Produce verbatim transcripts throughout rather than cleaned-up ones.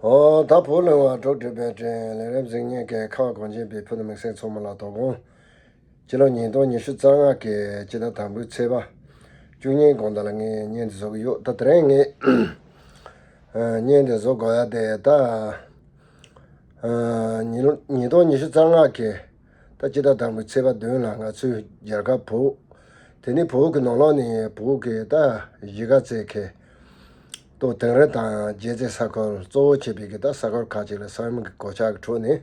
ཨོ་ད་བོད་ལུང་བ་འབྲོག་སྒྲིག་པའི་དྲིན་ལས་རབ་གཟིགས་ཉན་གྱི་ཁ་བ་གངས་ཅན་པའི་ཕུ་ནུ་མིང་སྲིང་ཚང་མ་ལ་དོ་དགོང་། སྤྱི་ལོ་ཉིས་སྟོང་ཉི་ཤུ་རྩ་ལྔ་གི་སྤྱི་ཟླ་དང་པོའི་ཚེས་པ་བཅུ་གཉིས་དགོང་དག་ལ་ངས་བརྙན་འདི་བཟོ་གི་ཡོད། ད་དེ་རིང་ངས་བརྙན་འདི་བཟོ་དགོས་ཡ་དེ་ད་ཉིས་ལོ་ཉིས་སྟོང་ཉི་ཤུ་རྩ་ལྔ་གི་ད་སྤྱི་ཟླ་དང་པོའི་ཚེས་པ་བདུན་ལ་ང་ཚོའི་རྒྱལ་ཁབ་བོད། དེ་ནི་བོད་ཀྱི་ནང་ལོགས་ནས་བོད་ཀྱི་ད་གཞིས་ཀ་རྩེ་གི་ཏོ་དིང་རི་དང་རྒྱལ་རྩེ་ས་ཁུལ་གཙོ་བོ་བྱས་པའི་གི་ད་ས་ཁུལ་ཁག་ཅིག་ལ་ས་ཡོམ་གྱི་གོད་ཆག་གི་ཁྲོད་ནས་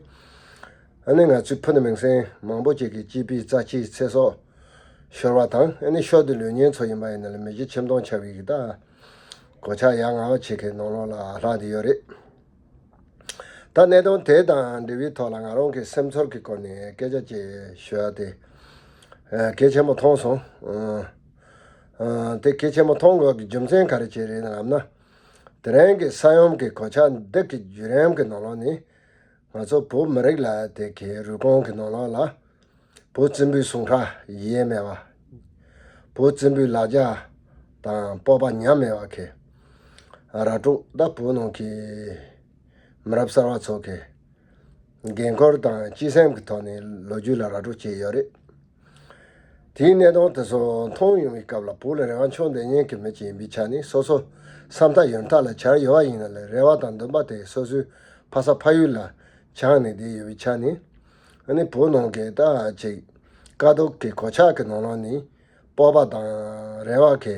ཨ་ནི་ང་ཚོའི་ཕུ་ནུ་མིང་སྲིང་མང་པོ་ཅིག་གི་སྐྱེས་པའི་རྩ་ཆེའི་ཚེ་སྲོག་ཤོར་བ་དང་། ཨ་ནི་ཤོར་དུ་ལུས་ཉེན་ཚོ་ཡིན་པ་ཡིན་ན་ལ་མི་བཞི་ཁྱིམ་སྟོང་ཆགས་པའི་གི་ད་གོད་ཆག་ཡ་ང་བ་ཅིག་གི་ནང་ལོགས་ལ་ལྷག་བསྡད་ཡོད་རེད། ད་གནད་དོན་དེ་དང་འབྲེལ་བའི་ཐོག་ལ་ང་རང་གི་སེམས་ཚོར་གྱི་སྐོར་ནས་སྐད་ཆ་ཅིག་ཞུ་ཡ་དེ་ཨ་གལ་ཆེན་པོ་མཐོང་སོང་། ཨ་ཨ་དེ་གལ་ཆེན་པོ་མཐོང་དགོས་ཀྱི་རྒྱུ་མཚན་ག་རེ་བྱས་རེད་ལབ་ན། དེ་རིང་གི་ས་ཡོམ་གྱི་གོད་ཆག་འདི་གི་བརྒྱུད་རིམ་གྱི་ནང་ལོགས་ནས་ང་ཚོ་བོད་མི་རིགས་ལ་དེ་གའི་རུས་ཁོང་གི་ནང་ལོགས་ལ་བོད་བཙན་པོའི་ཟུངས་ཁྲག་ཡལ་མེད་པ། བོད་བཙན་པོའི་ལ་རྒྱ་དང་སྤོབས་པ་ཉམས་མེད་པ་གི་ར་སྤྲོད་ད་བོད་ནང་གི་མི་རབས་གསར་བ་ཚོ་གི་འགན་ཁུར་དང་སྤྱི་སེམས་ཀྱི་ཐོག་ནས་ལོ་རྒྱུས་ལ་ར་སྤྲོད་བྱས་ཡོད་རེད། དེའི་གནད་དོན་དེ་ཚོ་མཐོང་ཡོང་བའི་སྐབས་ལ་བོད་ལ་རེ་བ་མཆོག་འདོད་མཁན་གྱི་མི་ཅིག་ཡིན་པའི་ཆ་ནས་སོ་སོ་བསམ་ཐག་ཡོད་ཐག་ལ་འཆར་ཡོད་པ་ཡིན་ན་ལས་རེ་བ་དང་འདུན་པ་དེ་སོ་སོའི་ཕ་ས་ཕ་ཡུལ་ལ་བཅངས་ནས་བསྡད་ཡོད་པའི་ཆ་ནས། ཨ་ནི་བོད་ནང་གི་ད་ཅིག་དཀའ་སྡུག་གི་གོད་ཆག་གི་ནང་ལོགས་ནས་སྤོབས་པ་དང་རེ་བ་གི་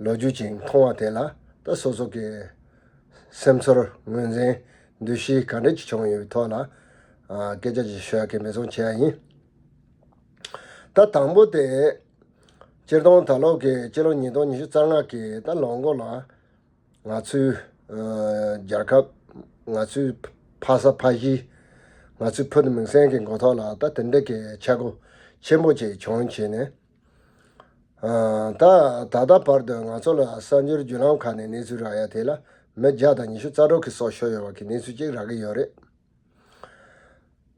ལོ་རྒྱུས་ཅིག་མཐོང་བ་དེ་ལ་ད་སོ་སོ་གི་སེམས་ཚོར་ངོས་འཛིན་འདུ་ཤེས་ག་འདྲ་ཅིག་བྱུང་ཡོད་པའི་ཐོག་ལ་ཨ་སྐད་ཆ་ཅིག་ཞུ་ཡ་གི་འབད་བརྩོན་བྱེད་ཡ་ཡིན། ད་དང་པོ་དེ་སྤྱིར་བཏང་ད་ལོ་གི་སྤྱི་ལོ་ཉིས་སྟོང་ཉི་ཤུ་རྩ་ལྔ་གི་ད་ལོ་འགོ་ལ་ང་ཚོའི་ཨ་རྒྱལ་ཁབ། ང་ཚོའི་ཕ་ས་ཕ་གཞིས། ང་ཚོའི་ཕུ་ནུ་མིང་སྲིང་གི་མགོ་ཐོག་ལ་ད་དེ་འདྲ་གི་ཆག་སྒོ་ཆེན་པོ་ཅིག་བྱུང་བྱས་ནས། ཨ་ད་ད་ལྟ་བར་དུ་ང་ཚོ་ལ་གསར་འགྱུར་བརྒྱུད་ལམ་ཁག་ནས་གནས་ཚུལ་རག་ཡ་དེ་ལ་མི་བརྒྱ་དང་ཉི་ཤུ་རྩ་དྲུག་གི་སྲོག་ཤོར་ཡོད་པ་གི་གནས་ཚུལ་ཅིག་རག་གི་ཡོད་རེད།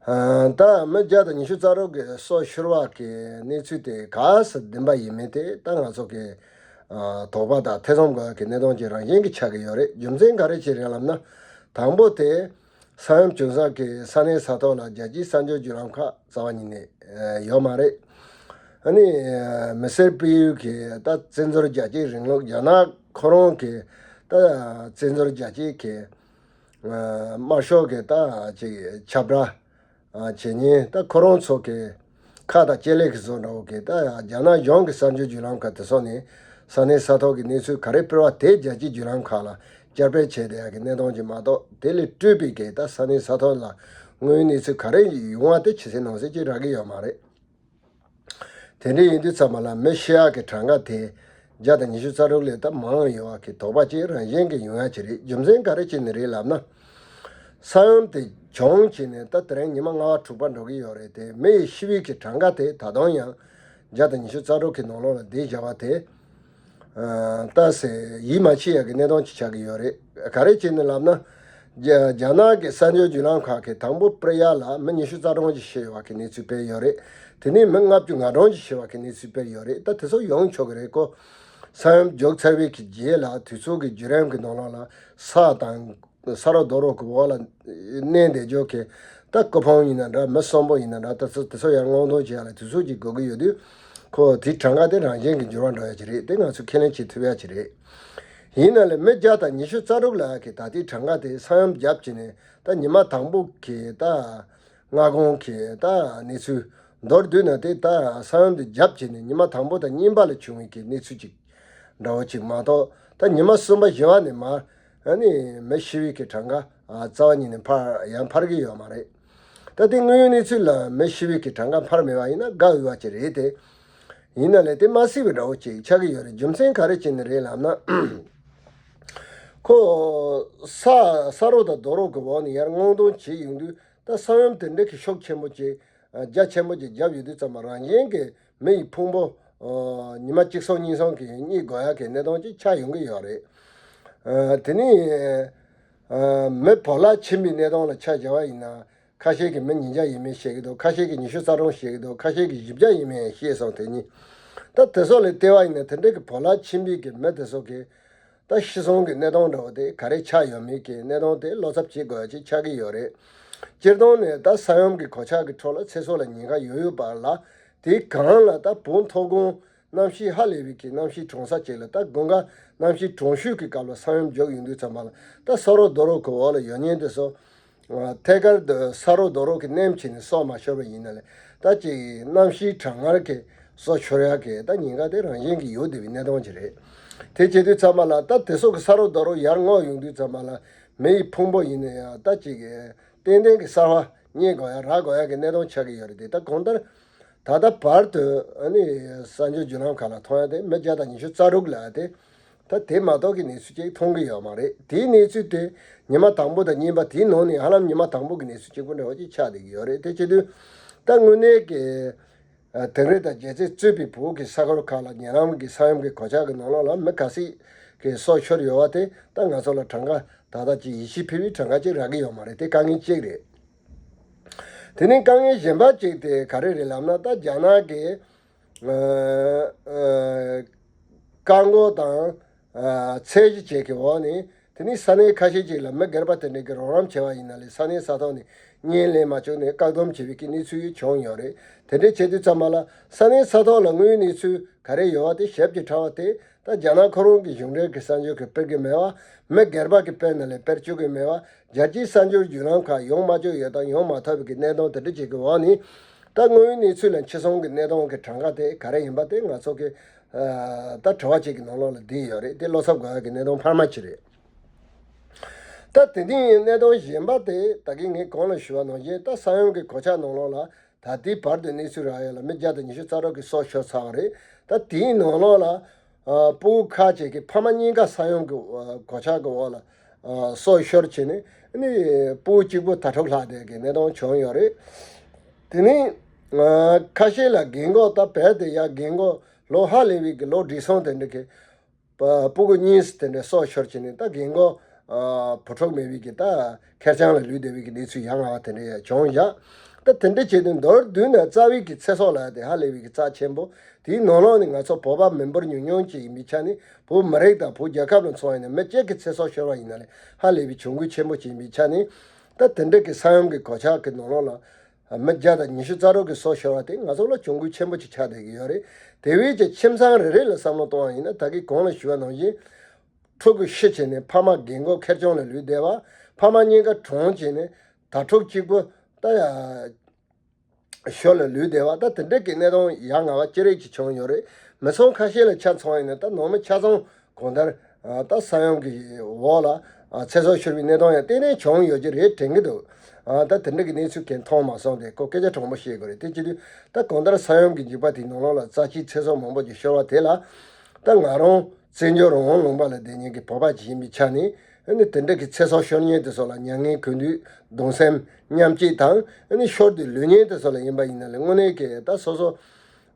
ཨ་ད་མི་བརྒྱ་དང་ཉི་ཤུ་རྩ་དྲུག་གི་སྲོག་ཤོར་བ་གི་གནས་ཚུལ་དེ་ག་ས་བདེན་པ་ཡིན་མིན་དེ་ད་ང་ཚོ་གི་ཨ་དོགས་པ་དང་ཐེ་ཚོམ་དགོས་ཡ་གི་གནད་དོན་ཅིག་རང་བཞིན་གྱི་ཆགས་ཀྱི་ཡོད་རེད། རྒྱུ་མཚན་ག་རེ་ཅིག་རེད་ལབ་ན། དང་པོ་དེ་ས་ཡོམ་བྱུང་ས་གི་ས་གནས་ས་ཐོག་ལ་རྒྱལ་སྤྱིའི་གསར་འགྱུར་བརྒྱུད་ལམ་ཁག་རྩ་བ་ཉིད་ནས་ཨ་ཡོད་མ་རེད། ཨ་ནི་ཨ་མི་སེར་སྤེལ་ཡུལ་གྱི་ད་བཙན་འཛུལ་རྒྱལ་གཅེས་རིང་ལུགས་རྒྱ་ནག་ཁོ་རང་གི་ད་བཙན་འཛུལ་རྒྱལ་གཅེས་ཀྱི་ཨ་དམར་ཤོག་གི་ད་ཅིག་ཁྱབ་བསྒྲགས་ཨ་བྱེད་ཉེན་ད་ཁོ་རང་ཚོ་གི་ཁ་དང་ལྕེ་ལེ་གི་བཟོ་འདྲ་བོ་གི་ད་རྒྱ་ནག་གཞུང་གི་གསར་འགྱུར་བརྒྱུད་ལམ་ཁག་དེ་ཚོ་ནས་ས་གནས་ས་ཐོག་གི་གནས་ཚུལ་ག་རེ་སྤེལ་བ་དེ་རྒྱལ་སྤྱིའི་བརྒྱུད་ལམ་ཁག་ལ་བསྐྱར་སྤེལ་བྱས་བསྡད་ཡ་གི་གནད་དོན་ཅིག་མ་གཏོགས། དེ་ལས་སྤྲོས་པའི་གི་ད་ས་གནས་ས་ཐོག་ལ་དངོས་ཡོད་གནས་ཚུལ་ག་རེ་ཡོང་བ་དེ་ཇི་སྲིད་ནང་སྲིད་ཅིག་རག་གི་ཡོད་མ་རེད། དེ་འདྲ་ཡིན་དུས་ཙམ་པ་ལ་མི་ཤི་ཡག་གི་གྲངས་ཀ་དེ་བརྒྱ་དང་ཉི་ཤུ་རྩ་དྲུག་ལས་ད་མང་ཡོད་པ་གི་དོགས་པ་ཅིག་རང་བཞིན་གྱི་ཡོང་ཡ་ཅིག་རེད། རྒྱུ་མཚན་ག་རེ་བྱས་ནས་རེད་ལབ་ན། ས་ཡོམ་དེ་བྱུང་བྱས་ནས་ད་དེ་རིང་ཉི་མ་ལྔ་པ་དྲུག་པ་འགྲོ་གི་ཡོད་རེད་དེ། མི་ཡི་ཤི་བའི་གི་གྲངས་ཀ་དེ་ད་དུང་ཡང་བརྒྱ་དང་ཉི་ཤུ་རྩ་དྲུག་གི་ནང་ལོགས་ལ་བསྡད་བཞག་པ་དེ། ཨ་ད་སེ་ཡིད་མ་ཆེས་ཡག་གི་གནད་དོན་ཅིག་ཆགས་ཀྱི་ཡོད་རེད། ག་རེ་བྱས་ནས་ལབ་ན། རྒྱ་རྒྱ་ནག་གི་གསར་འགྱུར་བརྒྱུད་ལམ་ཁག་གིས་དང་པོ་སྤེལ་ཡ་ལ་མི་ཉི་ཤུ་རྩ་གྲངས་ཅིག་ཤི་ཡོད་པ་གི་གནས་ཚུལ་སྤེལ་ཡོད་རེད། དེ་ནས་མི་ལྔ་བཅུ་ང་གྲངས་ཅིག་ཤི་བ་གི་གནས་ཚུལ་སྤེལ་ཡོད་རེད། ད་དེ་ཚོ་ཡོང་ཆོག་གི་རེད་ཀོ། ས་ཡོམ་མཇུག་ཚར་བའི་གི་རྗེས་ལ་དུས་ཚོད་ཀྱི་བརྒྱུད་རིམ་གྱི་ནང་ལོགས་ལ་ས་དང་ས་རོ་རྡོ་རོ་གི་འོག་ལ་གནས་བསྡད་རྒྱུ་གི་ད་སྐུ་ཕུང་ཡིན་ན་འདྲ། མི་གསོན་པོ་ཡིན་ན་འདྲ། ད་ཚོ་དེ་ཚོ་ཡང་སྔོག་འདོན་བྱེད་ཡ་ལ་དུས་ཚོད་ཅིག་དགོས་ཀྱི་ཡོད་དུས། ཁོ་དེའི་གྲངས་ཀ་དེ་རང་བཞིན་གྱི་འགྱུར་བ་འགྲོ་ཡ་ཅིག་རེད། དེ་ང་ཚོས་ཁས་ལེན་བྱེད་ཐུབ་ཡ་ཅིག་རེད། ཡིན་ན་ལས་མི་བརྒྱ་དང་ཉི་ཤུ་རྩ་དྲུག་ལ་གི་ད་ལྟའི་གྲངས་ཀ་དེ་ས་ཡོམ་བརྒྱབ་བྱས་ནས་ད་ཉི་མ་དང་པོ་གི་ད་སྔ་དགོང་གི་ད་གནས་ཚུལ་མདོར་བསྡུས་ན། དེ་ད་ས་ཡོམ་དེ་བརྒྱབ་བྱས་ནས་ཉི་མ་དང་པོ་དང་གཉིས་པ་ལ་བྱུང་བའི་གི་གནས་ཚུལ་ཅིག་འདྲ་བོ་ཅིག་མ་གཏོགས། ད་ཉི་མ་གསུམ་པ་བཞི་པ་ནས་མར་ཨ་ནི་མི་ཤི་བའི་གི་གྲངས་ཀ་ཨ་རྩ་བ་ཉིད་ནས་འཕར་ཡང་འཕར་གི་ཡོད་མ་རེད། ད་དེ་དངོས་ཡོད་གནས་ཚུལ་ལ་མི་ཤི་བའི་གི་གྲངས་ཀ་འཕར་མེད་པ་ཡིན་ན་དགའ་འོས་པ་ཅིག་རེད་དེ། ཡིན་ན་ལས་དེ་མ་སྲིད་པའི་འདྲ་བོ་ཅིག་ཆགས་ཀྱི་ཡོད་རེད། རྒྱུ་མཚན་ག་རེ་བྱས་ནས་རེད་ལབ་ན། ཁོ་ས་ས་རོ་དང་རྡོ་རོ་གི་འོག་ནས་ཡར་སྔོག་འདོན་བྱེད་ཡོང་དུས། ད་ས་ཡོམ་དེ་འདྲ་གི་ཤུགས་ཆེན་པོ་ཅིག་རྒྱ་ཆེན་པོ་ཅིག་བརྒྱབ་ཡོད་དུས་ཙམ་པ་རང་བཞིན་གྱི་མི་ཡི་ཕུང་པོ་ཉི་མ་གཅིག་སོང་གཉིས་སོང་གི་རྙེད་དགོས་ཡ་གི་གནད་དོན་ཅིག་ཆགས་ཡོང་གི་ཡོད་རེད། དེ་ནས་མི་བོར་བརླག་ཕྱིན་པའི་གནད་དོན་ལ་ཆ་བཞག་པ་ཡིན་ན། ཁ་ཤས་ཀྱིས་མི་ཉིས་བརྒྱ་ཡས་མས་བཤད་ཀྱི་འདུག་ཁ་ཤས་ཀྱིས་ཉི་ཤུ་རྩ་གྲངས་བཤད་ཀྱི་འདུག་ཁ་ཤས་ཀྱིས་བཞི་བརྒྱ་ཡས་མས་བཤད་སོང་། དེ་གཉིས་ད་དེ་སོགས་ལ་བལྟས་པ་ཡིན་ན། དེ་འདྲ་གི་བོར་བརླག་ཕྱིན་པའི་གི་མི་དེ་ཚོ་གི་ ད་ཤི་གསོན་གྱི་གནས་སྟངས་འདྲ་བོ་དེ་ག་རེ་ཆགས་ཡོད་མེད་ཀྱི་གནས་སྟངས་དེ་བློ་འཚབ་བྱེད་དགོས་ཡ་ཅིག་ཆགས་ཀྱི་ཡོད་རེད། སྤྱིར་བཏང་ནས་ད་ས་ཡོམ་གྱི་གོད་ཆག་གི་ཁྲོད་ལ་ཚེ་སྲོག་ལ་ཉེན་ཁ་ཡོད་ཡོད་པ་ལ། དེའི་སྒང་ལ་ད་བོད་མཐོ་སྒང་གནམ་གཤིས་ཧ་ལས་པའི་གི་གནམ་གཤིས་གྲང་ས་ཅིག་ལ། ད་དགུན་ཁ་གནམ་གཤིས་གྲང་ཤོས་ཀྱི་སྐབས་ལ་ས་ཡོམ་རྒྱག་ཡོང་དུས་ཙམ་པ་ལ། ད་ས་རོ་རྡོ་རོ་གི་འོག་ལ་ཡོད་མཁན་དེ་ཚོ། ཐད་ཀར་དུ་ས་རོ་རྡོ་རོ་གི་མནན་བྱས་ནས་སྲོག་མ་ཤོར་བ་ཡིན་ན་ལས། ད་ཅིག་གནམ་གཤིས་གྲང་ངར་གྱིས་སྲོག་ཤོར་ཡག་གི་ད་ཉེན་ཁ་དེ་རང་བཞིན་གྱིས་ཡོད་བསྡད་པའི་གནས་སྟངས་ཅིག་རེད། དེ་བྱེད་དུས་ཙམ་པ་ལ། ད་དེ་སོགས་ཀྱི་ས་རོ་རྡོ་རོ་ཡར་སྔོག་ཡོང་དུས་ཙམ་པ་ལ། མེ་ཡི་ཕུང་པོ་ཡིན་ན་ཡང་ད་ཅིག་གི་ཏན་ཏན་གྱི་གསར་པ་རྙེད་དགོས་ཡ་རག་དགོས་ཡ་གི་གནས་སྟངས་ཆགས་ཀྱི་ཡོད་རེད་དེ། ད་གང་ལྟར་ད་ལྟ་བར་དུ་ཨ་ནི་གསར་འགྱུར་བརྒྱུད་ལམ་ཁག་ལ་མཐོང་ཡ་དེ་མི་བརྒྱ་དང་ཉི་ཤུ་རྩ་དྲུག་ལ་དེ། ད་དེ་མ་གཏོགས་ཀྱི་གནས་ཚུལ་ཅིག་མཐོང་གི་ཡོད་མ་རེད། དེའི་གནས་ཚུལ་དེ་ཉི་མ་དང་པོ་དང་གཉིས་པ། དེའི་ནང་ནས་ཧ་ལམ་ཉི་མ་དང་པོ་གི་གནས་ཚུལ་གཅིག་པུ་འདྲ་བོ་ཅིག་ཆགས་བསྡད་ཀྱི་ཡོད་རེད། དེ་བྱེད་དུས་ད་དངོས་གནས་ཀྱི་ཨ་དིང་རི་དང་རྒྱལ་རྩེ་གཙོས་པའི་བོད་ཀྱི་ས་ཁུལ་ཁག་ལ་ཉེ་ལམ་གྱི་ས་ཡོམ་གྱི་གོད་ཆག་གི་ནང་ལོགས་ལ་མི་ག་ཚད་ཀྱི་སྲོག་ཤོར་ཡོད་པ་དེ་ད་ང་ཚོ་ལ་གྲངས་ཀ་ད་ལྟ་ཅིག་ཡིད་ཆེས་འཕེར་བའི་གྲངས་ཀ་ཅིག་རག་གི་ཡོད་མ་རེད། དེ་དཀའ་ངལ་གཅིག་རེད། དེ་ནས་དཀའ་ངལ་གཞན་པ་གཅིག་དེ་ག་རེ་རེད་ལབ་ན། ད་རྒྱ་ནག་གི་ཨ་ཨ་བཀག་འགོག་དང་ཨ་ཚད་གཞི་བཅས་ཀྱི་འོག་ནས། དེ་ནས་ས་གནས་ཁ་ཤས་ཅིག་ལ་མི་སྒེར་པ་དེ་འདྲ་གི་རོགས་རམ་བྱས་པ་ཡིན་ན་ལས། ས་གནས་ས་ཐོག་ནས་བརྙན་ལེན་མ་བྱུང་ནས་བཀག་སྡོམ་བྱས་པའི་གི་གནས་ཚུལ་བྱུང་ཡོད་རེད། དེ་འདྲ་བྱེད་དུས་ཙམ་པ་ལ་ས་གནས་ས་ཐོག་ལ་དངོས་ཡོད་གནས་ཚུལ་ག་རེ་ཡོད་པ་དེ་ཞིབ་ཀྱིས་ཕྲ་བ་དེ། ད་རྒྱ་ནག་ཁོ་རང་གི་གཞུང་འབྲེལ་གྱི་གསར་འགྱུར་གྱིས་སྤེལ་གྱི་མེད་པ། མི་སྒེར་པ་གིས་སྤེལ་ན་ལས་སྤེལ་བཅུག་གི་མེད་པ། རྒྱལ་སྤྱིའི་གསར་འགྱུར་བརྒྱུད་ལམ་ཁག་ཡོང་མ་བཅུག་ཡོད་དང་ཡོང་མ་ཐུབ་པའི་གི་གནད་དོན་དེ་འདྲ་ཅིག་གི་འོག་ནས། ད་དངོས་ཡོད་གནས་ཚུལ་ལ་འཆི་སོང་གི་གནད་དོན་གྱི་གྲངས་ཀ་དེ་ག་རེ་ཡིན་པ་དེ་ང་ཚོ་གི་ཨ་ད་དྲི་བ་ཅིག་གི་ནང་ལོགས་ལ་བསྡད་ཡོད་རེད། དེ་བློ་འཚབ་དགོས་ཡ་གི་གནད་དོན་འཕར་མ་ཅིག་རེད། ད་དེ་ནས་གནད་དོན་གཞན་པ་དེ་ད་གིན་ངས་གོང་ལ་ཞུས་པ་ནང་བཞིན། ད་ས་ཡོམ་གྱི་གོད་ཆག་ནང་ལོགས་ལ། ད་ལྟའི་བར་དུ་གནས་ཚུལ་རག་ཡ་ལ་མི་བརྒྱ་དང་ཉི་ཤུ་རྩ་དྲུག་གི་སྲོག་ཤོར་ཚར་བ་རེད། ད་དེའི་ནང་ལོགས་ལ་ཨ་སྤུ་གུ་ཁག་ཅིག་གི་ཕ་མ་གཉིས་ཀ་ས་ཡོམ་གྱི་ཨ་གོད་ཆག་གི་འོག་ལ་ཨ་སྲོག་ཤོར་བྱས་ནས། ཨ་ནི་སྤུ་གུ་གཅིག་པུ་དྭ་ཕྲུག་ལྷག་བསྡད་ཀྱི་གནད་དོན་བྱུང་ཡོད་རེད། དེ་ནས་ཨ་ཁ་ཤས་ལ་རྒན་གོག་ད་བལ་དེ་ཡ་རྒན་གོག་ལོ་ཧ་ལས་པའི་གི་ལོ་བགྲེས་སོང་དེ་འདྲ་གི་པ་སྤུ་གུ་གཉིས་དེ་འདྲ་སྲོག་ཤོར་བྱས་ནས། ད་རྒན་གོག་ཨ་བུ་ཕྲུག་མེད་པའི་གི་ད་ཁེར་རྐྱང་ལ་ལུས་བསྡད་པའི་གི་གནས་ཚུལ་ཡ་ང་བ་དེ་འདྲ་ཡང་བྱུང་བཞག་ད་དེ་འདྲ་བྱས་ཏེ་མདོར་བསྡུས་ན་རྩ་བའི་གི་ཚེ་སྲོག་ལབ་ཡ་དེ་ཧ་ལས་པའི་གི་རྩ་ཆེན་པོ། དེའི་ནང་ལོགས་ནས་ང་ཚོ་བོད་པ་མི་འབོར་ཉུང་ཉུང་ཅིག་ཡིན་པའི་ཆ་ནས། བོད་མི་རིགས་དང་བོད་རྒྱལ་ཁབ་ལ་མཚོན་པ་ཡིན་ན། མི་གཅིག་གི་ཚེ་སྲོག་ཤོར་བ་ཡིན་ན་ལས་ཧ་ལས་པའི་གྱོང་གུད་ཆེན་པོ་ཅིག་ཡིན་པའི་ཆ་ནས། ད་དེ་འདྲ་གི་ས་ཡོམ་གི་གོད་ཆག་གི་ནང་ལོགས་ལ་མི་བརྒྱ་དང་ཉི་ཤུ་རྩ་དྲུག་གི་སྲོག་ཤོར་བ་དེ་ང་ཚོ་ལ་གྱོང་གུད་ཆེན་པོ་ཅིག་ཆགས་བསྡད་ཀྱི་ཡོད་རེད། དེ་བས་ཀྱི་ཁྱིམ་ཚང་རེ་རེ་ལ་བསམ་བློ་གཏོང་བ་ཡིན་ན། ད་གིན་གོང་ལ་ཞུས་པ་ནང་བཞིན། ཕྲུ་གུ་ཤི་བྱས་ནས་ཕ་མ་རྒན་གོག་ཁེར་རྐྱང་ལ་ལུས་བསྡད་པ། ཕ་མ་གཉིས་ཀ་གྲོངས་བྱས་ནས་དྭ་ཕྲུག་གཅིག་པུ་ད་ཡ་ཞོར་ལ་ལུས་བསྡད་པ། ད་དེ་འདྲ་གི་གནད་དོན་ཡ་ང་བ་ཅི་རིགས་ཅིག་བྱུང་ཡོད་རེད། མི་ཚང་ཁ་ཤས་ལ་ཆ་མཚོན་ཡིན་ན། ད་ནང་མི་ཆ་ཚང་གང་ལྟར་ཨ་ད་ས་ཡོམ་གྱི་འོག་ལ་ཨ་ཚེ་སྲོག་ཤོར་བའི་གནད་དོན་ཡང་ཏན་ཏན་བྱུང་ཡོད་ཀྱི་རེད་དྲན་གྱི་འདུག་ཨ་ད་དེ་འདྲ་གི་གནས་ཚུལ་གང་མཐོང་མ་སོང་སྟེ། ཁོ་སྐད་ཆ་དྲང་པོ་བཤད་དགོས་རེད། དེ་བྱེད་དུས་ད་གང་ལྟར་ས་ཡོམ་གྱི་འཇིགས་པ་དེའི་ནང་ལོགས་ལ་རྩ་ཆེའི་ཚེ་སྲོག་མང་པོ་ཅིག་ཤོར་བ་དེ་ལ། ད་ང་རང་བཙན་བྱོལ་རང་དབང་ལུང་པ་ལ་བསྡད་མཁན་གྱི་བོད་པ་ཅིག་ཡིན་པའི་ཆ་ནས། ཨ་ནི་དེ་འདྲ་གི་ཚེ་སྲོག་ཤོར་མཁན་དེ་ཚོ་ལ་མྱ་ངན་གུས་འདུད་གདུང་སེམས་མཉམ་སྐྱེད་དང་། ཨ་ནི་ཤོར་ཏེ་ལུས་མཁན་དེ་ཚོ་ལ་ཡིན་པ་ཡིན་ན་ལས། དངོས་གནས་ཀྱི་ད་སོ་སོ་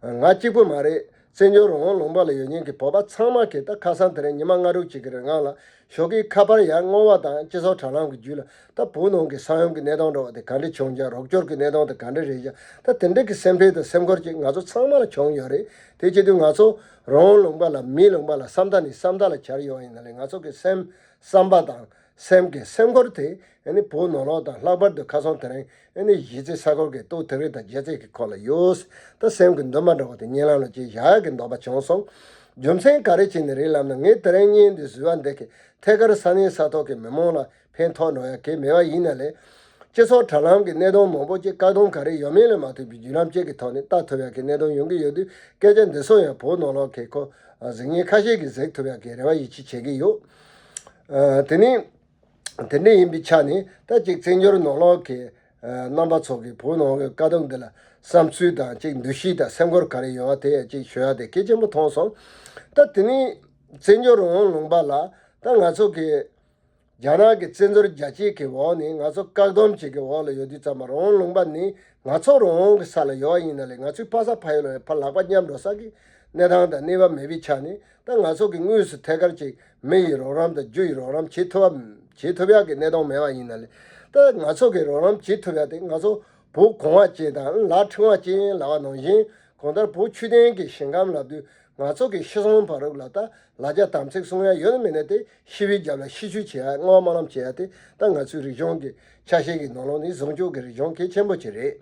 ང་གཅིག་པུ་མ་རེད། བཙན་བྱོལ་རང་དབང་ལུང་པ་ལ་ཡོད་མཁན་གྱི་བོད་པ་ཚང་མ་གིས་ད་ཁ་སང་དེ་རིང་ཉི་མ་ལྔ་དྲུག་ཅིག་གི་རིང་ལ་ཞོགས་ཀའི་ཁ་པར་ཡར་བསྔོགས་པ་དང་། སྤྱི་ཚོགས་དྲ་ལམ་གྱི་བརྒྱུད་ལ་ད་བོད་ནང་གི་ས་ཡོམ་གྱི་གནས་སྟངས་འདྲ་བ་དེ་ག་འདྲ་བྱུང་ཀྱང་། རོགས་སྐྱོར་གྱི་གནས་སྟངས་དེ་ག་འདྲ་རེད་ཀྱང་། ད་དེ་འདྲ་གི་སེམས་ཁྲལ་དང་སེམས་ཁུར་ཅིག་ང་ཚོ་ཚང་མ་ལ་བྱུང་ཡོད་རེད། དེ་བྱེད་དུས་ང་ཚོ་རང་དབང་ལུང་པ་ལ་མིའི་ལུང་པ་ལ་ས་མཐའ་ནས་ས་མཐའ་ལ་གྱར་ཡོང་བ་ཡིན་ན་ལས། ང་ཚོ་གི་སེམས་བསམ་པ་དང་སེམས་ཀྱི་སེམས་ཁུར་དེ་ཨ་ནི་བོད་ནང་ལོགས་དང་། ལྷག་པར་དུ་ཁ་སང་དེ་རིང་ཨ་ནི་གཞིས་རྩེ་ས་ཁུལ་གྱི་སྟོད་དིང་རི་དང་རྒྱལ་རྩེ་གི་ཁུལ་ལ་ཡོད། ད་སེམས་ཀྱི་འདུན་པ་འདྲ་བོ་དེ་སྙན་ལམ་ལ་ཅིག་བཞག་ཡག་གི་འདོད་པ་བྱུང་སོང་། རྒྱུ་མཚན་ག་རེ་བྱས་ནས་རེད་ལབ་ན། ངས་དེ་རིང་བརྙན་འདི་བཟོས་པ་འདི་གིས་ཐད་ཀར་ས་གནས་ས་ཐོག་གི་མི་མང་ལ་ཕན་ཐོགས་འགྲོ་ཡ་གང་ཡང་མེད་པ་ཡིན་ན་ལས། སྤྱི་ཚོགས་དྲ་ལམ་གྱི་གནད་དོན་མང་པོ་ཅིག་བཀག་སྡོམ་ག་རེ་ཡོད་མེད་ལ་མ་ལྟོས་པའི་བརྒྱུད་ལམ་ཅིག་གི་ཐོག་ནས་ལྟ་ཐུབ་ཡག་གི་གནད་དོན་ཡོང་གི་ཡོད་དུས། སྐད་ཆ་འདི་ཚོ་ཡང་བོད་ནང་ལོགས་ཀྱི་ཁོ་གཟིགས་མཁན་ཁ་ཤས་ཀྱིས་གཟིགས་ཐུབ་ཡག་གི་རེ་བ་ཡིད་ཆེས་བྱེད་ཀྱི་ཡོད། ཨ་དེ་ནས་དེ་འདྲ་ཡིན་པའི་ཆ་ནས། ད་ཅིག་བཙན་བྱོལ་ནང་ལོགས་ཀྱི་ཨ་རྣམ་པ་ཚོ་གིས་བོད་ནང་གི་བཀག་སྡོམ་འདི་ལ་བསམ་ཚུལ་དང་། ཅིག་འདུ་ཤེས་དང་སེམས་ཁུར་ག་རེ་ཡོད་པ་དེ་ཅིག་ཞུ་ཡག་དེ་གལ་ཆེན་པོ་མཐོང་སོང་། ད་དེ་ནས་བཙན་བྱོལ་རང་དབང་ལུང་པ་ལ་ད་ང་ཚོ་གི་རྒྱ་ནག་གི་བཙན་འཛུལ་རྒྱ་སྐྱེད་ཀྱི་འོག་ནས། ང་ཚོ་བཀག་སྡོམ་བྱེད་ཀྱི་འོག་ལ་ཡོད་དུས་ཙམ་པ། རང་དབང་ལུང་པ་ནི་ང་ཚོ་རང་དབང་གི་ས་ལ་ཡོད་པ་ཡིན་ན་ལས། ང་ཚོའི་ཕ་ས་ཕ་ཡུལ་ལ་ཕར་ལག་པ་བརྐྱངས་འགྲོ་ས་གི་གནས་སྟངས་དང་གནས་བབ་མེད་པའི་ཆ་ནས། ད་ང་ཚོ་གིས་དངོས་སུ་ཐད་ཀར་ཅིག་མི་ཡི་རོགས་རམ་དང་རྒྱུ་ཡི་རོགས་རམ་བྱེད་ཐུབ་པ་བྱེད་ཐུབ་ཡག་གི་གནས་སྟངས་མེད་པ་ཡིན་ན་ལས། ད་ང་ཚོ་གིས་རོགས་རམ་བྱེད་ཐུབ་ཡག་དེ། ང་ཚོ་བོད་གོང་བ་ཅན་དང་ལ་ཕྲེང་བ་ཅན་ལབ་པ་ནང་བཞིན། གང་ལྟར་བོད་ཆོས་ལྡན་གྱི་ཞིང་ཁམས་ལབ་དུས། ང་ཚོ་གི་ཤི་སོང་བར་དུ་ལ་ད་ལ་རྒྱ་དམ་ཚིག་སྲུང་ཡ་ཡོད་ན་མེད་ན་དེ་ཤི་བའི་རྒྱབ་ལ་ཤི་བཅོས་བྱེད་ཡ་བསྔོ་བ་སྨོན་ལམ་བྱེད་ཡ་དེ་ད་ང་ཚོའི་རིག་གཞུང་གི་ཆ་ཤས་ཀྱི་ནང་ལོགས་ནས་བཟང་སྤྱོད་ཀྱི་རིག་གཞུང་གལ་ཆེན་པོ་ཅིག་རེད།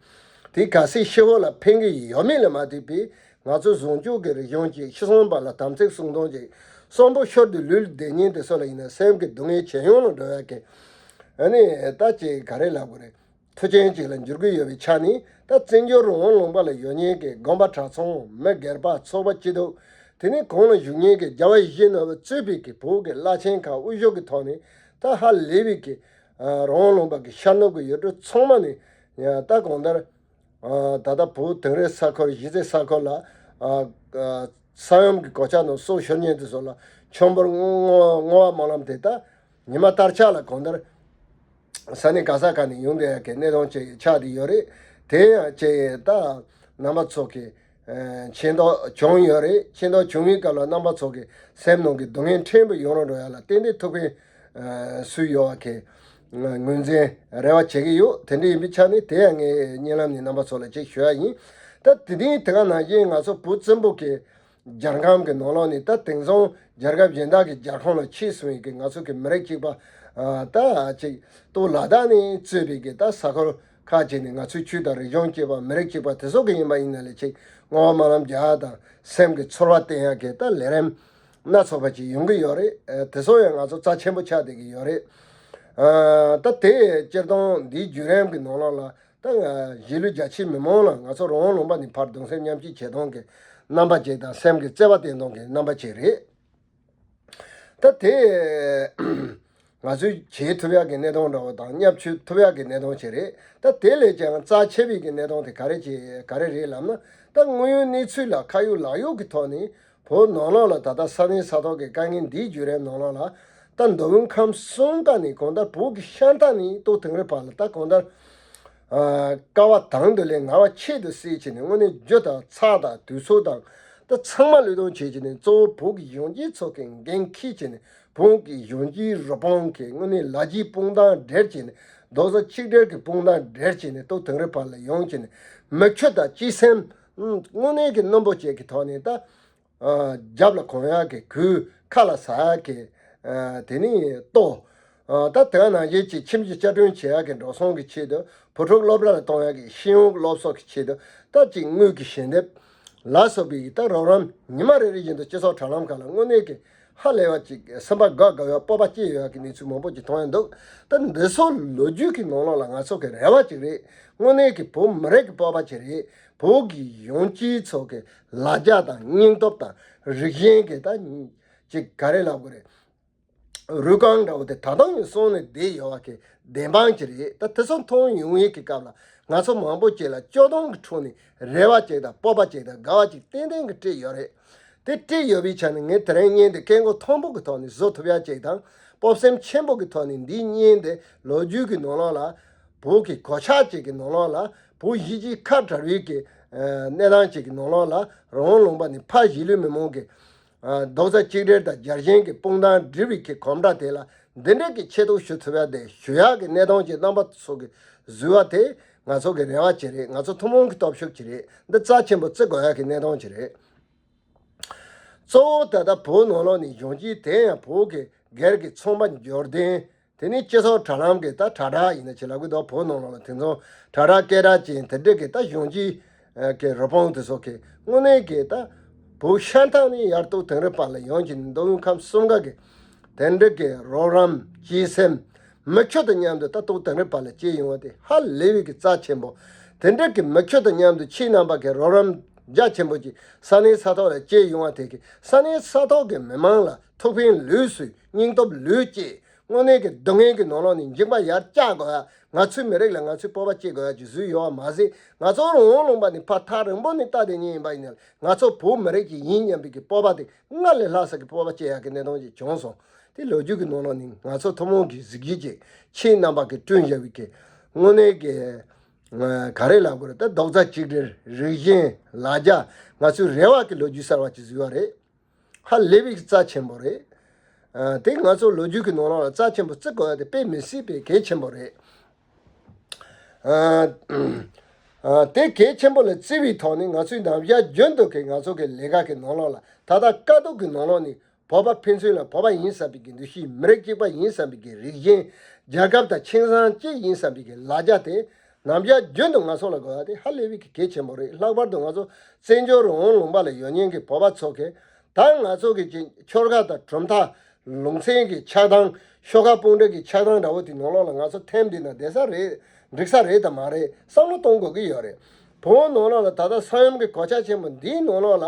དེ་གལ་སྲིད་ཤི་བོ་ལ་ཕན་གྱི་ཡོད་མེད་ལ་མ་ལྟོས་པའི་ང་ཚོ་བཟང་སྤྱོད་ཀྱི་རིག་གཞུང་ཅིག་ཤི་སོང་བར་ལ་དམ་ཚིག་སྲུང་སྟངས་ཅིག་གསོན་པོ་ཤོར་དུས་ལུས་ལ་བསྡད་མཁན་དེ་ཚོ་ལ་ཡིན་ན་སེམས་ཀྱི་སྡུག་བསྔལ་ཇེ་ཡང་ལ་འགྲོ་ཡ་གི་ཨ་ནི་ད་ཅིག་ག་རེ་ལབ་དགོས་རེད། མཐུ་ཅན་ཅིག་ལ་འགྱུར་གྱི་ཡོད་པའི་ཆ་ནས་ད་བཙན་བྱོལ་རང་དབང་ལུང་པ་ལ་ཡོད་མཁན་གྱི་དགོན་པ་གྲྭ་ཚང་མི་སྒེར་པ་ཚོགས་པ་སྐྱིད་སྡུག་དེ་ནས་གོང་ལ་བཞུགས་མཁན་གྱི་རྒྱལ་བ་ཡིད་བཞིན་ནོར་བུ་གཙོས་པའི་གི་བོད་ཀྱི་བླ་ཆེན་ཁག་དབུ་བཞུགས་ཀྱི་ཐོག་ནས་ད་ཧ་ལས་པའི་གི་ཨ་རང་དབང་ལུང་པ་གི་ཤར་ནུབ་ཀྱི་ཡུལ་གྲུ་ཚང་མ་ནས་ཡང་ད་གང་ལྟར་ཨ་ད་ལྟ་བོད་དིང་རི་ས་ཁུལ་གཞིས་རྩེ་ས་ཁུལ་ལ་ཨ་ཨ་ས་ཡོམ་གྱི་གོད་ཆག་ནང་སྲོག་ཤོར་མཁན་དེ་ཚོ་ལ་མཆོད་འབུལ་བསྔོ་བསྔོ་བ་སྨོན་ལམ་དེ་ད་ཉི་མ་ལྟར་ཆགས་ལ་གང་ལྟར། ས་གནས་ག་ས་ག་ནས་ཡོང་བསྡད་ཡ་གི་གནས་སྟངས་ཅིག་ཆགས་བསྡད་ཡོད་རེད། དེ་ཡང་ཅིག་ད་རྣམ་པ་ཚོ་གི་ཨ་མཁྱེན་རྟོགས་བྱུང་ཡོད་རེད། མཁྱེན་རྟོགས་བྱུང་བའི་སྐབས་ལ་རྣམ་པ་ཚོ་གི་སེམས་ནང་གི་སྡུག་བསྔལ་ཕྲན་བུ་ཡོང་རུང་འགྲོ་ཡ་ལ་ཏན་ཏན་ཐུགས་ཕན་ཨ་གསོས་ཡོང་བ་གི་ངོས་འཛིན་རེ་བ་བྱེད་ཀྱི་ཡོད། དེ་འདྲ་ཡིན་པའི་ཆ་ནས་དེ་ཡང་ངས་བརྙན་ལམ་ནས་རྣམ་པ་ཚོ་ལ་ཅིག་ཞུ་ཡ་ཡིན། ད་དེ་རིང་དེ་ག་ནང་བཞིན་ང་ཚོ་བོད་བཙན་པོ་གི་རྒྱལ་ཁམས་ཀྱི་ནང་ལོགས་ནས་ད་དེང་སང་རྒྱལ་ཁབ་གཞན་དག་གི་རྒྱལ་ཁམས་ལ་ཕྱིན་སོང་ཡི་གེ་ང་ཚོ་གི་མི་རིགས་གཅིག་པ་ཨ་ད་ཅིག་ཏུ་ལ་དྭགས་ནས་གཙོས་པའི་གི་ད་ས་ཁུལ་ཁག་ཅིག་ནས་ང་ཚོའི་ཆོས་དང་རིག་གཞུང་གཅིག་པ་མི་རིགས་གཅིག་པ་དེ་ཚོ་གི་ཡིན་པ་ཡིན་ན་ལས་ཅིག་བསྔོ་བ་སྨོན་ལམ་རྒྱག་དང་སེམས་ཀྱི་ཚོར་བ་བསྟན་ཡག་གི་ད་ལས་རིམ་སྣ་ཚོགས་པ་ཅིག་ཡོང་གི་ཡོད་རེད། ཨ་དེ་ཚོ་ཡང་ང་ཚོ་རྩ་ཆེན་པོ་ཆགས་བསྡད་ཀྱི་ཡོད་རེད། ཨ་ད་དེ་སྤྱིར་བཏང་འདིའི་བརྒྱུད་རིམ་གྱི་ནང་ལོགས་ལ། ད་ང་གཞིས་ལུས་རྒྱ་ཆེའི་མི་མང་ལ་ང་ཚོ་རང་དབང་ལུང་པ་ནས་ཕར་གདུང་སེམས་མཉམ་སྐྱེད་བྱེད་སྟངས་ཀྱི་རྣམ་པ་ཅིག་དང་སེམས་ཀྱི་བརྩེ་བ་བསྟན་སྟངས་ཀྱི་རྣམ་པ་ཅིག་རེད། ད་དེ་ང་ཚོས་བྱེད་ཐུབ་ཡག་གི་གནས་སྟངས་འདྲ་བོ་དང་བརྙས་བཅོས་ཐུབ་ཡག་གི་གནས་སྟངས་ཅིག་རེད། ད་དེ་ལས་ཀྱང་རྩ་ཆེ་བའི་གི་གནས་སྟངས་དེ་ག་རེ་ཅིག་ག་རེ་རེད་ལབ་ན། ད་དངོས་ཡོད་གནས་ཚུལ་ལ་ཁ་ཡོད་ལག་ཡོད་ཀྱི་ཐོག་ནས་བོད་ནང་ལོགས་ལ་ད་ལྟ་ས་གནས་ས་ཐོག་གི་དཀའ་ངལ་འདིའི་བརྒྱུད་རིམ་ནང་ལོགས་ལ་ད་མདོ་དབུས་ཁམས་གསུམ་ཀ་ནས་གང་ལྟར་བོད་ཀྱི་ཤ་སྟག་ནས་ཏོག་དེང་རབས་བར་ལ་ད་གང་ལྟར་ཨ་དཀའ་བ་དང་དུ་ལེན་ངལ་བ་ཁྱད་དུ་བསད་བྱས་ནས་དངོས་གནས་རྒྱུ་དང་ཚྭ་དང་དུས་ཚོད་དང་ད་ཚང་མ་བློས་གཏོང་བྱས་བྱས་ནས་གཙོ་བོ་བོད་ཀྱི་གཞོན་སྐྱེས་ཚོ་གི་འགན་འཁྱེར་བྱས་ནས་བོད་ཀྱི་གཞོན་སྐྱེས་རུ་དཔུང་གི་དངོས་གནས་ལ་རྒྱའི་དཔུང་གདང་སྦྲེལ་བྱས་ནས་རྡོག་རྩ་གཅིག་སྒྲིལ་གྱི་དཔུང་གདང་སྦྲེལ་བྱས་ནས་ཏོག་དེང་རབས་བར་ལ་ཡོང་བྱས་ནས་མི་ཆོས་དང་སྤྱི་སེམས་དངོས་གནས་ཀྱི་རྣོན་པོ་བཅས་ཀྱི་ཐོག་ནས་ད། ཨ་རྒྱབ་ལ་གོན་ཡག་གི་གོས། ཁ་ལ་ཟ་ཡག་གི་ཨ་དེ་ནི་ལྟོ། ཨ་ད་དེ་ག་ནང་བཞིན་གྱི་ཁྱིམ་གྱི་བསྐྱར་སྐྲུན་བྱེད་ཡག་གི་འགྲོ་སོང་གི་ཆེད་དུ་བུ་ཕྲུག་སློབ་གྲྭ་ལ་གཏོང་ཡག་གི་ཤེས་ཡོན་སློབ་གསོ་གི་ཆེད་དུ་ད་ཅིག་དངུལ་གྱི་ཞལ་འདེབས་ལ་སོགས་པའི་ད་རོགས་རམ་ཉི་མ་རེ་རེ་བཞིན་དུ་སྤྱི་ཚོགས་དྲ་ལམ་ཁག་ལ་དངོས་གནས་ཀྱི་ཧ་ལས་པ་ཅིག་སེམས་པ་དགའ་དགའ་བའི་སྤོབས་པ་སྐྱེ་ཡོད་ཡག་གི་གནས་ཚུལ་མང་པོ་ཅིག་མཐོང་ཡག་འདུག་ད་འདི་ཚོ་ལོ་རྒྱུས་ཀྱི་ནང་ལོགས་ལ་ང་ཚོ་གི་རེ་བ་ཅིག་རེད། དངོས་གནས་ཀྱི་བོད་མི་རིགས་ཀྱི་སྤོབས་པ་ཅིག་རེད། བོད་ཀྱི་གཞོན་སྐྱེས་ཚོ་གི་ལ་རྒྱ་དང་སྙིང་སྟོབས་དང་རིགས་ཞེན་གྱི་ད་ཅིག་ག་རེ་ལབ་དགོས་རེད། རུས་རྐང་འདྲ་བོ་དེ་ད་དུང་ཡང་སོང་ནས་བསྡད་ཡོད་པ་གི་བདེན་དཔང་ཅིག་རེད། ད་དེ་ཚོ་མཐོང་ཡོང་ཡས་ཀྱི་སྐབས་ལ་ང་ཚོ་མང་པོ་ཅིག་ལ་སྤྱོད་སྟངས་ཀྱི་ཁྲོད་ནས་རེ་བ་ཅིག་དང་སྤོབས་པ་ཅིག་དང་དགའ་བ་ཅིག་ཏན་ཏན་གྱི་སྤྲད་ཡོད་རེད། དེ་སྤྲད་ཡོད་པའི་ཆ་ནས་ངས་དེ་རིང་བརྙན་འདི་སྐད་མགོ་མཐོན་པོ་གི་ཐོག་ནས་བཟོ་ཐུབ་ཡ་ཅིག་དང་སྤོབས་སེམས་ཆེན་པོ་གི་ཐོག་ནས་འདིའི་བརྙན་འདི་ལོ་རྒྱུས་ཀྱི་ནང་ལོགས་ལ་བོད་ཀྱི་གོད་ཆག་ཅིག་གི་ནང་ལོགས་ལ་བོད་གཞིས་བྱེས་ཁ་བྲལ་བའི་གི་ཨ་གནས་སྟངས་ཅིག་གི་ནང་ལོགས་ལ་རང་དབང་ལུང་པ་ནས་ཕར་གཞིས་ལུས་མི་མང་གི་ཨ་རྡོག་རྩ་གཅིག་སྒྲིལ་དང་རྒྱལ་ཞེན་གྱི་དཔུང་གདང་སྒྲིལ་བའི་གི་གོམ་སྒྲ་དེ་ལ་འདི་འདྲ་གི་ཆེ་མཐོང་ཞུ་ཐུབ་ཡ་དེ་ཞུ་ཡག་གི་གནས་སྟངས་ཅིག་རྣམ་པ་ཚོ་གི་བཟོས་པ་དེ་ང་ཚོ་གི་རེ་བ་ཅིག་རེད། ང་ཚོ་ཐུན་མོང་གི་སྟོབས་ཤུགས་ཅིག་རེད། འདི་རྩ་ཆེན་པོ་བརྩི་དགོས་ཡག་གི་གནས་སྟངས་ཅིག་རེད། གཙོ་བོ་ད་ལྟ་བོད་ནང་ལོགས་ནས་གཞོན་སྐྱེས་དེ་ཡང་བོད་ཀྱི་སྒེར་གྱི་ཚོང་པ་འབྱོར་ལྡན། དེ་ནས་སྤྱི་ཚོགས་དྲ་ལམ་གྱི་ད་དྲ་གྲགས་ཡིན་ན་ཅི་ལབ་ཀྱི་འདུག་བོད་ནང་ལོགས་ལ་དེང་སང་དྲ་གྲགས་སྐད་གྲགས་ཅན་དེ་འདྲ་གི་ད་གཞོན་སྐྱེས་ཀྱི་རུ་དཔུང་དེ་ཚོ་གི་དངོས་གནས་ཀྱི་ད་བོད་ཤ་སྟག་ནས་ཡར་ཏོག་དེང་རབས་བར་ལ་ཡོང་གི་མདོ་དབུས་ཁམས་གསུམ་ཀ་གི་དེ་འདྲ་གི་རོགས་རམ་གཅེས་སེམས་མི་ཁྱོད་དང་མཉམ་དུ་ད་ཏོག་དེང་རབས་བར་ལ་སྐྱེས་ཡོང་བ་དེ་ཧ་ལས་པའི་གི་རྩ་ཆེན་པོ། དེ་འདྲ་གི་མི་ཁྱོད་དང་མཉམ་དུ་ཁྱེད་རྣམ་པ་གི་རོགས་རམ་རྒྱ་ཆེན་པོ་ཅིག་ས་གནས་ས་ཐོག་ལ་སྐྱེས་ཡོང་བ་དེ་གི་ས་གནས་ས་ཐོག་གི་མི་མང་ལ་ཐུགས་ཕན་ལོས་གསོས། སྙིང་སྟོབས་ལོས་སྐྱེས། དངོས་གནས་ཀྱི་སྡུག་བསྔལ་གྱི་ནང་ལོགས་ནས་འཇིགས་པ་ཡར་བཀྱག་དགོས་ཡ། ང་ཚོའི་མི་རིགས་ལ་ང་ཚོའི་སྤོབས་པ་སྐྱེ་དགོས་ཡ་ཅིག་བཟོས་ཡོད་པ་མ་ཟད། ང་ཚོ་རང་དབང་ལུང་པ་ནས་ཕར་ཐག་རིང་པོ་ནས་ལྟ་བསྡད་མཁན་ཡིན་པ་ཡིན་ན་ང་ཚོ་བོད་མི་རིགས་ཅིག་ཡིན་སྙམ་པའི་གི་སྤོབས་པ་དེ་སྔར་ལས་ལྷག་ས་གི་སྤོབས་པ་སྐྱེ་ཡ་གི་གནས་སྟངས་ཅིག་བྱུང་སོང་། དེ་ལོ་རྒྱུས་ཀྱི་ནང་ལོགས་ནས་ང་ཚོ་ཐུན་མོང་གི་གཟི་བརྗིད་ཅིག་ཁྱེད་རྣམ་པ་གིས་བསྐྲུན་བཞག་པའི་གི་དངོས་གནས་ཀྱི་ཨ་ག་རེ་ལབ་དགོས་རེད། ད་རྡོག་རྩ་གཅིག་སྒྲིལ། རིགས་ཞེན། ལ་རྒྱ། ང་ཚོའི་རེ་བ་གི་ལོ་རྒྱུས་གསར་བ་ཅིག་བཟོས་པ་རེད། ཧ་ལས་པའི་རྩ་ཆེན་པོ་རེད། ཨ་དེ་ང་ཚོ་ལོ་རྒྱུས་ཀྱི་ནང་ལོགས་ལ་རྩ་ཆེན་པོ་བརྩི་དགོས་ཡ་དེ་དཔེ་མི་སྲིད་པའི་གལ་ཆེན་པོ་རེད། ཨ་ ཨ་དེ་གལ་ཆེན་པོ་ལ་བརྩི་བའི་ཐོག་ནས་ང་ཚོའི་ནམ་ཞག་རྒྱུན་དུ་གི་ང་ཚོ་གི་ལས་ཀ་གི་ནང་ལོགས་ལ་ད་ལྟ་དཀའ་སྡུག་གི་ནང་ལོགས་ནས་བོད་པ་ཕན་ཚུན་ལ་བོད་པ་ཡིན་བསམ་པའི་གི་འདུ་ཤེས། མི་རིགས་གཅིག་པ་ཡིན་བསམ་པའི་གི་རིགས་ཞེན། རྒྱལ་ཁབ་དང་ཆིངས་ས་གཅིག་ཡིན་བསམ་པའི་གི་ལ་རྒྱ་དེ་ནམ་ཞག་རྒྱུན་དུ་ང་ཚོ་ལ་དགོས་ཡ་དེ་ཧ་ལས་པའི་གི་གལ་ཆེན་པོ་རེད། ལྷག་པར་དུ་ང་ཚོ་བཙན་བྱོལ་རང་དབང་ལུང་པ་ལ་ཡོད་མཁན་གི་བོད་པ་ཚོ་གི་ད་ང་ཚོ་གི་ཅིག་ཆོལ་ཁ་དང་གྲུབ་མཐའ། ལུང་ཚན་གྱི་ཆགས་སྡང་། ཤོག་ཁག་དཔུང་སྒྲིག་གི་ཆགས་སྡང་འདྲ་བོ་དེ་ནང་ལོགས་ལ་ང་ཚོ་ཐེམ་བསྡད་ན་བསྡད་ས་རེད། འགྲིག་ས་རེད་དམ་མ་རེད་བསམ་བློ་གཏོང་དགོས་ཀྱི་ཡོད་རེད། བོད་ནང་ལོགས་ལ་ད་ལྟ་ས་ཡོམ་གྱི་གོད་ཆག་ཆེན་པོ་འདིའི་ནང་ལོགས་ལ།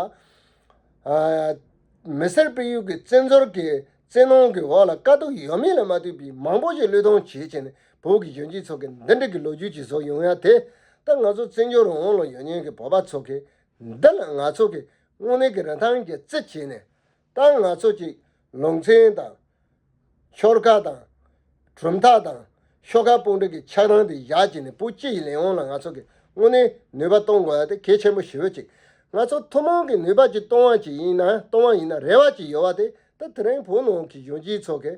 ཨ། མི་སེར་སྤེལ་ཡུལ་གྱི་བཙན་འཛུལ་གྱི་བཙན་གནོན་གྱི་འོག་ལ་དཀའ་སྡུག་ཡོད་མེད་ལ་མ་ལྟོས་པའི་མང་པོ་ཞིག་བློས་གཏོང་བྱེད་བྱས་ནས་བོད་ཀྱི་གཞོན་སྐྱེས་ཚོ་གི་འདི་འདྲ་གི་ལོ་རྒྱུས་ཅིག་བཟོ་ཡོང་ཡ་དེ། ད་ང་ཚོ་བཙན་བྱོལ་རང་དབང་ལ་ཡོད་མཁན་གྱི་བོད་པ་ཚོ་གི་འདི་ལ་ང་ཚོ་གི་དངོས་གནས་ཀྱི་རིན་ཐང་གི་རྩི་བྱས་ནས། ད་ང་ཚོ་གཅིག་ལུང་ཚན་དང་། ཤོར་ཁ་དང་། གྲུབ་མཐའ་དང་། ཤོག་ཁག་དཔུང་སྒྲིག་གི་ཆགས་སྡང་དེ་བཞག་བྱས་ནས་བོད་སྤྱི་ཡི་ལས་དབང་ལ་ང་ཚོ་གི་དངོས་གནས་ནུས་པ་གཏོང་དགོས་ཡ་དེ་གལ་ཆེན་པོ་ཞེ་པོ་ཅིག་ང་ཚོ་ཐུན་མོང་གི་ནུས་པ་ཅིག་གཏོང་བ་ཅིག་ཡིན་ན་གཏོང་བ་ཡིན་ན་རེ་བ་ཅིག་ཡོད་པ་དེ་ད་དེ་རིང་བོད་ནང་གི་གཞོན་སྐྱེས་ཚོ་གི་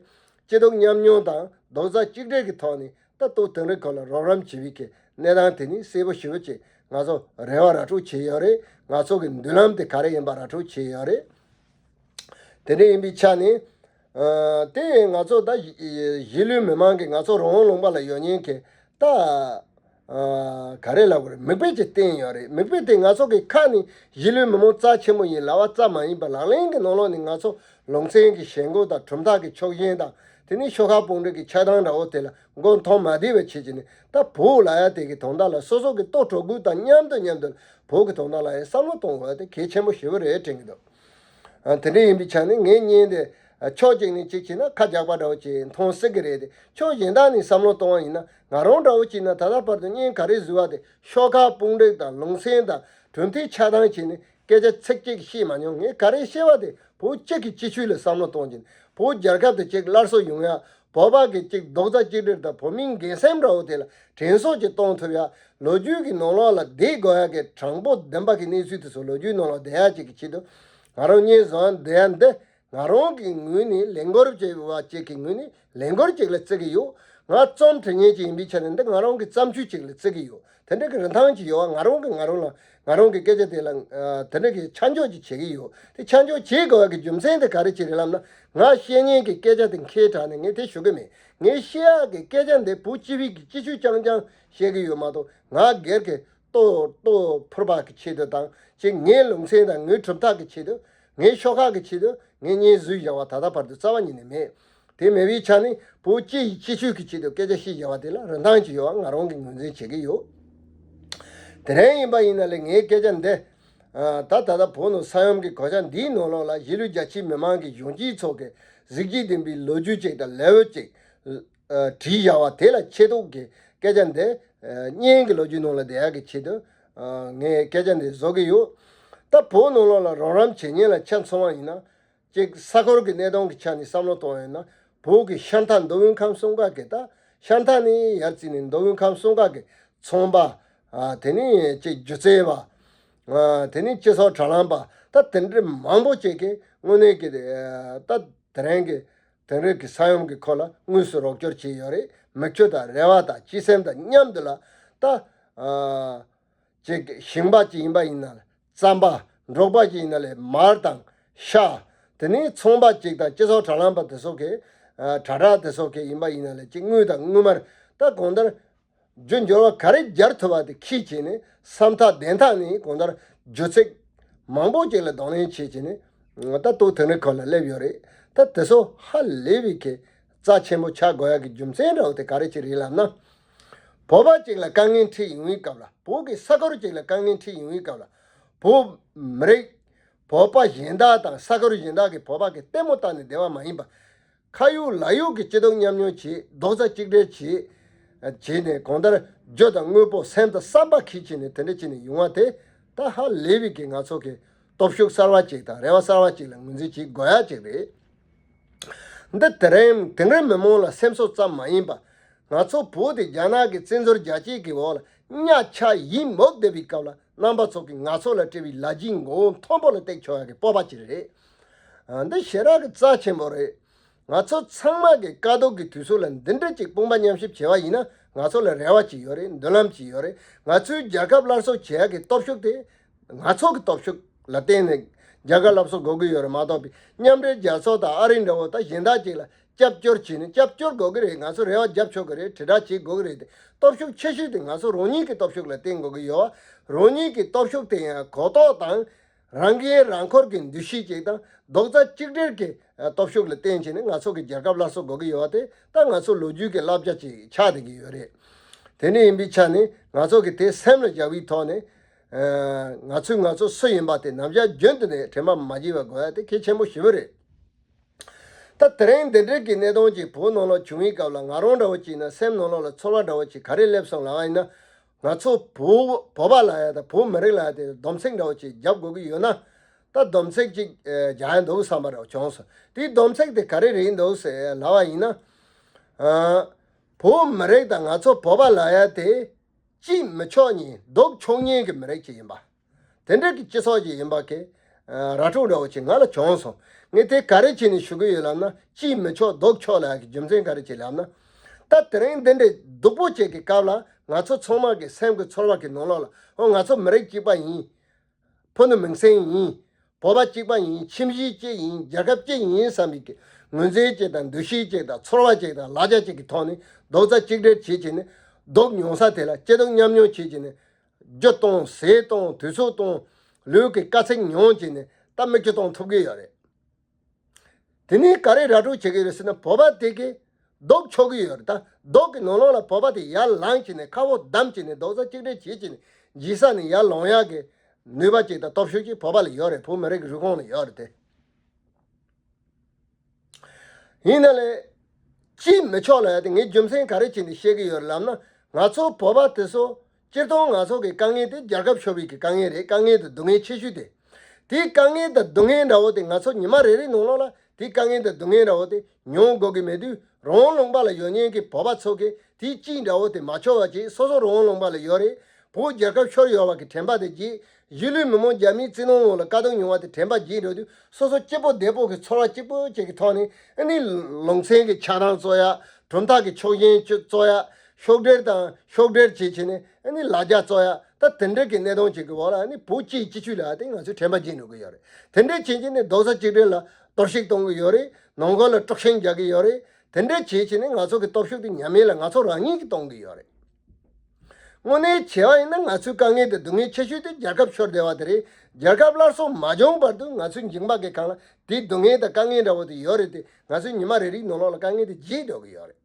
སྐྱིད་སྡུག་མཉམ་མྱོང་དང་རྡོག་རྩ་གཅིག་སྒྲིལ་གྱི་ཐོག་ནས་ད་ལྟོ་དེང་རབས་ཁོ་ལ་རོགས་རམ་བྱེད་པའི་གི་གནས་སྟངས་དེ་ནི་གསལ་པོ་ཞེ་པོ་ཅིག་ང་ཚོ་རེ་བ་ར་སྤྲོད་བྱས་ཡོད་རེད། ང་ཚོ་གི་མདུན་ལམ་དེ་ག་རེ་ཡིན་པ་ར་སྤྲོད་བྱས་ཡོད་རེད། དེ་འདྲ་ཡིན་པའི་ཆ་ནས། ཨ། དེ་ང་ཚོ་ད་གཞིས་ལུས་མི་མང་གི་ང་ཚོ་རང་དབང་ལུང་པ་ལ་ཡོད་མཁན་གྱི་ད། ཨ། ག་རེ་ལབ་དགོས་རེད། མིག་དཔེ་ཅིག་བསྟན་ཡོད་རེད། མིག་དཔེ་དེ་ང་ཚོ་གི་ཁ་ནས་གཞིས་ལུས་མི་མང་རྩ་ཆེན་མོ་ཡིན་ལབ་པ་རྩ་མ་ཡིན་པ་ལག་ལེན་གྱི་ནང་ལོགས་ནས་ང་ཚོ་ལུང་ཚན་གྱི་ཞེན་ཁོག་དང་གྲུབ་མཐའ་གི་ཕྱོགས་ཞེན་དང་དེ་ནས་ཤོག་ཁག་དཔུང་སྒྲིག་གི་ཆགས་སྡང་འདྲ་བོ་དེ་ལ་མགོ་འཐོམ་མ་བསྡད་པ་བྱེད་ཀྱི་ནས་ད་བོད་ལབ་ཡ་དེ་གི་དོན་དག་ལ་སོ་སོ་གི་ལྟོ་གྲོགས་ཀུན་དང་མཉམ་དུ་མཉམ་དུ་བོད་གི་དོན་དག་ལ་ཡང་བསམ་བློ་གཏོང་དགོས་ཡ་དེ་གལ་ཆེན་པོ་ཞེ་པོ་རེད་དྲན་གྱི་འདུག་ཨ། དེ་འདྲ་ཡིན་པའི་ཆ་ནས་ངའི་བརྙན་དེ་ཕྱོགས་གཅིག་ནས་གཅིག་བྱས་ན་ཁ་རྒྱག་པ་འདྲ་བོ་ཅིག་མཐོང་སྲིད་ཀྱི་རེད་དེ། ཕྱོགས་གཞན་དག་ནས་བསམ་བློ་གཏོང་བ་ཡིན་ན་ང་རང་འདྲ་བོ་ཅིག་ན་ད་ལྟ་བར་དུ་བརྙན་ག་རེ་བཟོས་པ་དེ་ཤོག་ཁག་དཔུང་སྒྲིག་དང་ལུང་ཚན་དང་གྲུབ་མཐའི་ཆགས་སྡང་བྱས་ནས་སྐད་ཆ་ཚིག་གཅིག་བཤད་མ་མྱོང་། ངས་ག་རེ་བཤད་པ་དེ་བོད་སྤྱི་གི་སྤྱི་ཆོས་ལ་བསམ་བློ་གཏོང་གིན། བོད་རྒྱལ་ཁབ་དེ་གཅིག་སླར་གསོ་ཡོང་ཡ། བོད་པ་གི་གཅིག་རྡོག་རྩ་གཅིག་སྒྲིལ་དང་བོད་མིའི་འགན་སེམས་འདྲ་བོ་དེ་ལ་དྲན་གསོ་ཅིག་གཏོང་ཐུབ་ཡ། ལོ་རྒྱུས་ཀྱི་ནང་ལོགས་ལ་བསྡད་དགོས་ཡ་གི་དྲང་པོ་བདེན་པ་གི་གནས་ཚུལ་དེ་ཚོ་ལོ་རྒྱུས་ནང་ལ་བསྡད་ཡ་ཅིག་གི་ཆེད་དུ། ང་རང་བརྙན་བཟོ་ཡ་འདི་ཡ་འདི་ང་རང་གི་ངོས་ནས་ལས་འགུལ་བྱེད་པ་ཅིག་གི་ངོས་ནས་ལས་འགུལ་ཅིག་ལ་བརྩི་གི་ཡོད། ང་རྩོམ་འབྲི་མཁན་ཅིག་ཡིན་པའི་ཆ་ནས་འདི་ང་རང་གི་བརྩམས་ཆོས་ཅིག་ལ་བརྩི་གི་ཡོད། དེ་འདྲ་གི་རིན་ཐང་ཅིག་ཡོད་པ། ང་རང་གི་ང་རང་ལ་ང་རང་གི་སྐད་ཆ་དེ་ལ་ཨ་དེ་འདྲ་གི་ཆ་འཇོག་ཅིག་བྱེད་ཀྱི་ཡོད། དེ་ཆ་འཇོག་བྱེད་དགོས་པ་གི་རྒྱུ་མཚན་དེ་ག་རེ་ཅིག་རེད་ལབ་ན། ང་བཤད་མཁན་གྱི་སྐད་ཆ་དེ་མཁས་དྲགས་ནས་ངས་དེ་ཞུ་གི་མེད། ངས་བཤད་ཡག་གི་སྐད་ཆ་འདི་བོད་སྤྱི་པའི་གི་སྤྱི་ཆོས་རྐྱང་རྐྱང་བཤད་ཀྱི་ཡོད་མ་གཏོགས། ང་སྒེར་གྱི་ལྟོ་ལྟོ་ཕོར་པ་གི་ཆེད་དུ་དང་ཅིག་ངའི་ལུང་ཚན་དང་ངའི་གྲུབ་མཐའ་གི་ཆེད་དུ། ངའི་ཤོག་ཁག་གི་ཆེད་དུ་ངས་བརྙན་བཟོས་བཞག་པ་ད་ལྟ་བར་དུ་རྩ་བ་ཉིད་ནས་མེད། དེ་མེད་པའི་ཆ་ནས་བོད་སྤྱི་ཡི་སྤྱི་ཆོས་ཀྱི་ཆེད་དུ་སྐད་ཆ་བཤད་བཞག་པ་དེ་ལ་རིན་ཐང་ཅིག་ཡོད་པ་ང་རང་གིས་ངོས་འཛིན་བྱེད་ཀྱི་ཡོད། དེ་རིང་ཡིན་པ་ཡིན་ན་ལས་ངའི་སྐད་ཆ་འདི། ཨ། ད་ད་ལྟ་བོད་ནང་ས་ཡོམ་གྱི་གོད་ཆག་འདིའི་ནང་ལོགས་ལ་གཞིས་ལུས་རྒྱ་ཆེའི་མི་མང་གི་གཞོན་སྐྱེས་ཚོ་གི་གཟི་བརྗིད་ལྡན་པའི་ལོ་རྒྱུས་ཅིག་དང་ལེའུ་ཅིག་ཨ། བྲིས་བཞག་པ་དེ་ལ་ཆེ་མཐོང་གི་སྐད་ཆ་འདི། ཨ། བརྙན་གྱི་ལོ་རྒྱུས་ནང་ལ་བསྡད་ཡག་གི་ཆེད་དུ། ཨ། ངས་སྐད་ཆ་འདི་བཟོ་གི་ཡོད། ད་བོད་ནང་ལོགས་ལ་རོགས་རམ་བྱེད་མཁན་ལ་ཆ་མཚོན་པ་ཡིན་ན། གཅིག་ས་ཁུལ་གྱི་གནས་སྟངས་ཀྱི་ཆ་ནས་བསམ་བློ་གཏོང་ཡོད་ན། བོད་ཀྱི་ཤར་མཐའ་མདོ་དབུས་ཁམས་གསུམ་ཀ་གི་ད་ཤར་མཐའ་ནས་ཡར་བརྩིས་ནས་མདོ་དབུས་ཁམས་གསུམ་ཀ་གི་ཚོང་པ། ཨ། དེ་ནས་གཅིག་སྒྱུ་རྩལ་པ། ཨ། དེ་ནས་སྤྱི་ཚོགས་དྲ་ལམ་པ། ད་དེ་འདྲའི་མང་པོ་ཅིག་གིས་དངོས་གནས་ཀྱི་ད་དེ་རིང་གི་དེང་རབས་ཀྱི་ས་ཡོམ་གྱི་སྐོར་ལ་དངོས་སུ་རོགས་སྐྱོར་བྱས་ཡོད་རེད། མིག་ཆུ་དང་རེ་བ་དང་སྤྱི་སེམས་དང་མཉམ་དུ་ལ་ད། ཨ། ཅིག་ཞིང་པ་ཅིག་ཡིན་པ་ཡིན་ན་ལ་རྩམ་པ། འབྲོག་པ་ཅིག་ཡིན་ན་ལས་མར་དང་ཤ། དེ་ནས་ཚོང་པ་ཅིག་དང་སྤྱི་ཚོགས་དྲ་ལམ་པ་དེ་ཚོ་གི། ཨ། དྲ་གྲགས་དེ་ཚོ་གི་ཡིན་པ་ཡིན་ན་ལས་ཅིག་དངུལ་དང་དངུལ་སྨར། ད་གང་ལྟར་རྒྱུ་འབྱོར་བ་ག་རེ་སྦྱར་ཐུབ་པ་དེ་ཁྱེར་བྱས་ནས་ས་མཐའ་བདེ་མཐའ་ནས་གང་ལྟར་རྒྱུ་ཚིག་མང་པོ་ཅིག་ལ་གདོང་ལེན་བྱེད་བྱས་ནས་ད་ལྟོ་དེང་རབས་ཁོ་ལ་སླེབས་ཡོད་རེད། ད་དེ་ཚོ་ཧ་ལས་པའི་གི་རྩ་ཆེན་པོ་ཆགས་དགོས་ཡག་གི་རྒྱུ་མཚན་འདྲ་བོ་དེ་ག་རེ་ཅིག་རེད་ལབ་ན། བོད་པ་ཅིག་ལ་དཀའ་ངལ་འཕྲད་ཡོང་བའི་སྐབས་ལ། བོད་ཀྱི་ས་ཁུལ་ཅིག་ལ་དཀའ་ངལ་འཕྲད་ཡོང་བའི་སྐབས་ལ། བོད་མི་རིགས། བོད་པ་གཞན་དག་དང་ས་ཁུལ་གཞན་དག་གི་བོད་པ་གི་ལྟད་མོ་བལྟས་ནས་བསྡད་པ་མ་ཡིན་པ། ཁ་ཡོད་ལག་ཡོད་ཀྱི་སྐྱིད་སྡུག་མཉམ་མྱོང་བྱེད། རྡོག་རྩ་གཅིག་སྒྲིལ་བྱེད། བྱས་ནས་གང་ལྟར་རྒྱུ་དང་དངོས་པོ་སེམས་དང་བསམ་པ་ཁྱེར་བྱས་ནས་དེ་འདྲ་བྱས་ནས་ཡོང་བ་དེ། ད་ཧ་ལས་པའི་གི་ང་ཚོ་གི་སྟོབས་ཤུགས་གསར་བ་ཅིག་དང་རེ་བ་གསར་བ་ཅིག་ལ་ངོས་འཛིན་བྱེད་དགོས་ཡག་ཅིག་རེད། འདི་དེ་རིང་དེང་རབས་མི་མང་ལ་སེམས་གསོ་ཙམ་མ་ཡིན་པ། ང་ཚོ་བོད་དེ་རྒྱ་ནག་གི་བཙན་འཛུལ་རྒྱ་སྐྱེད་ཀྱི་འོག་ལ་གཉའ་ཆག་ཡིད་མུག་བསྡད་པའི་སྐབས་ལ། རྣམ་པ་ཚོ་གིས་ང་ཚོ་ལ་སྤྲད་པའི་ལ་རྒྱའི་མགོ་བོ་མཐོན་པོ་ལ་བཏེགས་ཆོག་ཡག་གི་སྤོབས་པ་ཅིག་རེད། ཨ། འདི་ཞེ་དྲག་གི་རྩ་ཆེན་པོ་རེད། ང་ཚོ་ཚང་མ་གིས་དཀའ་སྡུག་གི་དུས་ཚོད་ལ་འདི་འདྲ་ཅིག་དཔུང་པ་མཉམ་གཤིབ་བྱས་པ་ཡིན་ན། ང་ཚོ་ལ་རེ་བ་ཅིག་ཡོད་རེད། མདུན་ལམ་ཅིག་ཡོད་རེད། ང་ཚོའི་རྒྱལ་ཁབ་སླར་གསོ་བྱེད་ཡག་གི་སྟོབས་ཤུགས་དེ་ང་ཚོ་གི་སྟོབས་ཤུགས་ལ་བརྟེན་ནས་རྒྱལ་ཁབ་སླར་གསོ་དགོས་ཀྱི་ཡོད་རེད་མ་གཏོགས་པའི་མཉམ་འབྲེལ་རྒྱལ་ཚོགས་དང་ཨ་རི་འདྲ་བོ་ད་གཞན་དག་ཅིག་ལ་སྐྱབས་བཅོལ་བྱས་ནས། སྐྱབས་བཅོལ་དགོས་ཀྱི་རེད། ང་ཚོ་རེ་བ་རྒྱབ་ཆོག་གི་རེད། དྲིལ་བསྒྲགས་བྱེད་དགོས་ཀྱི་རེད་དེ། སྟོབས་ཤུགས་ཆེ་ཤོས་དེ་ང་ཚོ་རང་ཉིད་ཀྱི་སྟོབས་ཤུགས་ལ་བརྟེན་དགོས་ཀྱི་ཡོད་བ། རང་ཉིད་ཀྱི་སྟོབས་ཤུགས་དེ་ཡང་གོ་རྟོགས་དང་། རང་འགན་རང་འཁུར་གྱི་འདུ་ཤེས་ཅིག་དང་རྡོག་རྩ་གཅིག་སྒྲིལ་གྱི་ཨ་སྟོབས་ཤུགས་ལ་བརྟེན་བྱས་ནས་ང་ཚོ་གི་རྒྱལ་ཁབ་སླར་གསོ་དགོས་ཀྱི་ཡོད་བ། དེ་ད་ང་ཚོ་ལོ་རྒྱུས་ཀྱི་བསླབ་བྱ་ཅིག་ཆགས་བསྡད་ཀྱི་ཡོད་རེད། དེ་འདྲ་ཡིན་པའི་ཆ་ནས་ང་ཚོ་གི་དེ་སེམས་ལ་བཞག་པའི་ཐོག་ནས། ཨ་ང་ཚོས་ང་ཚོ་སུ་ཡིན་པ་དེ་ནམ་ཞག་རྒྱུན་དུ་ནས་དྲན་པ་མ་བརྗེད་པ་དགོས་ཡ་དེ་གལ་ཆེན་པོ་ཞེ་པོ་རེད། ད་དེ་རིང་འདི་འདྲའི་གི་གནད་དོན་ཅིག་བོད་ནང་ལ་བྱུང་བའི་སྐབས་ལ་ང་རང་འདྲ་བོ་ཅིག་ཡིན་ན་སེམས་ནང་ལོགས་ལ་ཚོར་བ་འདྲ་བོ་ཅིག་ག་རེ་སླེབས་སོང་ལབ་པ་ཡིན་ན། ང་ཚོ་བོད་བོད་པ་ལབ་ཡ་དང་བོད་མི་རིགས་ལབ་ཡ་དེ་སྡོམ་ཚིག་འདྲ་བོ་ཅིག་རྒྱབ་དགོས་ཀྱི་ཡོད་ན། ད་སྡོམ་ཚིག་ཅིག་ཨེ་རྒྱག་ཡ་འདུག་བསམ་པ་འདྲ་བོ་བྱུང་སོང་། དེའི་སྡོམ་ཚིག་དེ་ག་རེ་རེད་འདུག་ཟེར་ལབ་པ་ཡིན་ན། ཨ་བོད་མི་རིགས་དང་ང་ཚོ་བོད་པ་ལབ་ཡ་དེ་སྐྱིད་མི་ཆོག་མཁན་སྡུག་ཆོག་མཁན་གྱི་མི་རིགས་ཅིག་ཡིན་པ། དེ་འདྲ་གི་སྤྱི་ཚོགས་ཅིག་ཡིན་པ་གི་ཨ་ར་སྤྲོད་འདྲ་བོ་ཅིག་ང་ལ་བྱུང་སོང་། ངས་དེ་ག་རེ་བྱས་ནས་ཞུ་གི་ཡོད་ལབ་ན། སྐྱིད་མི་ཆོག་སྡུག་ཆོག་ལབ་ཡ་གི་རྒྱུ་མཚན་ག་རེ་བྱས་ལབ་ན། ད་དེ་རིང་འདི་འདྲའི་སྡུག་པོ་ཅིག་གི་སྐབས་ལ་ང་ཚོ་ཚང་མ་གི་སེམས་ཀྱི་ཚོར་བ་གི་ནང་ལོགས་ལ། ཨོ་ང་ཚོ་མི་རིགས་གཅིག་པ་ཡིན། ཕུ་ནུ་མིང་སྲིང་ཡིན། བོད་པ་གཅིག་པ་ཡིན། ཁྱིམ་གཞིས་གཅིག་ཡིན། རྒྱལ་ཁབ་གཅིག་ཡིན་བསམ་པའི་གི་ངོས་འཛིན་གཅིག་དང་འདུ་ཤེས་གཅིག་དང་ཚོར་བ་གཅིག་དང་ལ་རྒྱ་གཅིག་གི་ཐོག་ནས་རྡོག་རྩ་གཅིག་སྒྲིལ་བྱེད་བྱས་ནས། སྡུག་མྱོང་ས་དེ་ལ་སྐྱིད་སྡུག་མཉམ་མྱོང་བྱེད་བྱས་ནས། རྒྱུ་གཏོང་ཟས་གཏོང་དུས་ཚོད་གཏོང་། ལུས་ཀྱི་དཀའ་ཚེགས་མྱོང་བྱས་ནས་ད་མིག་ཆུ་གཏོང་ཐུབ་ཀྱི་ཡོད་རེད། དེ་ནས་ག་རེ་ར་སྤྲོད་བྱེད་ཀྱི་ཡོད་རེད་ཟེར་ན། བོད་པ་དེ་གིས་སྡུག་ཆོག་གི་ཡོད་རེད། ད་སྡུག་གི་ནང་ལོགས་ལ་བོད་པ་དེ་ཡར་ལངས་བྱས་ནས་ཁ་བོ་བསྡམས་བྱས་ནས་རྡོག་རྩ་གཅིག་སྒྲིལ་བྱེད་བྱས་ནས་འཇིགས་ས་ནས་ཡར་ལོང་ཡག་གི་ནུས་པ་ཅིག་དང་སྟོབས་ཤུགས་ཅིག་བོད་པ་ལ་ཡོད་རེད། བོད་མི་རིགས་ཀྱི་རུས་ཁོག་ལ་ཡོད་རེད་དེ། ཡིན་ན་ལས། ཅིས་མི་ཆོག་ལབ་ཡ་དེ་ངས་རྒྱུ་མཚན་ག་རེ་བྱས་ནས་བཤད་ཀྱི་ཡོད་རེད་ལབ་ན། ང་ཚོ་བོད་པ་དེ་ཚོ་སྤྱིར་བཏང་ང་ཚོ་གི་དཀའ་ངལ་དེ་རྒྱལ་ཁབ་ཤོར་བའི་གི་དཀའ་ངལ་རེད། དཀའ་ངལ་དང་སྡུག་བསྔལ་ཆེ་ཤོས་དེ། དེའི་དཀའ་ངལ་དང་སྡུག་བསྔལ་འདྲ་བོ་དེ་ང་ཚོ་ཉི་མ་རེ་རེའི་ནང་ལོགས་ལ་དེའི་དཀའ་ངལ་དང་སྡུག་བསྔལ་འདྲ་བོ་དེ་མྱོང་དགོས་ཀྱི་མེད་དུས། རང་དབང་ལུང་པ་ལ་ཡོད་མཁན་གྱི་བོད་པ་ཚོ་གིས་དེའི་སྐྱིད་འདྲ་བོ་དེ་མ་ཆོག་པ་བྱས། སོ་སོ་རང་དབང་ལུང་པ་ལ་ཡོད་རེད། བོད་རྒྱལ་ཁབ་ཤོར་ཡོད་པ་གི་དྲན་པ་དེ་བརྗེད། གཞིས་ལུས་མི་མང་རྒྱ་མིའི་བཙན་གནོན་འོག་ལ་དཀའ་སྡུག་མྱོང་བ་དེ་དྲན་པ་བརྗེད་འགྲོ་དུས། སོ་སོ་སྐྱིད་པོ་བདེ་པོ་གི་ཚོར་བ་གཅིག་པོ་གཅིག་གི་ཐོག་ནས། ཨ་ནི་ལུང་ཚན་གྱི་ཆ་ཚང་རྩོད་ཡ། གྲུབ་མཐའ་གི་ཕྱོགས་ཞེན་རྩོད་ཡ། ཤོག་སྒྲིལ་དང་ཤོག་སྒྲིལ་བྱེད་བྱས་ནས་ཨ་ནི་ལ་རྒྱ་རྩོད་ཡ། ད་དེ་འདྲ་གི་གནད་དོན་ཅིག་གི་འོག་ལ་ཨ་ནི་བོད་སྤྱིའི་སྤྱི་སྤྱོད་ལ་དེ་ང་ཚོས་དྲན་པ་བརྗེད་འགྲོ་གི་ཡོད་རེད། དེ་འདྲ་བྱེད་བྱས་ནས་རྡོག་རྩ་གཅིག་སྒྲིལ་ལ་གཏོར་བཤིག་གཏོང་གི་ཡོད་རེད། ནང་ཁུལ་ལ་དཀྲུག་ཤིང་རྒྱག་གི་ཡོད་རེད། དེ་འདྲ་བྱེད་བྱས་ནས་ང་ཚོ་གི་སྟོབས་ཤུགས་དེ་ཉམས་ཉེས་ལ་ང་ཚོ་རང་ཉིད་ཀྱིས་གཏོང་གི་ཡོད་རེད། དངོས་གནས་བྱས་པ་ཡིན་ན་ང་ཚོའི་དཀའ་ངལ་དང་སྡུག་བསྔལ་ཆེ་ཤོས་དེ་རྒྱལ་ཁབ་ཤོར་བསྡད་པ་དེ་རེད། རྒྱལ་ཁབ་སླར་གསོ་མ་བྱུང་བར་དུ་ང་ཚོའི་མཇིང་པ་གི་སྒང་ལ་དེའི་སྡུག་བསྔལ་དང་དཀའ་ངལ་འདྲ་བོ་དེ་ཡོད་རེད་དེ། ང་ཚོའི་ཉི་མ་རེ་རེའི་ནང་ལོགས་ལ་དཀའ་ངལ་དེ་རྒྱས་འགྲོ་གི་ཡོད་རེད།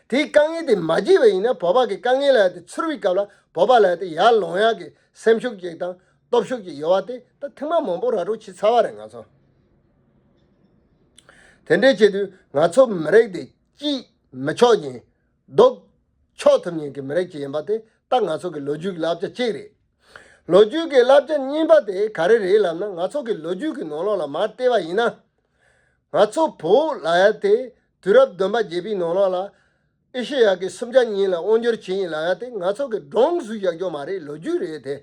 དེའི་དཀའ་ངལ་དེ་མ་བརྗེད་པ་ཡིན་ན། བོད་པ་གི་དཀའ་ངལ་ལ་དེ་ཚོར་བའི་སྐབས་ལ་བོད་པ་ལ་དེ་ཡར་ལོང་ཡག་གི་སེམས་ཤུགས་ཅིག་དང་སྟོབས་ཤུགས་ཅིག་ཡོད་པ་དེ་ད་ཐེངས་མ་མང་པོ་ར་སྤྲོད་བྱས་ཚར་བ་རེད་ང་ཚོ། དེ་འདྲའི་ཆེད་དུ་ང་ཚོ་མི་རིགས་དེ་སྐྱིད་མི་ཆོག་མཁན། སྡུག་ཆོག་ཐུབ་མཁན་གྱི་མི་རིགས་ཅིག་ཡིན་པ་དེ་ད་ང་ཚོ་གི་ལོ་རྒྱུས་ཀྱི་བསླབ་བྱ་གཅིག་རེད། ལོ་རྒྱུས་ཀྱི་བསླབ་བྱ་གཉིས་པ་དེ་ག་རེ་རེད་ལབ་ན། ང་ཚོ་གི་ལོ་རྒྱུས་ཀྱི་ནང་ལོགས་ལ་མར་བལྟས་པ་ཡིན་ན། ང་ཚོ་བོད་ལབ་ཡ་དེ་དུས་རབས་བདུན་པ་བརྒྱད་པའི་ནང་ལོགས་ལ་ཨེ་ཤེ་ཡ་གི་སུམ་བརྒྱ་གཉིས་ལ་དབང་སྒྱུར་བྱས་ཡིན་ལབ་ཡ་དེ་ང་ཚོ་གི་སྒྲུང་བཟོས་བཞག་རྒྱུ་མ་རེད། ལོ་རྒྱུས་རེད་དེ།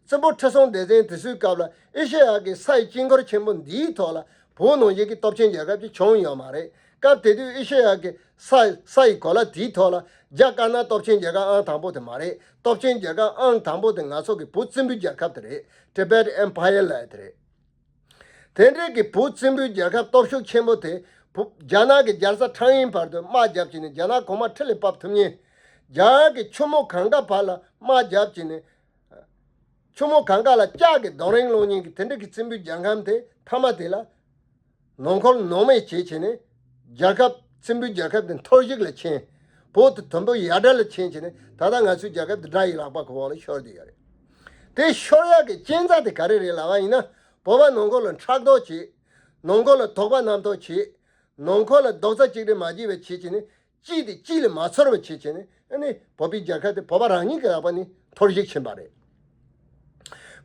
བཙན་པོ་ཁྲི་སྲོང་ལྡེ་བཙན་དེ་ཚོའི་སྐབས་ལ་ཨེ་ཤེ་ཡ་གི་ས་ཡི་དཀྱིལ་འཁོར་ཆེན་པོ་འདིའི་ཐོག་ལ་བོད་ནང་བཞིན་གྱི་སྟོབས་ཆེན་རྒྱལ་ཁབ་ཅིག་བྱུང་ཡོད་མ་རེད། སྐབས་དེ་དུས་ཨེ་ཤེ་ཡ་གི་ས་ས་ཡི་གོ་ལ་དེའི་ཐོག་ལ་རྒྱ་དཀར་ནག་སྟོབས་ཆེན་རྒྱལ་ཁབ་ཨང་དང་པོ་དེ་མ་རེད། སྟོབས་ཆེན་རྒྱལ་ཁབ་ཨང་དང་པོ་དེ་ང་ཚོ་གི་བོད་བཙན་པོའི་རྒྱལ་ཁབ་དེ་རེད། Tibet Empire ལབ་ཡ་དེ་རེད། དེ་འདྲའི་གི་བོད་བཙན་པོའི་རྒྱལ་ཁབ་སྟོབས་ཤུགས་ཆེན་པོ་དེ། བོད་རྒྱ་ནག་གི་རྒྱལ་ས་ཁྲང་ཨན་བར་དུ་དམག་བརྒྱབ་བྱས་ནས་རྒྱ་ནག་གོང་མ་འཕྲིན་ལས་ཕབ་ཐུབ་མཁན། རྒྱ་གར་གྱི་ཆུ་མོ་གངྒཱ་བར་ལ་དམག་བརྒྱབ་བྱས་ནས། ཆུ་མོ་གངྒཱ་ལ་ལྕགས་ཀྱི་རྡོ་རིང་སློང་མཁན་གྱི་དེ་འདྲ་གི་བཙན་པོའི་རྒྱལ་ཁམས་དེ་མཐའ་མ་དེ་ལ་ནང་འཁོར་ནང་མེད་བྱས་བྱས་ནས་རྒྱལ་ཁབ་བཙན་པོའི་རྒྱལ་ཁབ་དེ་འཐོར་ཞིག་ལ་ཕྱིན། བོད་དེ་དུམ་བུ་ཡར་དྲག་ལ་ཕྱིན་བྱས་ནས་ད་ལྟ་ང་ཚོའི་རྒྱལ་ཁབ་དེ་དགྲ་ཡི་རག་པ་གི་འོག་ལ་ཤོར་བསྡད་ཡོད་རེད། དེ་ཤོར་ཡག་གི་རྐྱེན་རྩ་དེ་ག་རེ་རེད་ལབ་པ་ཡིན་ན། བོད་པ་ནང་འཁོར་ལ་ཕྲག་དོག་བྱེད། ནང་འཁོར་ལ་དོགས་པ་རྣམ་རྟོག་བྱེད། ནང་འཁོར་ལ་རྡོག་རྩ་གཅིག་སྒྲིལ་མ་བྱས་པ་བྱེད་བྱས་ནས། གཅིག་དེ་གཅིག་ལ་མ་ཚོར་བ་བྱེད་བྱས་ནས། ཨ་ནི་བོད་པའི་རྒྱལ་ཁབ་དེ་བོད་པ་རང་ཉིད་ཀྱི་རག་པ་ནས་འཐོར་ཞིག་ཕྱིན་པ་རེད།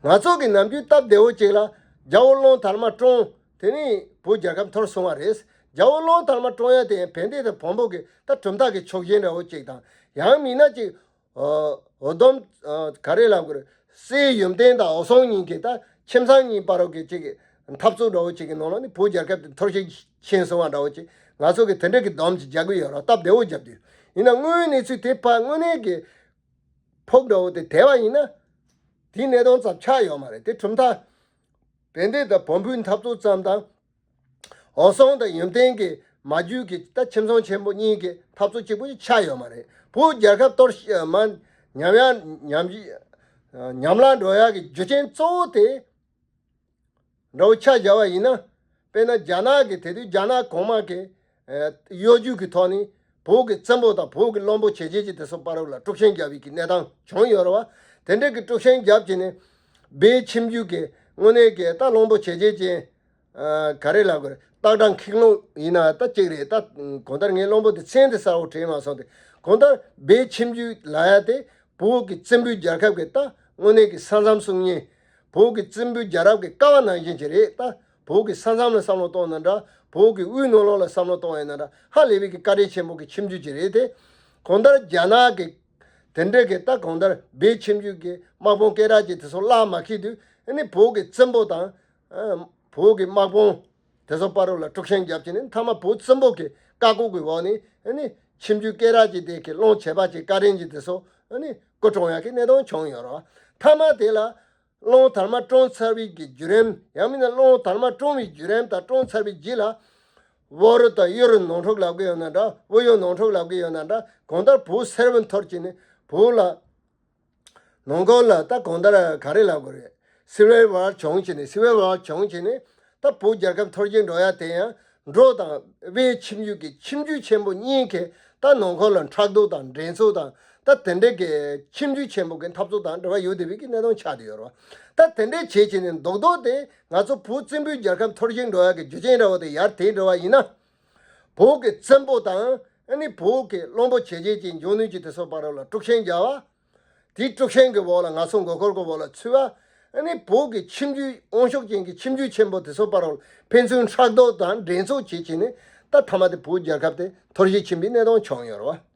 ང་ཚོ་གི་ནམ་རྒྱུན་སྟབས་བདེ་བོ་ཅིག་ལ་རྒྱལ་པོ་གླང་དར་མ་བཀྲོངས། དེ་ནས་བོད་རྒྱལ་ཁབ་འཐོར་སོང་བ་རེད། རྒྱལ་པོ་གླང་དར་མ་བཀྲོངས་ཡ་དེ་ཡང་བན་དེ་དང་བོན་པོ་གི་ད་གྲུབ་མཐའ་གི་ཕྱོགས་ཞེན་འདྲ་བོ་ཅིག་དང་། ཡང་མིན་ན་ཅིག་འོ་འོ་སྡོམ། ག་རེ་ལབ་དགོས་རེད། སྲས་ཡུམ་བརྟན་དང་འོད་སྲུང་གཉིས་ཀྱི་ད་ཁྱིམ་ཚང་གཉིས་བར་གྱི་ཅིག་གི་འཐབ་རྩོད་འདྲ་བོ་ཅིག་གི་ནང་ལ་ནི་བོད་རྒྱལ་ཁབ་དེ་འཐོར་ཞིག་ཕྱིན་སོང་བ་འདྲ་བོ་ཅིག་ང་ཚོ་གི་དེ་འདྲ་གི་སྡོམ་ཅིག་རྒྱག་གི་ཡོད་ར། སྟབས་བདེ་བོ་རྒྱབ་དུས། ཡིན་ན་དངོས་ཡོད་གནས་ཚུལ་དེ་ཕར་དངོས་གནས་ཀྱི་ཕོགས་འདྲ་བོ་དེ་དེ་བ་ཡིན་ན། དེའི་གནས་སྟངས་ཙམ་ཆགས་ཡོད་མ་རེད། དེ་གྲུབ་མཐའ་བན་དེ་དང་བོན་པོའི་འཐབ་རྩོད་ཙམ་དང་། འོ་སོང་དང་ཡོན་ཏན་གྱི་མ་རྒྱུད་ཀྱི་ད་ཁྱིམ་ཚང་ཆེན་པོ་གཉིས་ཀྱི་འཐབ་རྩོད་གཅིག་པུ་ཞིག་ཆགས་ཡོད་མ་རེད། བོད་རྒྱལ་ཁབ་གཏོར་ཤི་མ་ཉམས་ཡ་ཉམས་ཉམས་ལ་འགྲོ་ཡ་གི་རྒྱུ་རྐྱེན་གཙོ་བོ་དེ། འདྲ་བོ་ཆ་བཞག་པ་ཡིན་ན། དཔེར་ན་རྒྱ་ནག་གི་དེ་དུས་རྒྱ་ནག་གོང་མ་གི་ཨ་གཡོ་སྒྱུ་གི་ཐོག་ནས་བོད་ཀྱི་བཙུན་པོ་དང་བོད་ཀྱི་བློན་པོ་བྱས་རྗེས་ཀྱི་དེ་ཚོ་བར་ལ་དཀྲུག་ཤིང་བརྒྱབ་པའི་གི་གནས་སྟངས་བྱུང་ཡོད་རེད་བ། དེ་འདྲ་གི་དཀྲུག་ཤིང་བརྒྱབ་བྱས་ནས་སྦས་ཁྱིམ་རྒྱུད་ཀྱི་དངོས་གནས་ཀྱི་ད་བློན་པོ་བྱས་རྗེས་ཅན་ཨ་ག་རེ་ལབ་དགོས་རེད། སྟག་སྒྲ་འཁྱིལ་ལོ་ཡིན་ན་ད་གཅིག་རེད། ད་གང་ལྟར་ངའི་བློན་པོ་དེ་མཚན་དེ་གསལ་བོ་དྲན་མ་སོང་སྟེ། གང་ལྟར་སྦས་ཁྱིམ་རྒྱུད་ལབ་ཡ་དེ་བོད་ཀྱི་བཙན་པོའི་རྒྱལ་ཁབ་ཀྱི་ད་དངོས་གནས་ཀྱི་ས་མཚམས་སྲུང་མཁན། བོད་ཀྱི་བཙན་པོའི་རྒྱལ་རབས་ཀྱི་ཀ་བ་ནང་བཞིན་ཅིག་རེད། ད་བོད་ཀྱི་ས་མཚམས་ལ་བསམ་བློ་གཏོང་ན་འདྲ། བོད་ཀྱི་དབུས་ནང་ལོགས་ལ་བསམ་བློ་གཏོང་ཡ་ན་འདྲ། ཧ་ལས་པའི་གི་བཀའ་དྲིན་ཆེན་པོ་གི་ཁྱིམ་རྒྱུད་ཅིག་རེད་དེ། གང་ལྟར་རྒྱ་ནག་གི་དེ་འདྲ་གི་ད་གང་ལྟར་སྦས་ཁྱིམ་རྒྱུད་ཀྱི་དམག་དཔུང་སྐད་གྲགས་ཅིག་དེ་ཚོ་བརླག་མ་ཁེལ་དུས། ཨ་ནི་བོད་ཀྱི་བཙན་པོ་དང་ཨ་བོད་ཀྱི་དམག་དཔུང་དེ་ཚོ་བར་ལ་དཀྲུག་ཤིང་བརྒྱབ་བྱས་ནས། མཐའ་མ་བོད་བཙན་པོ་གི་བཀའ་བཀོད་ཀྱི་འོག་ནས་ཨ་ནི་ཁྱིམ་རྒྱུད་སྐད་གྲགས་ཅིག་དེ་གི་སློང་བྱས་པ་ཅིག་བཀའ་དྲིན་ཅིག་དེ་ཚོ་ཨ་ནི་སྐུ་གྲོངས་ཡག་གི་གནས་སྟངས་བྱུང་ཡོད་རེད་བ། མཐའ་མ་དེ་ལ་སློང་དར་མ་བཀྲོངས་ཚར་བའི་གི་བརྒྱུད་རིམ། ཡང་མིན་ན་སློང་དར་མ་བཀྲོངས་པའི་བརྒྱུད་རིམ་དང་བཀྲོངས་ཚར་བའི་རྗེས་ལ། བོད་རུ་དང་གཡོ་རུ་ནོར་འཁྲུག་ལབ་གི་ཡོད་ན་འདྲ། དབུས་གཡོ་ནོར་འཁྲུག་ལབ་གི་ཡོད་ན་འདྲ། གང་ལྟར་བོད་སེར་བ་འཐོར་བྱས་ནས་བོད་ལ། ནང་ཁུལ་ལ་ད་གང་ལྟར་ག་རེ་ལབ་དགོས་རེད། སི་ཝིལ་ཝར་བྱུང་བྱས་ནས། སི་ཝིལ་ཝར་བྱུང་བྱས་ནས་ད་བོད་རྒྱལ་ཁབ་འཐོར་རྒྱས་འགྲོ་ཡ་དེ་ཡང་འབྲོག་དང་དབུས་ཁྱིམ་རྒྱུད་ཀྱི་ཁྱིམ་རྒྱུད་ཆེན་པོ་གཉིས་ཀྱི་ད་ནང་ཁུལ་ལ་ཕྲག་དོག་དང་འགྲན་ཚོགས་དང་། ད་དེ་འདྲའི་གི་ཁྱིམ་རྒྱུད་ཆེན་པོ་གི་འཐབ་རྩོད་དང་འབྲེལ་བ་ཡོད་བསྡད་པའི་གི་གནས་སྟངས་ཆགས་བསྡད་ཡོད་རེད་བ། ད་དེ་འདྲའི་བྱས་བྱས་ནས་རྡོག་རྡོག་དེ་ང་ཚོ་བོད་བཙན་པོའི་རྒྱལ་ཁབ་འཐོར་རྒྱས་འགྲོ་ཡ་གི་རྒྱུ་རྐྱེན་འདྲ་བོ་དེ་ཡར་དེད་འགྲོ་བ་ཡིན་ན། བོད་ཀྱི་བཙན་པོ་དང་ཨ་ནི་བོད་ཀྱི་བློན་པོ་བྱས་རྗེས་ཀྱི་འབྱུང་ནུས་ཀྱི་དེ་ཚོ་བར་ལ་དཀྲུག་ཤིང་རྒྱག་པ། དེའི་དཀྲུག་ཤིང་གི་འོག་ལ་ང་ཚོ་མགོ་སྐོར་གྱི་འོག་ལ་ཚུད་པ། ཨ་ནི་བོད་ཀྱི་ཁྱིམ་རྒྱུད་དབང་ཤུགས་ཅན་གྱི་ཁྱིམ་རྒྱུད་ཆེན་པོ་དེ་ཚོ་བར་ལ་ཕན་ཚུན་ཕྲག་དོག་དང་འགྲན་ཚོགས་བྱེད་བྱས་ནས། ད་མཐའ་མ་དེ་བོད་རྒྱལ་ཁབ་དེ་འཐོར་ཞིག་ཕྱིན་པའི་གནས་སྟངས་བྱུང་ཡོད་རེད་བ།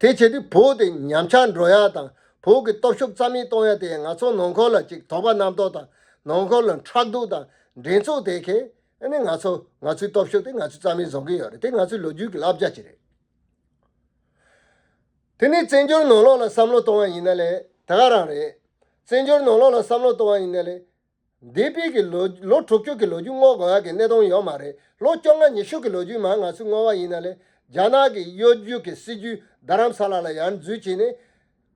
དེ་བྱས་དུས་བོད་དེ་ཉམས་ཆག་འགྲོ་ཡ་དང་། བོད་ཀྱི་སྟོབས་ཤུགས་རྩ་མེད་གཏོང་ཡ་དེ་ང་ཚོ་ནང་ཁུལ་ལ་ཅིག་དོགས་པ་རྣམ་རྟོག་དང་། ནང་ཁུལ་ལ་ཕྲག་དོག་དང་འགྲན་ཚོགས་དེ་གས། ཨ་ནི་ང་ཚོ་ང་ཚོའི་སྟོབས་ཤུགས་དེ་ང་ཚོས་རྩ་མེད་བཟོ་གི་ཡོད་རེད། དེ་ང་ཚོའི་ལོ་རྒྱུས་ཀྱི་བསླབ་བྱ་ཅིག་རེད། དེ་ནས་བཙན་བྱོལ་ནང་ལོགས་ལ་བསམ་བློ་གཏོང་བ་ཡིན་ན་ལས་ད་ག་རང་རེད། བཙན་བྱོལ་ནང་ལོགས་ལ་བསམ་བློ་གཏོང་བ་ཡིན་ན་ལས། འདས་པའི་གི་ལོ་ལོ་དྲུག་ཅུ་གི་ལོ་རྒྱུས་སྔོག་དགོས་ཡ་གི་གནས་སྟངས་ཡོད་མ་རེད། ལོ་བཅོ་ལྔ་ཉི་ཤུ་གི་ལོ་རྒྱུས་མར་ང་ཚོས་སྔོག་པ་ཡིན་ན་ལས། རྒྱ་ནག་གི་གཡོ་སྒྱུ་གི་སྲིད་ཇུས་རྡ་རམ་ས་ལ་ལ་ཡར་འཛུལ་བྱས་ནས།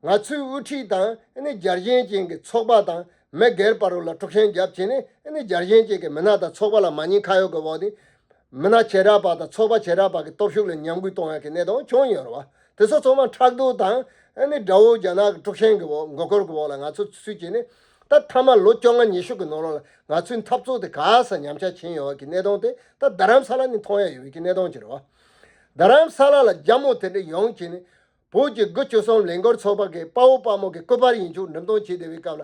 ང་ཚོའི་དབུ་ཁྲིད་དང་ཨ་ནི་རྒྱལ་ཞེན་ཅན་གྱི་ཚོགས་པ་དང་མི་སྒེར་བར་ལ་དཀྲུག་ཤིང་བརྒྱབ་བྱས་ནས། ཨ་ནི་རྒྱལ་ཞེན་ཅན་གྱི་མི་སྣ་དང་ཚོགས་པ་ལ་མ་ཉེས་ཁ་གཡོག་གི་འོག་ནས། མི་སྣ་བྱེ་བྲག་པ་དང་ཚོགས་པ་བྱེ་བྲག་པ་གི་སྟོབས་ཤུགས་ལ་ཉམས་རྒུད་གཏོང་ཡ་གི་གནས་སྟངས་བྱུང་ཡོད་རེད་བ། དེ་ཚོ་ཚང་མ་ཕྲག་དོག་དང་ཨ་ནི་དགྲ་བོ་རྒྱ་ནག་གི་དཀྲུག་ཤིང་གི་འོག་མགོ་སྐོར་གི་འོག་ལ་ང་ཚོ་ཚུད་བྱས་ནས། ད་མཐའ་མ་ལོ་བཅོ་ལྔ་ཉི་ཤུ་གི་ནང་ལོགས་ལ་ང་ཚོའི་འཐབ་རྩོད་དེ་ག་ས་ཉམས་ཆག་ཕྱིན་ཡོད་པ་གི་གནས་སྟངས་དེ་ད་རྡ་རམ་ས་ལ་ནས་མཐོང་ཡ་ཡོད་པའི་གི་གནས་སྟངས་ཅིག་རེད་བ། རྡ་རམ་ས་ལ་ལ་རྒྱ་མོ་དེ་འདྲ་ཡོང་བྱས་ནས། བོད་ཀྱི་དགུ་བཅུ་གསུམ་ལས་འགུལ་ཚོགས་པ་གི་དཔའ་བོ་དཔའ་མོ་གི་སྐུ་པར་ཡིན་ཆོག་འགྲེམས་སྟོན་བྱེད་བསྡད་པའི་སྐབས་ལ།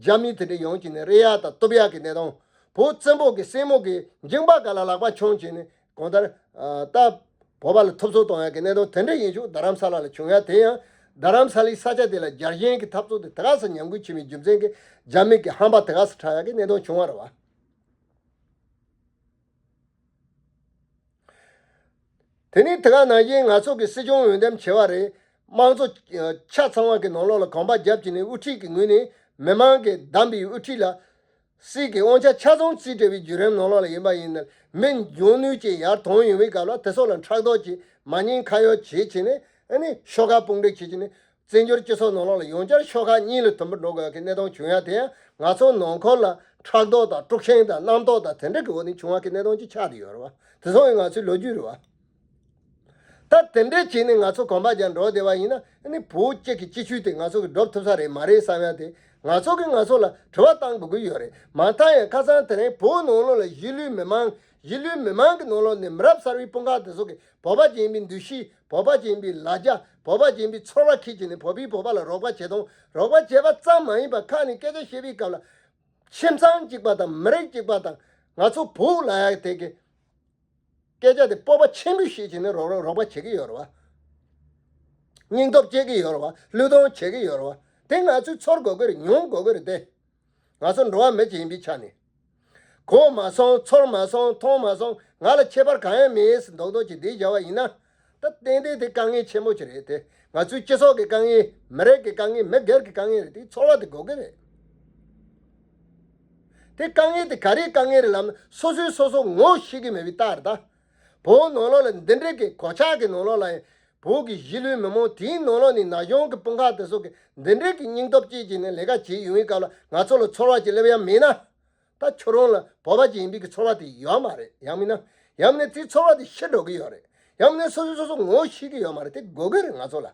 རྒྱ་མི་དེ་འདྲ་ཡོང་བྱས་ནས་རེ་ཡ་དང་གཏུབ་ཡ་གི་གནས་སྟངས། བོད་བཙན་པོ་གི་སྲས་མོ་གི་འགྱིང་བག་སྒང་ལ་ལག་པ་མཆོང་བྱས་ནས། གང་ལྟར་ཨ་ད་བོད་པ་ལ་ཐུབ་ཚོད་གཏོང་ཡ་གི་གནས་སྟངས་དེ་འདྲ་ཡིན་ཆོག་རྡ་རམ་ས་ལ་ལ་བྱུང་ཡ་དེ་ཡང་། རྡ་རམ་ས་ལའི་ས་ཆ་དེ་ལ་རྒྱལ་ཞེན་གྱི་འཐབ་རྩོད་དེ་དེ་ག་ས་ཉམས་རྒུད་ཕྱིན་པའི་རྒྱུ་མཚན་གྱིས་རྒྱ་མི་གི་ཧམ་པ་དེ་ག་ས་འཕྲོག་ཡ་གི་གནས་སྟངས་བྱུང་བ་རེད་བ། དེ་ནས་དེ་ག་ནང་བཞིན་ང་ཚོ་གི་སྲིད་སྐྱོང་འོས་འདེམས་བྱས་པ་རེད། དམངས་གཙོ་ཆ་ཚང་བ་གི་ནང་ལོགས་ལ་གོམ་པ་བརྒྱབ་བྱས་ནས། དབུ་ཁྲིད་ཀྱི་ངོས་ནས་མི་མང་གིས་བདམས་པའི་དབུ་ཁྲིད་ལ། སྲིད་ཀྱི་དབང་ཆ་ཆ་ཚང་རྩིས་སྤྲད་པའི་བརྒྱུད་རིམ་ནང་ལོགས་ལ་ཡིན་པ་ཡིན་ན། མི་འབྱུང་ནུས་ཅན་ཡར་ཐོན་ཡོང་བའི་སྐབས་ལ་དེ་ཚོ་ལ་ཕྲག་དོག་གིས་མ་ཉེས་ཁ་གཡོག་བྱེད་བྱས་ནས། ཨ་ནི་ཤོག་ཁག་དཔུང་སྒྲིག་བྱེད་བྱས་ནས། བཙན་བྱོལ་སྤྱི་ཚོགས་ནང་ལོགས་ལ་ཡང་བསྐྱར་ཤོག་ཁག་གཉིས་ལ་དུམ་བུར་འགྲོ་དགོས་ཀྱི་གནས་སྟངས་བྱུང་ཡ་དེ་ཡང་། ང་ཚོ་ནང་ཁུལ་ལ་ཕྲག་དོག་དང་དཀྲུག་ཤིང་དང་རྣམ་རྟོག་དང་དེ་འདྲ་གི་འོག་ནས་བྱུང་བ་གི་གནས་སྟངས་ཅིག་ཆགས་བསྡད་ཡོད་རེད་བ། དེ་ཚོ་ཡང་ང་ཚོའི་ལོ་རྒྱུས་རེད་བ། ད་དེ་འདྲ་བྱས་ནས་ང་ཚོ་གོམ་པ་རྒྱག་འགྲོ་བསྡད་པ་ཡིན་ན། ཨ་ནི་བོད་སྤྱི་གི་སྤྱི་ཆོས་དེ་ང་ཚོ་གི་སྒྲུབ་ཐུབ་ས་རེད་མ་རེད་བསམ་ཡ་དེ། ང་ཚོ་གིས་ང་ཚོ་ལ་དྲི་བ་བཏང་དགོས་ཀྱི་ཡོད་རེད། མ་མཐའ་ཡང་ཁ་སང་དེ་རིང་བོད་ནང་ལོགས་ལ་གཞིས་ལུས་མི་མང་། གཞིས་ལུས་མི་མང་གི་ནང་ལོགས་ནས་མི་རབས་གསར་བའི་དཔུང་ཁག་དེ་ཚོ་གིས་བོད་པ་ཅན་པའི་འདུ་ཤེས། བོད་པ་ཅན་པའི་ལ་རྒྱ། བོད་པ་ཅན་པའི་ཚོར་བ་འཁྱེར་བྱས་ནས་བོད་པས་བོད་པ་ལ་རོགས་པ་བྱེད་སྟངས། རོགས་པ་བྱས་པ་ཙམ་མ་ཡིན་པར་ཁ་ནས་སྐད་ཆ་བཤད་པའི་སྐབས་ལ། ཁྱིམ་ཚང་གཅིག་པ་དང་མི་རིགས་གཅིག་པ་དང་། ང་ཚོ་བོད་ལ་ཡ་དེ་གི་སྐད་ཆ་དེ་སྤོབས་པ་ཆེན་པོ་བཤད་བྱས་ནས་རོགས་རོགས་རོགས་པ་བྱེད་ཀྱི་ཡོད་རེད་བ། སྙིང་སྟོབས་སྐྱེད་ཀྱི་ཡོད་རེད་བ། བློས་གཏོང་བྱེད་ཀྱི་ཡོད་རེད་བ། དེ་ང་ཚོས་ཚོར་དགོས་ཀྱི་རེད། མྱོང་དགོས་ཀྱི་རེད་དེ། ང་ཚོ་འགྲོ་བ་མི་ཅིག་ཡིན་པའི་ཆ་ནས། གོ་མ་སོང་། ཚོར་མ་སོང་། མཐོང་མ་སོང་། ང་ལ་ཁྱད་པར་གང་ཡང་མེད་ཟེར་མདོག་མདོག་ཅིག་བསྡད་བཞག་པ་ཡིན་ན། ད་ཏན་ཏན་དེ་དཀའ་ངལ་ཆེན་པོ་ཅིག་རེད་དེ། ང་ཚོའི་སྤྱི་ཚོགས་ཀྱི་དཀའ་ངལ། མི་རིགས་ཀྱི་དཀའ་ངལ། མི་སྒེར་གྱི་དཀའ་ངལ་རེད། དེ་ཚོར་བ་དེ་དགོས་ཀྱི་རེད། དེ་དཀའ་ངལ་དེ་ག་རེའི་དཀའ་ངལ་རེད་ལབ་ན། སོ་སོས་སོ་སོ་ངོ་ཤེས་ཀྱི་མེད་པའི་རྟགས་རེད་ད། བོད་ནང་ལོགས་ལ་འདི་འདྲའི་གི་གོད་ཆག་གི་ནང་ལོགས་ལ་ཡང་། བོད་ཀྱི་གཞིས་ལུས་མི་མང་དེའི་ནང་ལོགས་ནས་ན་གཞོན་གྱི་དཔུང་ཁག་དེ་ཚོ་གི་འདི་འདྲའི་གི་སྙིང་སྟོབས་བསྐྱེད་ཀྱིས་ནས་ལས་ཀ་བྱེད་ཡོང་བའི་སྐབས་ལ། ང་ཚོ་ལ་ཚོར་བ་ཅིག་སླེབས་ཡ་མེད་ན། ད་ཁྱོད་རང་ལ་བོད་པ་ཅིག་ཡིན་པའི་གི་ཚོར་བ་དེ་ཡོད་མ་རེད། ཡང་མིན་ན། ཡང་མིན་ན་དེའི་ཚོར་བ་དེ་ཤི་འགྲོ་གི་ཡོད་རེད། ཡང་མིན་ན་སོ་སོས་སོ་སོ་ངོ་ཤེས་ཀྱི་ཡོད་མ་རེད། དེ་དགོས་ཀྱི་རེད་ང་ཚོ་ལ།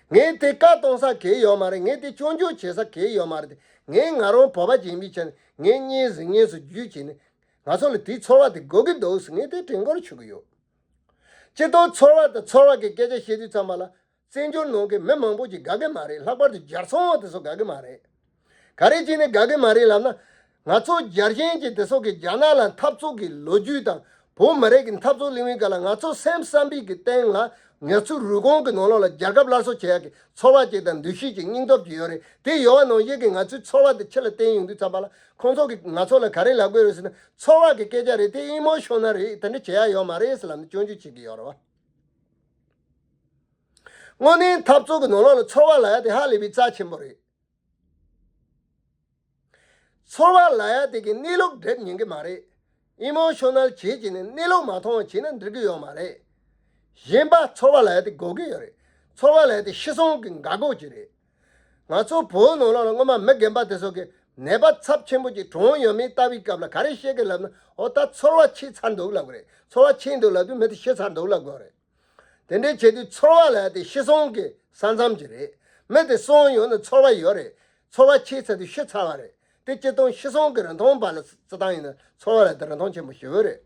ངས་དེ་བཀའ་གཏོང་ས་གང་ཡང་ཡོད་མ་རེད། ངས་དེ་སྐྱོན་བརྗོད་བྱེད་ས་གང་ཡང་ཡོད་མ་རེད། དེ་ངས་ང་རང་བོད་པ་ཅིག་ཡིན་པའི་ཆ་ནས་ངས་བརྙན་ཟིན་བརྙན་སུ་བརྒྱུད་བྱས་ནས། ང་ཚོ་ལ་དེའི་ཚོར་བ་དེ་དགོས་ཀྱི་འདུག་ཟེར་ངས་དེ་དྲན་སྐུལ་ཞུ་གི་ཡོད། སྤྱིར་བཏང་ཚོར་བ་དང་ཚོར་བ་གི་སྐད་ཆ་བཤད་དུས་ཙམ་པ་ལ། བཙན་བྱོལ་ནང་གི་མི་མང་པོ་ཅིག་དགའ་གི་མ་རེད། ལྷག་པར་དུ་རྒྱལ་ཚོང་བ་དེ་ཚོ་དགའ་གི་མ་རེད། ག་རེ་བྱས་ནས་དགའ་གི་མ་རེད་ལབ་ན། ང་ཚོ་རྒྱལ་ཞེན་གྱི་དེ་ཚོ་གི་རྒྱ་ནག་ལ་འཐབ་རྩོད་ཀྱི་ལོ་རྒྱུས་དང་། བོད་མི་རིགས་ཀྱི་འཐབ་རྩོད་གླེང་བའི་སྐབས་ལ། ང་ཚོ་སེམས་བསམ་པའི་གི་སྟེང་ལ། ང་ཚོའི་རུས་ཁོག་གི་ནང་ལོགས་ལ་རྒྱལ་ཁབ་སླར་གསོ་བྱེད་ཡག་གི་ཚོར་བ་ཅིག་དང་འདུ་ཤེས་ཅིག་སྙིང་སྟོབས་ཅིག་ཡོད་རེད། དེ་ཡོད་པ་ནང་བཞིན་གྱི་ང་ཚོའི་ཚོར་བ་དེ་ཕྱི་ལ་བསྟན་ཡོང་དུས་ཙམ་པ་ལ། ཁོང་ཚོ་གིས་ང་ཚོ་ལ་ག་རེ་ལབ་དགོས་རེད་ཟེར་ན། ཚོར་བ་གི་སྐད་ཆ་རེད། དེ་ཨི་མོ་ཤོ་ནལ་རེད། དེ་འདྲ་བྱེད་ཡག་ཡོད་མ་རེད་ཟེར་ལབ་ནས་སྐྱོན་བརྗོད་བྱེད་ཀྱི་ཡོད་རེད་བ། དངོས་གནས་འཐབ་རྩོད་ཀྱི་ནང་ལོགས་ལ་ཚོར་བ་ལབ་ཡག་དེ་ཧ་ལས་པའི་རྩ་ཆེན་པོ་རེད། ཚོར་བ་ལབ་ཡག་དེ་གིས་གནས་ལུགས་འགྲེལ་ཉན་གི་མ་རེད། ཨི་མོ་ཤོ་ནལ་བྱེད་ཀྱི་ནས་གནས་ལུགས་མ་མཐོང་བ་བྱས་ན་འགྲིག་གི་ཡོད་མ་རེད། གཞན་པ་ཚོར་བ་ལབ་ཡག་དེ་དགོས་ཀྱི་ཡོད་རེད། ཚོར་བ་ལབ་ཡག་དེ་ཤི་གསོན་གྱི་འགག་སྒོ་ཅིག་རེད། ང་ཚོ་བོད་ནང་ལོགས་ལ་སྔོན་མ་མི་རྒན་པ་དེ་ཚོ་གིས་ནད་པ་ཚབས་ཆེན་པོ་ཅིག་གྲོངས་ཡོད་མེད་ལྟ་བའི་སྐབས་ལ་ག་རེ་བཤད་ཀྱི་ལབ་ན། འོ་ད་ཚོར་བ་ཆད་ཚར་འདུག་ལབ་གི་རེད། ཚོར་བ་ཆད་འདུག་ལབ་དུས་མི་དེ་ཤི་ཚར་འདུག་ལབ་དགོས་རེད། དེ་འདྲའི་བྱེད་དུས་ཚོར་བ་ལབ་ཡག་དེ་ཤི་གསོན་གྱི་ས་མཚམས་ཅིག་རེད། མི་དེ་གསོན་ཡོད་ན་ཚོར་བ་ཡོད་རེད། ཚོར་བ་ཆད་ཚར་དུས་ཤི་ཚར་བ་རེད། དེ་སྤྱིར་བཏང་ཤི་གསོན་གྱི་རིན་ཐང་བར་ལ་བརྩི་སྟངས་ཡིན་ན། ཚོར་བ་ལབ་ཡག་དེ་རིན་ཐང་ཆེན་པོ་ཞེ་པོ་རེད།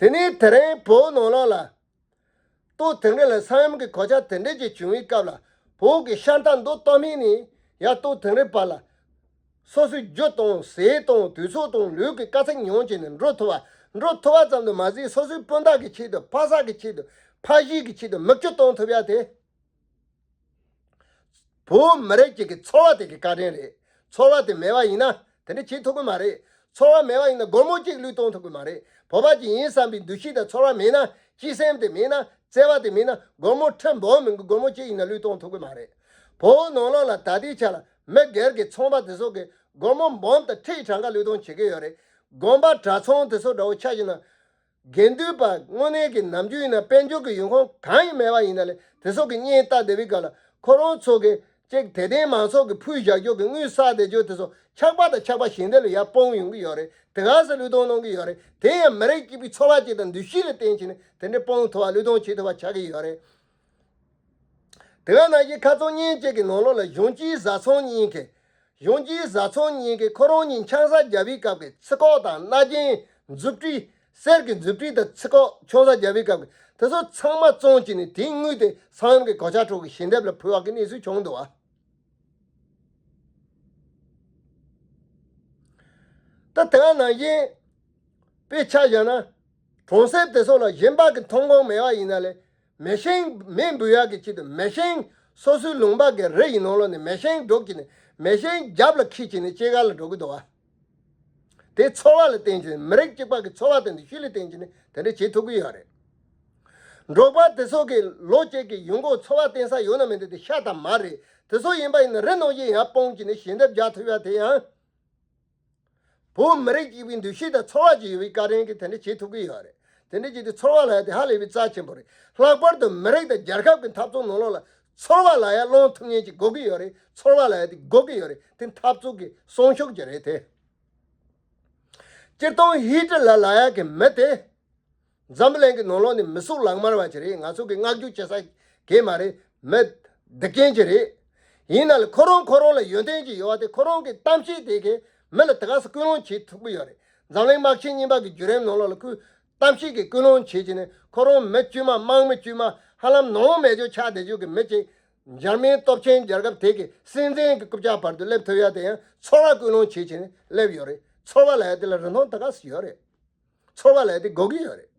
དེ་ནས་དེ་རིང་བོད་ནང་ལོགས་ལ། སྟོད་དིང་རི་ལ་ས་ཡོམ་གྱི་གོད་ཆག་དེ་འདྲ་ཅིག་བྱུང་བའི་སྐབས་ལ། བོད་ཀྱི་ཤར་མཐའ་མདོ་སྟོད་སྨད་ནས་ཡར་སྟོད་དིང་རི་བར་ལ། སོ་སོའི་རྒྱུ་དང་ཟས་དང་དུས་ཚོད་དང་ལུས་ཀྱི་དཀའ་ཚེགས་མྱོང་བྱས་ནས་འགྲོ་ཐུབ་པ། འགྲོ་ཐུབ་པ་ཙམ་དུ་མ་ཟད། སོ་སོའི་སྤུན་ཟླ་གི་ཆེད་དུ། ཕ་ས་གི་ཆེད་དུ། ཕ་གཞིས་ཀྱི་ཆེད་དུ་མིག་ཆུ་གཏོང་ཐུབ་ཡག་དེ། བོད་མི་རིགས་གཅིག་གི་ཚོར་བ་དེ་གི་བཀའ་དྲིན་རེད། ཚོར་བ་དེ་མེད་པ་ཡིན་ན་དེ་འདྲ་བྱེད་ཐུབ་ཀྱི་མ་རེད། ཚོར་བ་མེད་པ་ཡིན་ན་སྒོར་མོ་གཅིག་བློས་གཏོང་ཐུབ་ཀྱི་མ་རེད། བོད་པ་ཅིག་ཡིན་བསམ་པའི་འདུ་ཤེས་དང་ཚོར་བ་མེད་ན། སྤྱི་སེམས་དེ་མེད་ན། བརྩེ་བ་དེ་མེད་ན། སྒོར་མོ་ཁྲི་འབུམ་མིན་གྱི་སྒོར་མོ་གཅིག་ཡིན་ན་བློས་གཏོང་ཐུབ་ཀྱི་མ་རེད། བོད་ནང་ལོགས་ལ་ད་ལྟའི་ཆ་ལ་མི་སྒེར་གྱི་ཚོང་པ་དེ་ཚོ་གིས་སྒོར་མོ་འབུམ་དང་ཁྲི་གྲངས་ཀ་བློས་གཏོང་བྱེད་ཀྱི་ཡོད་རེད། དགོན་པ་གྲྭ་ཚང་དེ་ཚོ་འདྲ་བོ་ཆ་བཞག་ན། དགེ་འདུན་པ་དངོས་གནས་ཀྱི་ནམ་རྒྱུན་ཡིན་ན་དཔལ་འབྱོར་གྱི་ཡོང་ཁུངས་གང་ཡང་མེད་པ་ཡིན་ན་ལས། དེ་ཚོ་གི་གཉེན་བལྟ་བསྡད་པའི་སྐབས་ལ། ཁོ་རང་ཚོ་གི་ཅིག་དད་ལྡན་མང་ཚོགས་ཀྱི་ཕུལ་བཞག་རྒྱུ་གི་དངུལ་བསགས་བསྡད་རྒྱུ་དེ་ཚོ་ཆག་པ་དང་ཆག་པ་ཞལ་འདེབས་ལ་ཡར་སྤུངས་ཡོང་གི་ཡོད་རེད། དེ་ག་ཚོད་བློས་གཏོང་གནང་གི་ཡོད་རེད། དེ་ཡང་མི་རིགས་གཅིག་པའི་ཚོར་བ་ཅིག་དང་འདུ་ཤེས་ལ་བརྟེན་བྱས་ནས་དེ་འདྲའི་སྤུངས་ཐུབ་པ། བློས་གཏོང་བྱེད་ཐུབ་པ་ཆགས་ཀྱི་ཡོད་རེད། དེ་ག་ནང་བཞིན་ཁ་སང་ཉིན་གཅིག་གི་ནང་ལོགས་ལ་གཞུང་སྤྱིའི་བཟའ་ཚང་གཉིས་ཀྱིས། གཞུང་སྤྱིའི་བཟའ་ཚང་གཉིས་ཀྱིས་ཁོ་རང་གཉིས་ཆང་ས་བརྒྱབ་པའི་སྐབས་ཀྱི་ཚིག་ཁོག་དང་སྣ་རྒྱན། མཛུབ་དཀྲིས། གསེར་གྱི་མཛུབ་དཀྲིས་དང་ཚིག་ཁོག་ཆང་ས་བརྒྱབ་པའི་སྐབས་ཀྱི་དེ་ཚོ་ཚང་མ་བཙོངས་བྱས་ནས་དེའི་དངུལ་དེ་ས་ཡོམ་གྱི་གོད་ཆག་ཁྲོད་ཀྱི་ཞལ་འདེབས་ལ་ཕུལ་བ་གི་གནས་ཚུལ་བྱུང་འདུག་བ། ད་དེ་ག་ནང་བཞིན་དཔེ་ཆ་བཞག་ན། གྲོང་གསེབ་དེ་ཚོ་ལ་གཞན་པ་གི་མཐོང་སྒང་མེད་པ་ཡིན་ན་ལས། མེ་ཤིང་། མེ་འབུད་ཡག་གི་ཆེད་དུ་མེ་ཤིང་། སོ་སོའི་ལུང་པ་གི་རི་ཡི་ནང་ལོགས་ནས་མེ་ཤིང་སྒྲོག་བྱས་ནས་མེ་ཤིང་རྒྱབ་ལ་འཁྱེར་བྱས་ནས་སྐྱེས་སྐར་ལ་འགྲོ་གི་འདུག་བ། དེ་ཚོར་བ་ལ་བརྟེན་བྱས་ནས། མི་རིགས་གཅིག་པ་གི་ཚོར་བ་དང་འདུ་ཤེས་ལ་བརྟེན་བྱས་ནས་དེ་འདྲ་བྱེད་ཐུབ་ཀྱི་ཡོད་རེད། འབྲོག་པ་དེ་ཚོ་གི་ལོ་གཅིག་གི་ཡོང་སྒོ་འཚོ་བ་བརྟེན་ས་ཡོད་ན་མེད་ན་དེ་ཤ་དང་མར་རེད། དེ་ཚོ་ཡིན་པ་ཡིན་ན་རི་ནང་བཞིན་ཡར་སྤུངས་བྱས་ནས་ཞལ་འདེབས་རྒྱག་ཐུབ་ཡག་དེ་ཡང་། བོད་མི་རིགས་གཅིག་པའི་འདུ་ཤེས་དང་ཚོར་བ་ཅིག་ཡོད་པའི་བཀའ་དྲིན་གྱིས་དེ་འདྲ་བྱེད་ཐུབ་ཀྱི་ཡོད་རེད། དེ་འདྲ་བྱེད་དུས་ཚོར་བ་ལབ་ཡག་དེ་ཧ་ལས་པའི་རྩ་ཆེན་པོ་རེད། ལྷག་པར་དུ་མི་རིགས་དང་རྒྱལ་ཁབ་ཀྱི་འཐབ་རྩོད་ནང་ལོགས་ལ་ཚོར་བ་ལབ་ཡག་སློང་ཐུབ་མཁན་ཅིག་དགོས་ཀྱི་ཡོད་རེད། ཚོར་བ་ལབ་ཡག་དེ་དགོས་ཀྱི་ཡོད་རེད། དེ་འཐབ་རྩོད་ཀྱི་སྲུང་ཤུགས་ཅིག་རེད་དེ། སྤྱིར་བཏང་ཧི་ཊི་ལར་ལབ་ཡག་གི་མི་དེ། འཛམ་བུ་གླིང་གི་ནང་ལོགས་ནས་མི་གཟུགས་ལག་དམར་བ་ཅིག་རེད། ང་ཚོ་གི་བསྔགས་བརྗོད་བྱེད་ས་གང་ཡང་མ་རེད། མི་སྡིག་ཅན་ཅིག་རེད། ཡིན་ན་ལས་ཁོ་རང་ཁོ་རང་ལ་ཡོན་ཏན་ཅིག་ཡོད་པ་དེ། ཁོ་རང་གི་གཏམ་བཤད་དེ་གིས་མི་ལ་དེ་ག་ཚོད་སྐུལ་སློང་བྱེད་ཐུབ་ཀྱི་ཡོད་རེད། འཛམ་གླིང་དམག་ཆེན་གཉིས་པ་གི་བརྒྱུད་རིམ་ནང་ལོགས་ལ་ཁོས་གཏམ་བཤད་ཀྱི་སྐུལ་སློང་བྱེད་བྱས་ནས། ཁོ་རང་མི་དཀྱུས་མ། དམག་མི་དཀྱུས་མ། ཧ་ལམ་ནང་མེད་རྒྱུ་ཆགས་བསྡད་རྒྱུ་གི་མི་ཅིག་འཇར་མན་སྟོབས་ཆེན་རྒྱལ་ཁབ་དེ་གི་སྲིད་འཛིན་གྱི་རྐུབ་བཀྱག་བར་དུ་སླེབས་ཐུབ་ཡག་དེ་ཡང་ཚོར་བ་སྐུལ་སློང་བྱེད་བྱས་ནས་སླེབས་ཡོད་རེད། ཚོར་བ་ལབ་ཡག་དེ་ལ་རིན་ཐང་དེ་ག་ཚོད་ཡོད་རེད། ཚོར་བ་ལབ་ཡག་དེ་དགོས་ཀྱི་ཡོད་རེད།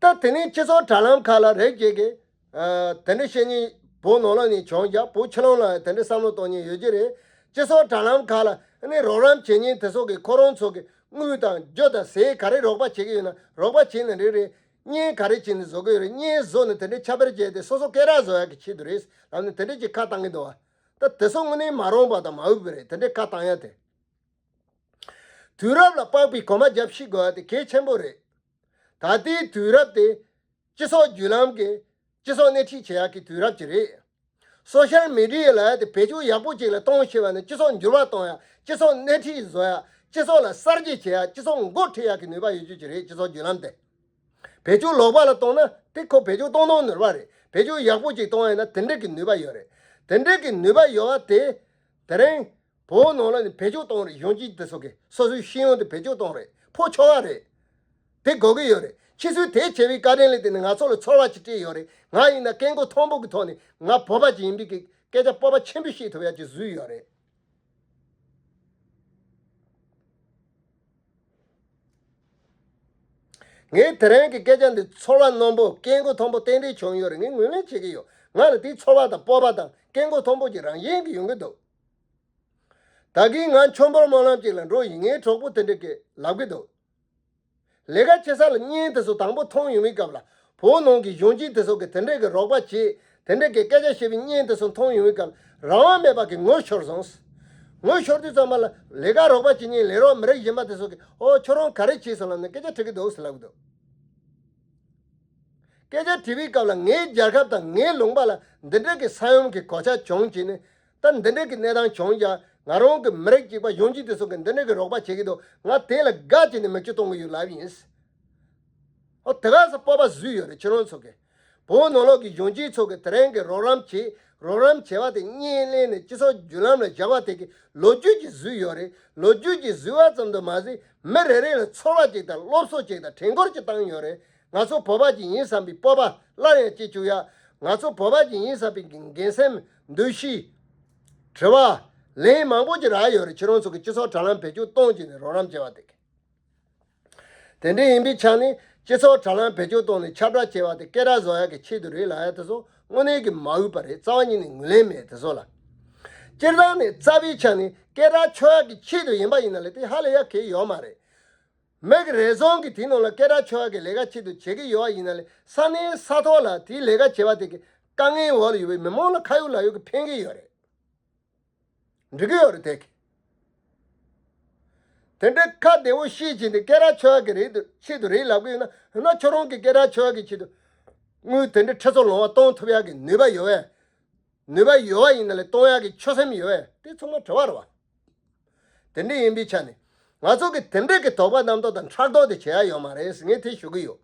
ད་དེ་ནས་སྤྱི་ཚོགས་དྲ་ལམ་ཁག་ལ་རེ་ཞིག་གིས། ཨ། དེ་འདྲ་བཤད་མཁན་བོད་ནང་ལོགས་ནས་བྱུང་ཡག་བོད་ཕྱི་ལོགས་ལ་དེ་འདྲ་བསམ་བློ་གཏོང་མཁན་ཡོད་ཀྱི་རེད། སྤྱི་ཚོགས་དྲ་ལམ་ཁག་ལ་ ཨ་ནི་རོགས་རམ་བྱེད་མཁན་དེ་ཚོ་གི་ཁོ་རང་ཚོ་གི་དངུལ་དང་རྒྱུ་དང་ཟས་ག་རེ་རོགས་པ་བྱེད་ཀྱི་ཡོད་ན་རོགས་པ་བྱེད་ནི་རེད་རེད། བརྙན་ག་རེ་བྱེད་ནས་བཟོ་གི་ཡོད་རེད། བརྙན་བཟོ་ནས་དེ་འདྲའི་ཁྱབ་སྤེལ་བྱས་ཏེ་སོ་སོ་སྐད་གྲགས་བཟོ་ཡག་གི་ཆེད་དུ་རེད་ལབ་ནས་དེ་འདྲས་ཀྱི་ཁ་བཏང་གི་འདུག་བ། ད་དེ་ཚོ་དངོས་གནས་མ་རུང་བ་དང་མ་འོས་པ་རེད། དེ་འདྲས་ཁ་བཏང་ཡ་དེ། དུས་རབས་ལ་དཔག་པའི་གོམ་པ་རྒྱབ་ཤེས་དགོས་ཡ་དེ་གལ་ཆེན་པོ་རེད། ད་ལྟའི་དུས་རབས་དེ་སྤྱི་ཚོགས་བརྒྱུད་ལམ་གྱི་སྤྱི་ཚོགས་སྣེ་ཁྲིད་བྱེད་ཡག་གི་དུས་རབས་ཅིག་རེད། སོ་ཤལ་མི་ཌི་ཡ་ལབ་ཡ་དེ་བེད་སྤྱོད་ཡག་པོ་ཅིག་ལ་གཏོང་ཤེས་པ་ནི་སྤྱི་ཚོགས་འགྱུར་བ་གཏོང་ཡ། སྤྱི་ཚོགས་སྣེ་ཁྲིད་བཟོ་ཡ། སྤྱི་ཚོགས་ལ་གསར་བརྗེ་བྱེད་ཡ། སྤྱི་ཚོགས་འགོ་ཁྲིད་ཡག་གི་ནུས་པ་ཡོད་རྒྱུ་ཅིག་རེད། སྤྱི་ཚོགས་བརྒྱུད་ལམ་དེ། བེད་སྤྱོད་ལོག་པ་ལ་གཏོང་ན་དེ་ཁོ་བེད་སྤྱོད་གཏོང་གཏོང་ནུས་པ་རེད། བེད་སྤྱོད་ཡག་པོ་ཅིག་གཏོང་ཡ་ཡིན་ན་དེ་འདྲས་ཀྱི་ནུས་པ་ཡོད་རེད། དེ་འདྲས་ཀྱི་ནུས་པ་ཡོད་པ་དེ་དེ་རིང་བོད་ནང་ལ་ནི་བེད་སྤྱོད་གཏོང་རེད། གཞོན་སྐྱེས་དེ་ཚོ་གིས་སོ་སོའི་ཤེས་ཡོན་དེ་བེད་སྤྱོད་གཏོང་རེད། ཕོ་ཆོག་པ་རེད། དེ་དགོས་ཀྱི་ཡོད་རེད། ཁྱེད་ཚོས་དེ་བྱས་པའི་བཀའ་དྲིན་ལས་དེ་ནི་ང་ཚོ་ལ་ཚོར་བ་ཅིག་སྤྲད་ཡོད་རེད། ང་ཡིན་ན་སྐད་མགོ་མཐོན་པོ་གི་ཐོག་ནས་ང་བོད་པ་ཅིག་ཡིན་པའི་གི་སྐད་ཆ་སྤོབས་པ་ཆེན་པོ་བཤད་ཐུབ་ཡ་ཅིག་བཟོས་ཡོད་རེད། ངས་དེ་རིང་གི་སྐད་ཆ་འདི་ཚོར་བ་རྣོན་པོ་སྐད་མགོ་མཐོན་པོ་ཏན་ཏན་བྱུང་ཡོད་རེད། ངས་ངོས་ལེན་བྱེད་ཀྱི་ཡོད། ང་ལ་དེའི་ཚོར་བ་དང་སྤོབས་པ་དང་སྐད་མགོ་མཐོན་པོ་ཅིག་རང་བཞིན་གྱིས་ཡོང་གི་འདུག་ད་གིན་ང་ཆོས་འབོར་སྨོན་ལམ་ཅིག་ལ་འགྲོ་ཡིན། ངའི་གྲོགས་པོ་དེ་འདྲས་ཀྱིས་ལབ་ཀྱི་འདུག་ལས་ཀ་བྱེད་ས་ལ་བརྙན་དེ་ཚོ་དང་པོ་མཐོང་ཡོང་བའི་སྐབས་ལ་བོད་ནང་གི་གཞོན་སྐྱེས་དེ་ཚོ་གིས་དེ་འདྲས་ཀྱི་རོགས་པ་བྱེད། དེ་འདྲས་ཀྱི་སྐད་ཆ་བཤད་པའི་བརྙན་དེ་ཚོ་མཐོང་ཡོང་བའི་སྐབས་ལ་རང་དབང་མེད་པ་གི་ངུ་ཤོར་སོང་། ངུ་ཤོར་དུས་ཙམ་པ་ལ་ལས་ཀ་རོགས་པ་བྱེད་མཁན་ལས་རོགས་མི་རིགས་གཞན་པ་དེ་ཚོ་གིས་ཨོ་ཁྱོད་རང་ག་རེ་བྱས་སོང་ལབ་ནས་སྐད་ཆ་དྲི་གི་འདུག་ཟེར་ལབ་གི་འདུག་སྐད་ཆ་དྲི་བའི་སྐབས་ལ་ངའི་རྒྱལ་ཁབ་དང་ངའི་ལུང་པ་ལ་འདི་འདྲས་ཀྱི་ས་ཡོམ་གྱི་གོད་ཆག་བྱུང་བྱས་ནས་ད་འདི་འདྲས་ཀྱི་གནས་སྟངས་བྱུང་ཀྱང་ང་རང་གི་མི་རིགས་གཅིག་པ་གཞོན་སྐྱེས་དེ་ཚོ་གིས་འདི་འདྲས་ཀྱི་རོགས་པ་བྱེད་ཀྱི་འདུག་ང་དེ་ལ་དགའ་བྱས་ནས་མིག་ཆུ་གཏོང་གི་ཡོད་ལབ་ཡིན། ཨོ་དེ་ག་ས་སྤོབས་པ་བཟོས་ཡོད་རེད་ཁྱེད་རང་ཚོ་གིས། བོད་ནང་ལོགས་ཀྱི་གཞོན་སྐྱེས་ཚོ་གིས་དེ་རིང་གི་རོགས་རམ་བྱེད། རོགས་རམ་བྱས་པ་དེ་བརྙན་ལེན་ནས་སྤྱི་ཚོགས་བརྒྱུད་ལམ་ལ་བཞག་པ་དེ་གི་ལོ་རྒྱུས་ཀྱིས་བཟོས་ཡོད་རེད། ལོ་རྒྱུས་ཀྱིས་བཟོས་པ་ཙམ་དུ་མ་ཟད་མི་རེ་རེ་ལ་ཚོར་བ་ཅིག་དང་སློབ་གསོ་ཅིག་དང་དྲན་སྐུལ་ཅིག་བཏང་ཡོད་རེད། ང་ཚོ་བོད་པ་ཅིག་ཡིན་བསམ་པའི་སྤོབས་པ་སླར་ཡང་སྐྱེ་བཅུག་ཡ། ང་ཚོ་བོད་པ་ཅིག་ཡིན་བསམ་པའི་འགན་སེམས། འདུ་ཤེས། དྲི་བ། ལན་མང་པོ་ཅིག་རག་ཡོད་རེད། ཁྱེད་རང་ཚོ་གི་སྤྱི་ཚོགས་དྲ་ལམ་བེད་སྤྱོད་གཏོང་བྱས་ནས་རོགས་རམ་བྱས་པ་དེ་གི། དེ་འདྲ་ཡིན་པའི་ཆ་ནས་སྤྱི་ཚོགས་དྲ་ལམ་བེད་སྤྱོད་གཏོང་ནས་ཁྱབ་བསྒྲགས་བྱས་པ་དེ་སྐད་གྲགས་བཟོ་ཡག་གི་ཆེད་དུ་རེད་ལབ་ཡ་དེ་ཚོ་དངོས་གནས་ཀྱི་མ་འོས་པ་རེད། རྩ་བ་ཉིད་ནས་ངོས་ལེན་མེད་དེ་ཚོ་ལ། སྤྱིར་བཏང་ནས་རྩ་བའི་ཆ་ནས་སྐད་གྲགས་འཁྱོལ་ཡག་གི་ཆེད་དུ་ཡིན་པ་ཡིན་ན་ལས་དེ་ཧ་ལས་ཡག་གི་ཡོད་མ་རེད། མི་གི་རེ་ཟུང་གིས་དེའི་ནང་ལ་སྐད་གྲགས་འཁྱོལ་ཡག་གི་ལས་ཀ་ཆེད་དུ་བྱེད་ཀྱི་ཡོད་པ་ཡིན་ན་ལས་ས་གནས་ས་ཐོག་ལ་དེའི་ལས་ཀ་བྱེད་པ་དེ་གི་དཀའ་ངལ་འོག་ལ་ཡོད་པའི་མི་མང་ལ་ཁ་ཡོད་ལག་ཡོད་ཀྱི་ཕན་གྱི་ཡོད་རེད། འགྲིག་གི་ཡོད་རེད་དེ་གི། དེ་འདྲའི་ཁ་བདེ་བོ་བཤད་བྱས་ཏེ་སྐད་གྲགས་འཁྱོལ་ཡག་གི་རེད་འདུག་ཆེད་དུ་རེད་ལབ་གི་ཡོད་ན། འོ་ན་ཁྱོད་རང་གི་སྐད་གྲགས་འཁྱོལ་ཡག་གི་ཆེད་དུ་དངུལ་དེ་འདྲའི་ཁྲི་ཚོ་ལོངས་པ་གཏོང་ཐུབ་ཡག་གི་ནུས་པ་ཡོད་པས། ནུས་པ་ཡོད་པ་ཡིན་ན་ལས་གཏོང་ཡག་གི་ཆོད་སེམས་ཡོད་པས་དེ་ཚང་མ་དྲི་བ་རེད་བ། དེ་འདྲ་ཡིན་པའི་ཆ་ནས་ང་ཚོ་གི་དེ་འདྲའི་གི་དོགས་པ་རྣམ་རྟོག་དང་ཕྲག་དོག་དེ་བྱེད་ཡག་ཡོད་མ་རེད་ཟེར་ངས་དེ་ཞུ་གི་ཡོད།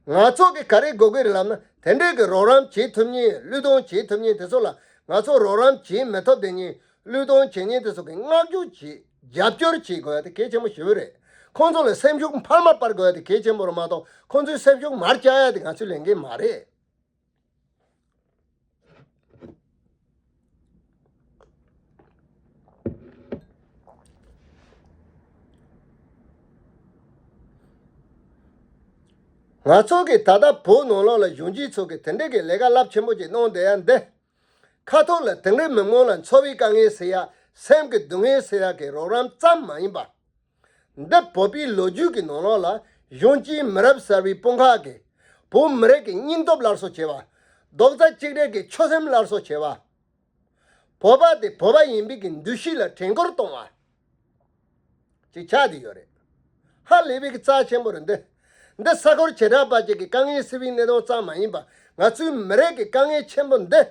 ང་ཚོ་གི་ག་རེ་དགོས་ཀྱི་རེད་ལབ་ན་དེ་འདྲའི་གི་རོགས་རམ་བྱེད་ཐུབ་མཁན། བློས་གཏོང་བྱེད་ཐུབ་མཁན་དེ་ཚོ་ལ་ང་ཚོ་རོགས་རམ་བྱེད་མི་ཐུབ་བསྡད་མཁན། བློས་གཏོང་བྱེད་མཁན་དེ་ཚོ་གི་བསྔགས་བརྗོད་བྱེད། རྒྱབ་སྐྱོར་བྱེད་དགོས་ཡག་དེ་གལ་ཆེན་པོ་ཞེ་པོ་རེད། ཁོང་ཚོ་ལ་སེམས་ཤུགས་འཕར་མ་སྤར་དགོས་ཡག་དེ་གལ་ཆེན་པོ་རེད་མ་གཏོགས་ཁོང་ཚོའི་སེམས་ཤུགས་མར་བཅག་ཡག་དེ་ང་ཚོའི་ལས་འགན་མ་རེད། ང་ཚོ་གིས་ད་ལྟ་བོད་ནང་ལོགས་ལ་གཞོན་སྐྱེས་ཚོ་གིས་དེ་འདྲའི་གི་ལས་ཀ་རླབས་ཆེན་པོ་ཅིག་གནང་བསྡད་ཡག་འདི། ཁ་ཐོག་ལ་དེང་རབས་མི་མང་ལ་འཚོ་བའི་དཀའ་ངལ་སེལ་ཡག་སེམས་ཀྱི་སྡུག་བསྔལ་སེལ་ཡག་གི་རོགས་རམ་ཙམ་མ་ཡིན་པ། འདི་བོད་པའི་ལོ་རྒྱུས་ཀྱི་ནང་ལོགས་ལ་གཞོན་སྐྱེས་མི་རབས་གསར་བའི་དཔུང་ཁག་གིས་བོད་མི་རིགས་ཀྱི་སྙིང་སྟོབས་སླར་གསོ་བྱེད་པ། རྡོག་རྩ་གཅིག་སྒྲིལ་གྱི་ཆོད་སེམས་སླར་གསོ་བྱེད་པ། བོད་པ་དེ་བོད་པ་ཡིན་པའི་གི་འདུ་ཤེས་ལ་དྲན་སྐུལ་གཏོང་བ་ཅིག་ཆགས་བསྡད་ཡོད་རེད། ཧ་ལས་པའི་གི་རྩ་ཆེན་པོ་རེད་འདི། འདི་ས་ཁུལ་བྱེ་བྲག་པ་ཅིག་གི་དཀའ་ངལ་སེལ་བའི་གནད་དོན་ཙམ་མ་ཡིན་པ། ང་ཚོའི་མི་རིགས་ཀྱི་དཀའ་ངལ་ཆེན་པོ་འདི་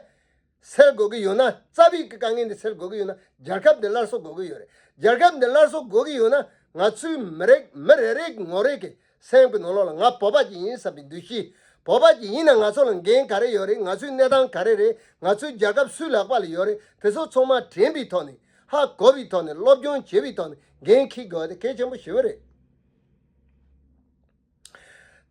སེལ་དགོས་ཀྱི་ཡོད་ན། རྩ་བའི་གི་དཀའ་ངལ་འདི་སེལ་དགོས་ཀྱི་ཡོད་ན་རྒྱལ་ཁབ་འདི་སླར་གསོ་དགོས་ཀྱི་ཡོད་རེད། རྒྱལ་ཁབ་འདི་སླར་གསོ་དགོས་ཀྱི་ཡོད་ན་ང་ཚོའི་མི་རིགས་མི་རེ་རེ་གི་ངོ་རེ་གི་སེམས་ཀྱི་ནང་ལོགས་ལ་ང་བོད་པ་ཅིག་ཡིན་བསམ་པའི་འདུ་ཤེས། བོད་པ་ཅིག་ཡིན་ན་ང་ཚོ་ལ་འགན་ག་རེ་ཡོད་རེད། ང་ཚོའི་གནས་སྟངས་ག་རེ་རེད། ང་ཚོའི་རྒྱལ་ཁབ་སུའི་ལག་པ་ལ་ཡོད་རེད། དེ་ཚོ་ཚང་མ་དྲན་པའི་ཐོག་ནས། ཧ་གོ་བའི་ཐོག་ནས། སློབ་སྦྱོང་བྱེད་པའི་ཐོག་ནས་འགན་འཁྱེར་དགོས་པ་དེ་གལ་ཆེན་པོ་ཞེ་པོ་རེད།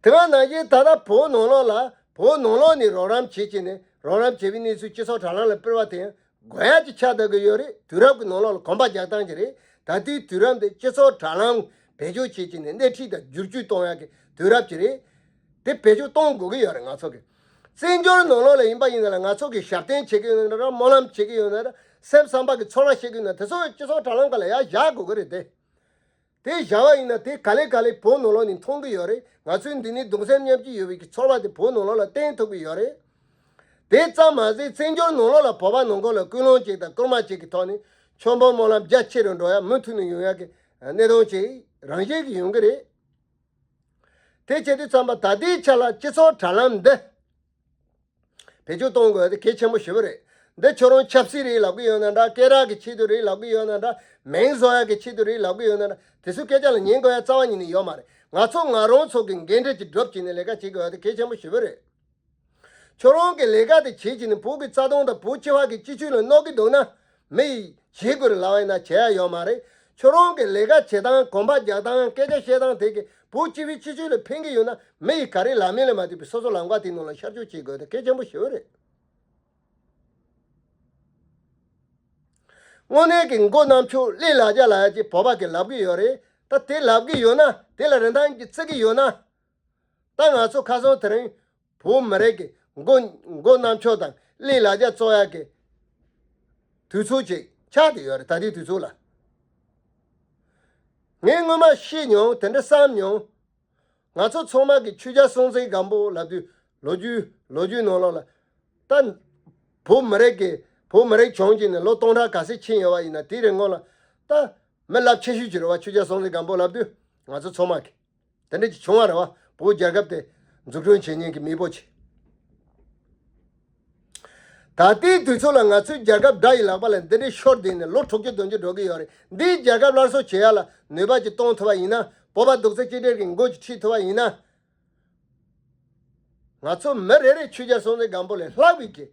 དེ་ག་ནང་བཞིན་ད་ལྟ་བོད་ནང་ལོགས་ལ། བོད་ནང་ལོགས་ནས་རོགས་རམ་བྱེད་ཀྱི་ནས་རོགས་རམ་བྱེད་པའི་གནས་ཚུལ་སྤྱི་ཚོགས་དྲ་ལམ་ལ་སྤེལ་བ་དེ་ཡང་དགོས་ཡག་ཅིག་ཆགས་བསྡད་ཀྱི་ཡོད་རེད། དུས་རབས་ཀྱི་ནང་ལོགས་ལ་གོམ་པ་རྒྱག་སྟངས་ཅིག་རེད། ད་ལྟའི་དུས་རབས་འདི་སྤྱི་ཚོགས་དྲ་ལམ་བེད་སྤྱོད་བྱེད་ཀྱི་ནས་སྣེ་ཁྲིད་དང་བསྒྱུར་བཅོས་གཏོང་ཡག་གི་དུས་རབས་ཅིག་རེད། དེ་བེད་སྤྱོད་གཏོང་དགོས་ཀྱི་ཡོད་རེད་ང་ཚོ་གི། བཙན་བྱོལ་ནང་ལོགས་ལ་ཡིན་པ་ཡིན་ན་ལ་ང་ཚོ་གི་ཞབས་བརྟན་བྱེད་ཀྱི་ཡོད་ན་ར། སྨོན་ལམ་བྱེད་ཀྱི་ཡོད་ན་ར། སེམས་བསམ་པ་གི་ཚོར་བ་བཤད་གི་ཡོད་ན་དེ་ཚོ་སྤྱི་ཚོགས་དྲ་ལམ་སྒང་ལ་ཡར་བཞག་དགོས་ཀྱི་རེད་དེ། དེ་བཞག་པ་ཡིན་ན་དེ་ག་ལེ་ག་ལེ་བོད་ནང་ལོགས་ནས་མཐོང་གི་ཡོད་རེད། ང་ཚོའི་འདི་ནས་གདུང་སེམས་མཉམ་སྐྱེད་ཡོད་པའི་གི་ཚོར་བ་དེ་བོད་ནང་ལོགས་ལ་བསྟན་ཐུབ་ཀྱི་ཡོད་རེད། དེ་ཙམ་མ་ཟད་བཙན་བྱོལ་ནང་ལོགས་ལ་བོད་པ་ནང་ཁུལ་ལ་ཀུན་སློང་གཅིག་དང་སྐུལ་མ་གཅིག་གི་ཐོག་ནས་ཆོས་འབོར་སྨོན་ལམ་རྒྱ་ཆེ་རུ་འགྲོ་ཡ་མུ་མཐུད་ནས་ཡོང་ཡ་གི་གནད་དོན་ཅིག་རང་བཞིན་གྱིས་ཡོང་གི་རེད། དེ་བྱེད་དུས་ཙམ་པ་ད་ལྟའི་ཆ་ལ་སྤྱི་ཚོགས་དྲ་ལམ་འདི་བེད་སྤྱོད་གཏོང་དགོས་དེ་གལ་ཆེན་པོ་ཞེ་པོ་རེད། འདི་ཁྱོད་རང་ཆབ་སྲིད་རེད་ལབ་གི་ཡོད་ན་འདྲ། སྐད་གྲགས་ཀྱི་ཆེད་དུ་རེད་ལབ་གི་ཡོད་ན་འདྲ། མིང་བཟོ་ཡ་གི་ཆེད་དུ་རེད་ལབ་གི་ཡོད་ན་འདྲ། དེ་ཚོའི་སྐད་ཆ་ལ་ཉན་དགོས་ཡ་རྩ་བ་ཉིད་ནས་ཡོད་མ་རེད། ང་ཚོ་ང་རང་ཚོ་གི་འགན་འཁྲི་ཅིག་སྒྲུབ་བྱས་ནས་ལས་ཀ་བྱེད་དགོས་ཡ་དེ་གལ་ཆེན་པོ་ཞེ་པོ་རེད། ཁྱོད་རང་གི་ལས་ཀ་དེ་བྱེད་ཀྱི་ནི་བོད་ཀྱི་རྩ་དོན་དང་བོད་སྤྱི་བ་གི་སྤྱི་ཚོགས་ལ་གནོད་ཀྱི་འདུག་ན་མི་ཡིས་བྱེད་དགོས་རེད་ལབ་པ་ཡིན་ན་བྱེད་ཡ་ཡོད་མ་རེད། ཁྱོད་རང་གི་ལས་ཀ་བྱེད་སྟངས་གོམ་པ་རྒྱག་སྟངས་སྐད་ཆ་བཤད་སྟངས་དེ་གི་བོད་སྤྱི་པའི་སྤྱི་ཚོགས་ལ་ཕན་གྱི་ཡོད་ན་མི་ཡིས་ག་རེ་ལབ་མིན་ལ་མ་ལྟོས་པའི་སོ་སོ་ལམ་ཁ་དེའི་ནང་ལ་ཤར་བསྐྱོད་བྱེད་དགོས་དེ་གལ་ཆེན་པོ་ཞེ་པོ་རེད། དངོས་གནས་ཀྱི་མགོ་གནམ་མཆོག་ཀླད་ལ་རྒྱ་ལ་ཡ་ཅེས་བོད་པ་གི་ལབ་གི་ཡོད་རེད། ད་དེ་ལབ་གི་ཡོད་ན་དེ་ལ་རིན་ཐང་གི་བརྩི་གི་ཡོད་ན། ད་ང་ཚོ་ཁ་སང་དེ་རིང་བོད་མི་རིགས་ཀྱི་མགོ་མགོ་གནམ་མཆོག་དང་ཀླད་ལ་རྒྱ་བཙུགས་ཡག་གི་དུས་ཚོད་ཅིག་ཆགས་བསྡད་ཡོད་རེད། ད་ལྟའི་དུས་ཚོད་ལ། ངས་སྔོན་མ་ཤེས་མྱོང་། དེ་འདྲ་བསམ་མྱོང་། ང་ཚོ་ཚང་མ་གི་ཆོས་རྒྱལ་སྲོང་བཙན་སྒམ་པོ་ལབ་དུས་ལོ་རྒྱུས་ལོ་རྒྱུས་ནང་ལོགས་ལ་ད་བོད་མི་རིགས་ཀྱི་བོད་མི་རིགས་བྱུང་བྱས་ནས་ལོ་སྟོང་ཕྲག་ག་ཚོད་ཕྱིན་ཡོད་པ་ཡིན་ན་དེའི་རིང་ངོ་ལ་ད་མི་རླབས་ཆེ་ཤོས་ཅིག་རེད་བ། ཆོས་རྒྱལ་སྲོང་བཙན་སྒམ་པོ་ལབ་དུས་ང་ཚོ་ཚང་མ་གི་དེ་འདྲ་ཅིག་བྱུང་བ་རེད་བ། བོད་རྒྱལ་ཁབ་དེ་འཛུགས་སྐྲུན་བྱེད་མཁན་གྱི་མེས་པོ་ཅིག་ད་ལྟའི་དུས་ཚོད་ལ་ང་ཚོའི་རྒྱལ་ཁབ་དགྲ་ཡི་ལག་པ་ལ་འདི་འདྲའི་ཤོར་བསྡད་ནས་ལོ་དྲུག་ཅུ་བདུན་ཅུ་འགྲོ་གི་ཡོད་རེད། འདིའི་རྒྱལ་ཁབ་སླར་གསོ་བྱེད་ཡ་ལ་ནུས་པ་ཅིག་གཏོང་ཐུབ་པ་ཡིན་ན། བོད་པ་རྡོག་རྩ་གཅིག་སྒྲིལ་གྱི་འགོ་ཅིག་ཁྲིད་ཐུབ་པ་ཡིན་ན། ང་ཚོ་མི་རེ་རེ་ཆོས་རྒྱལ་སྲོང་བཙན་སྒམ་པོ་ལས་ལྷག་པའི་གི་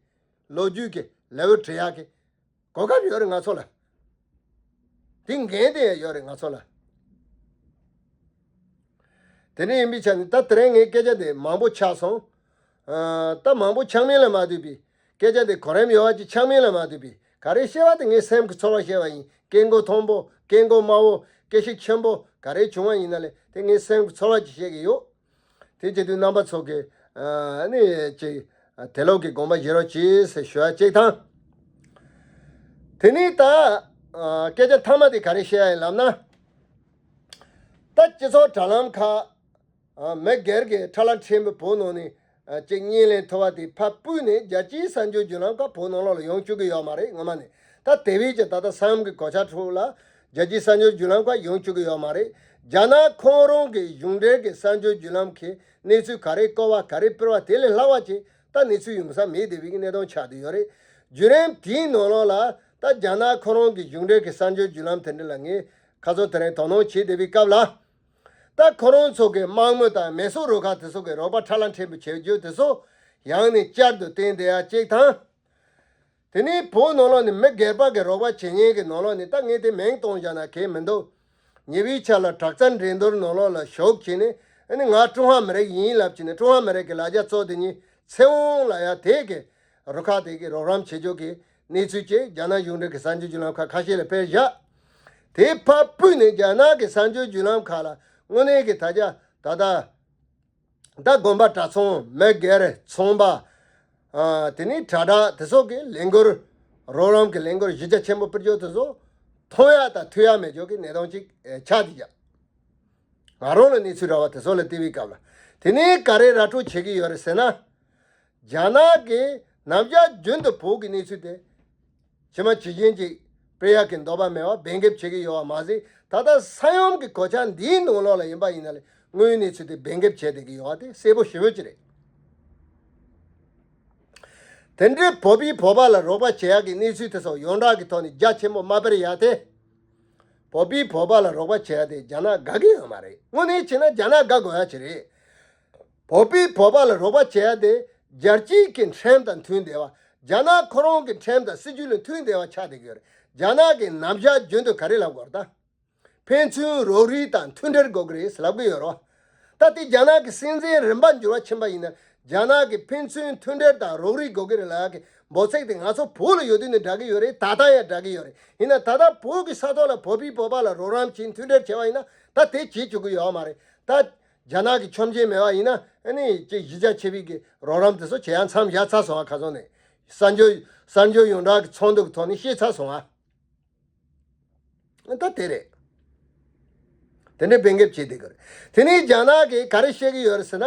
ལོ་རྒྱུས་ཀྱི་ལེའུ་འབྲི་ཡག་གི་གོ་སྐབས་ཡོད་རེད་ང་ཚོ་ལ། དེ་འགན་དེ་ཡང་ཡོད་རེད་ང་ཚོ་ལ། དེ་འདྲ་ཡིན་པའི་ཆ་ནས་ད་དེ་རིང་ངའི་སྐད་ཆ་དེ་མང་པོ་ཆགས་སོང་། ཨ། ད་མང་པོ་ཆགས་མིན་ལ་མ་ལྟོས་པའི་སྐད་ཆ་དེ་གོ་རིམ་ཡོད་པ་ཅིག་ཆགས་མིན་ལ་མ་ལྟོས་པའི་ག་རེ་བཤད་པ་དེ་ངའི་སེམས་ཀྱི་ཚོར་བ་བཤད་པ་ཡིན། སྐད་མགོ་མཐོན་པོ། སྐད་མགོ་དམའ་བོ། སྐད་ཤུགས་ཆེན་པོ་ག་རེ་བྱུང་བ་ཡིན་ན་ལས་དེ་ངའི་སེམས་ཀྱི་ཚོར་བ་ཅིག་བཤད་ཀྱི་ཡོད། དེ་བྱེད་དུས་རྣམ་པ་ཚོ་གིས་ཨ་ནི་ཅིག་དེ་ལོག་གི་དགོངས་པ་བཞེས་རོགས་གྱིས་ཟེར་ཞུ་བ་གཅིག་དང་། དེ་ནས་ད་ཨ་སྐད་ཆ་མཐའ་མ་དེ་ག་རེ་བཤད་ཡ་ཡིན་ལབ་ན། ད་སྤྱི་ཚོགས་དྲ་ལམ་ཁག་ཨ་མི་སྒེར་གྱི་ཁྲ་ལམ་ཕྲན་བུ་བོད་ནང་ནས་ཨ་ཅིག་བརྙན་ལེན་ཐུབ་པ་དེ་ཕར་སྤོས་ནས་རྒྱལ་སྤྱིའི་གསར་འགྱུར་བརྒྱུད་ལམ་ཁག་བོད་ནང་ལོགས་ལ་ཡོང་བཅུག་གི་ཡོད་མ་རེད། ངོ་མ་ནས་ད་དེ་བས་ཀྱི་ད་ལྟ་ས་ཡོམ་གྱི་གོད་ཆག་ཁྲོད་ལ་རྒྱལ་སྤྱིའི་གསར་འགྱུར་བརྒྱུད་ལམ་ཁག་ཡོང་བཅུག་གི་ཡོད་མ་རེད། རྒྱ་ནག་ཁོང་རང་གི་གཞུང་འབྲེལ་གྱི་གསར་འགྱུར་བརྒྱུད་ལམ་གྱིས་གནས་ཚུལ་ག་རེ་བཀོད་པ་ག་རེ་སྤེལ་བ་དེ་ལས་ལྷག་པ་ཅིག་ད་གནས་ཚུལ་ཡོང་ས་མེད་བསྡད་པའི་གནས་སྟངས་ཆགས་བསྡད་ཡོད་རེད། བརྒྱུད་རིམ་དེའི་ནང་ལོགས་ལ་ད་རྒྱ་ནག་ཁོ་རང་གི་གཞུང་འབྲེལ་གྱི་གསར་འགྱུར་བརྒྱུད་ལམ་དེ་འདྲ་ལ་ངས་ཁ་སང་དེ་རིང་དོ་སྣང་བྱེད་བསྡད་པའི་སྐབས་ལ། ད་ཁོ་རང་ཚོ་གི་དམག་མི་དང་མེ་སྲེག་རུ་ཁག་དེ་ཚོ་གི་རོགས་པ་ཁྲ་ལམ་ཕྲན་བུ་བྱེད་རྒྱུ་དེ་ཚོ་ཡང་ནས་བསྐྱར་དུ་བསྟན་བསྡད་ཡ་གཅིག་དང་། དེ་ནས་བོད་ནང་ལོགས་ནས་མི་སྒེར་པ་གི་རོགས་པ་བྱེད་མཁན་གྱི་ནང་ལོགས་ནས་ད་ངས་དེ་མིང་གཏོང་བཞག་ན་གལ་མི་འདུག་ཉེ་བའི་ཆར་ལ་དྲག་རྩལ་འགྲན་བསྡུར་ནང་ལོགས་ལ་ཞུགས་བྱས་ནས་ཨ་ནི་ང་ཀྲུང་ཧྭ་མི་རིགས་ཡིན་ལབ་བྱས་ནས་ཀྲུང་ཧྭ་མི་རིགས་ཀྱི་ལ་རྒྱ་གཙོ་དེ་ཉིད་ཚེ་དབང་ལ་ཡ་དེ་གི་རུ་ཁག་དེ་གི་རོགས་རམ་བྱེད་ཕྱོགས་ཀྱི་གནས་ཚུལ་བཅས་རྒྱ་ནག་གཞུང་འབྲེལ་གྱི་གསར་འགྱུར་བརྒྱུད་ལམ་ཁག་ཁ་ཤས་ལ་སྤེལ་བཞག་དེ་ཕར་སྤོས་ནས་རྒྱ་ནག་གི་གསར་འགྱུར་བརྒྱུད་ལམ་ཁག་ལ་དངོས་གནས་ཀྱི་ད་ཆ་ད་ལྟ་ད་དགོན་པ་གྲྭ་ཚང་མི་སྒེར་ཚོང་པ་ཨ་དེ་ནས་དྲ་གྲགས་དེ་ཚོ་གི་ལས་འགུལ་རོགས་རམ་གྱི་ལས་འགུལ་གཞི་རྒྱ་ཆེན་པོ་སྤེལ་རྒྱུ་དེ་ཚོ་མཐོང་ཡ་དང་ཐོས་ཡ་མེད་རྒྱུ་གི་གནས་སྟངས་ཅིག་ཆགས་བསྡད་ཀྱང་། ང་རང་ལ་གནས་ཚུལ་རག་པ་དེ་ཚོ་ལ་བལྟས་པའི་སྐབས་ལ་དེ་ནས་ག་རེ་ར་སྤྲོད་བྱེད་ཀྱི་ཡོད་རེད་ཟེར་ན། རྒྱ་ནག་གིས་ནམ་ཞག་རྒྱུན་དུ་བོད་ཀྱི་གནས་ཚུལ་དེ་ཇི་མ་ཇི་བཞིན་ཅིག་སྤེལ་ཡག་གི་འདོད་པ་མེད་པར་འབད་འགེབས་བྱེད་ཀྱི་ཡོད་པ་མ་ཟད། ད་ལྟ་ས་ཡོམ་གྱི་གོད་ཆག་འདིའི་ནང་ལོགས་ལ་ཡིན་པ་ཡིན་ན་ལས་དངོས་ཡོད་གནས་ཚུལ་དེ་འབད་འགེབས་བྱས་བསྡད་ཀྱི་ཡོད་པ་དེ་གསལ་པོ་ཞེ་པོ་ཅིག་རེད། དེ་འདྲའི་བོད་པས་བོད་པ་ལ་རོགས་པ་བྱེད་ཡག་གི་གནས་ཚུལ་དེ་ཚོ་ཡོངས་གྲགས་ཀྱི་ཐོག་ནས་རྒྱ་ཆེན་པོ་མ་སྤེལ་ཡག་དེ། བོད་པས་བོད་པ་ལ་རོགས་པ་བྱེད་ཡག་དེ་རྒྱ་ནག་དགའ་གི་ཡོད་མ་རེད། དངོས་གནས་བྱས་ན་རྒྱ་ནག་དགའ་དགོས་ཡག་ཅིག་རེད། བོད་པས་བོད་པ་ལ་རོགས་པ་བྱེད་ཡག་དེ་རྒྱལ་སྤྱིའི་གི་ཁྲིམས་དང་མཐུན་བསྡད་པ། རྒྱ་ནག་ཁོ་རང་གི་ཁྲིམས་དང་སྲིད་ཇུས་ལ་མཐུན་བསྡད་པ་ཆགས་བསྡད་ཀྱི་ཡོད་རེད། རྒྱ་ནག་གིས་ནམ་ཞག་རྒྱུན་དུ་ག་རེ་ལབ་དགོས་རེད་ད། ཕན་ཚུན་རོགས་རེས་དང་མཐུན་སྒྲིལ་དགོས་ཀྱི་རེད་ཟེར་ལབ་ཀྱི་ཡོད་རེད་བ། ད་དེ་རྒྱ་ནག་གི་སྲིད་འཛིན་རིམ་པ་འགྱུར་བ་ཕྱིན་པ་ཡིན་ན་རྒྱ་ནག་གིས་ཕན་ཚུན་མཐུན་སྒྲིལ་དང་རོགས་རེས་དགོས་ཀྱི་རེད་ལབ་ཡག་གི་འབོད་ཚིག་དེ་ང་ཚོ་བོད་ལ་ཡོད་དུས་ནས་བསྒྲགས་ཀྱི་ཡོད་རེད། ད་ལྟ་ཡང་བསྒྲགས་ཀྱི་ཡོད་རེད། ཡིན་ན་ད་ལྟ་བོད་ཀྱི་ས་ཐོག་ལ་བོད་པས་བོད་པ་ལ་རོགས་རམ་བྱེད་མཐུན་སྒྲིལ་བྱས་པ་ཡིན་ན་ད་དེ་བྱེད་བཅུག་གི་ཡོད་མ་རེད། ད་རྒྱ་ནག་གི་ཆོམ་ཆེན་མེད་པ་ཡིན་ན་ཨ་ནི་ཅིག་གཞི་རྒྱ་ཆེ་བའི་གི་རོགས་རམ་དེ་ཚོ་བྱེད་ཡག་མཚམས་བཞག་ཚར་སོང་བ། ཁ་སང་ནས་ གསར་འབྱོར་གསར་འབྱོར་ཡོངས་གྲགས་ཀྱི་ཚོགས་འདུ་གི་ཐོག་ནས་བཤད་ཚར་སོང་ཨ། ད་དེ་རེད། དེ་འདྲའི་འབད་འགེབས་བྱེད་བསྡད་ཀྱི་རེད། དེ་ནས་རྒྱ་ནག་གིས་ག་རེ་བཤད་ཀྱི་ཡོད་རེད་ཟེར་ན།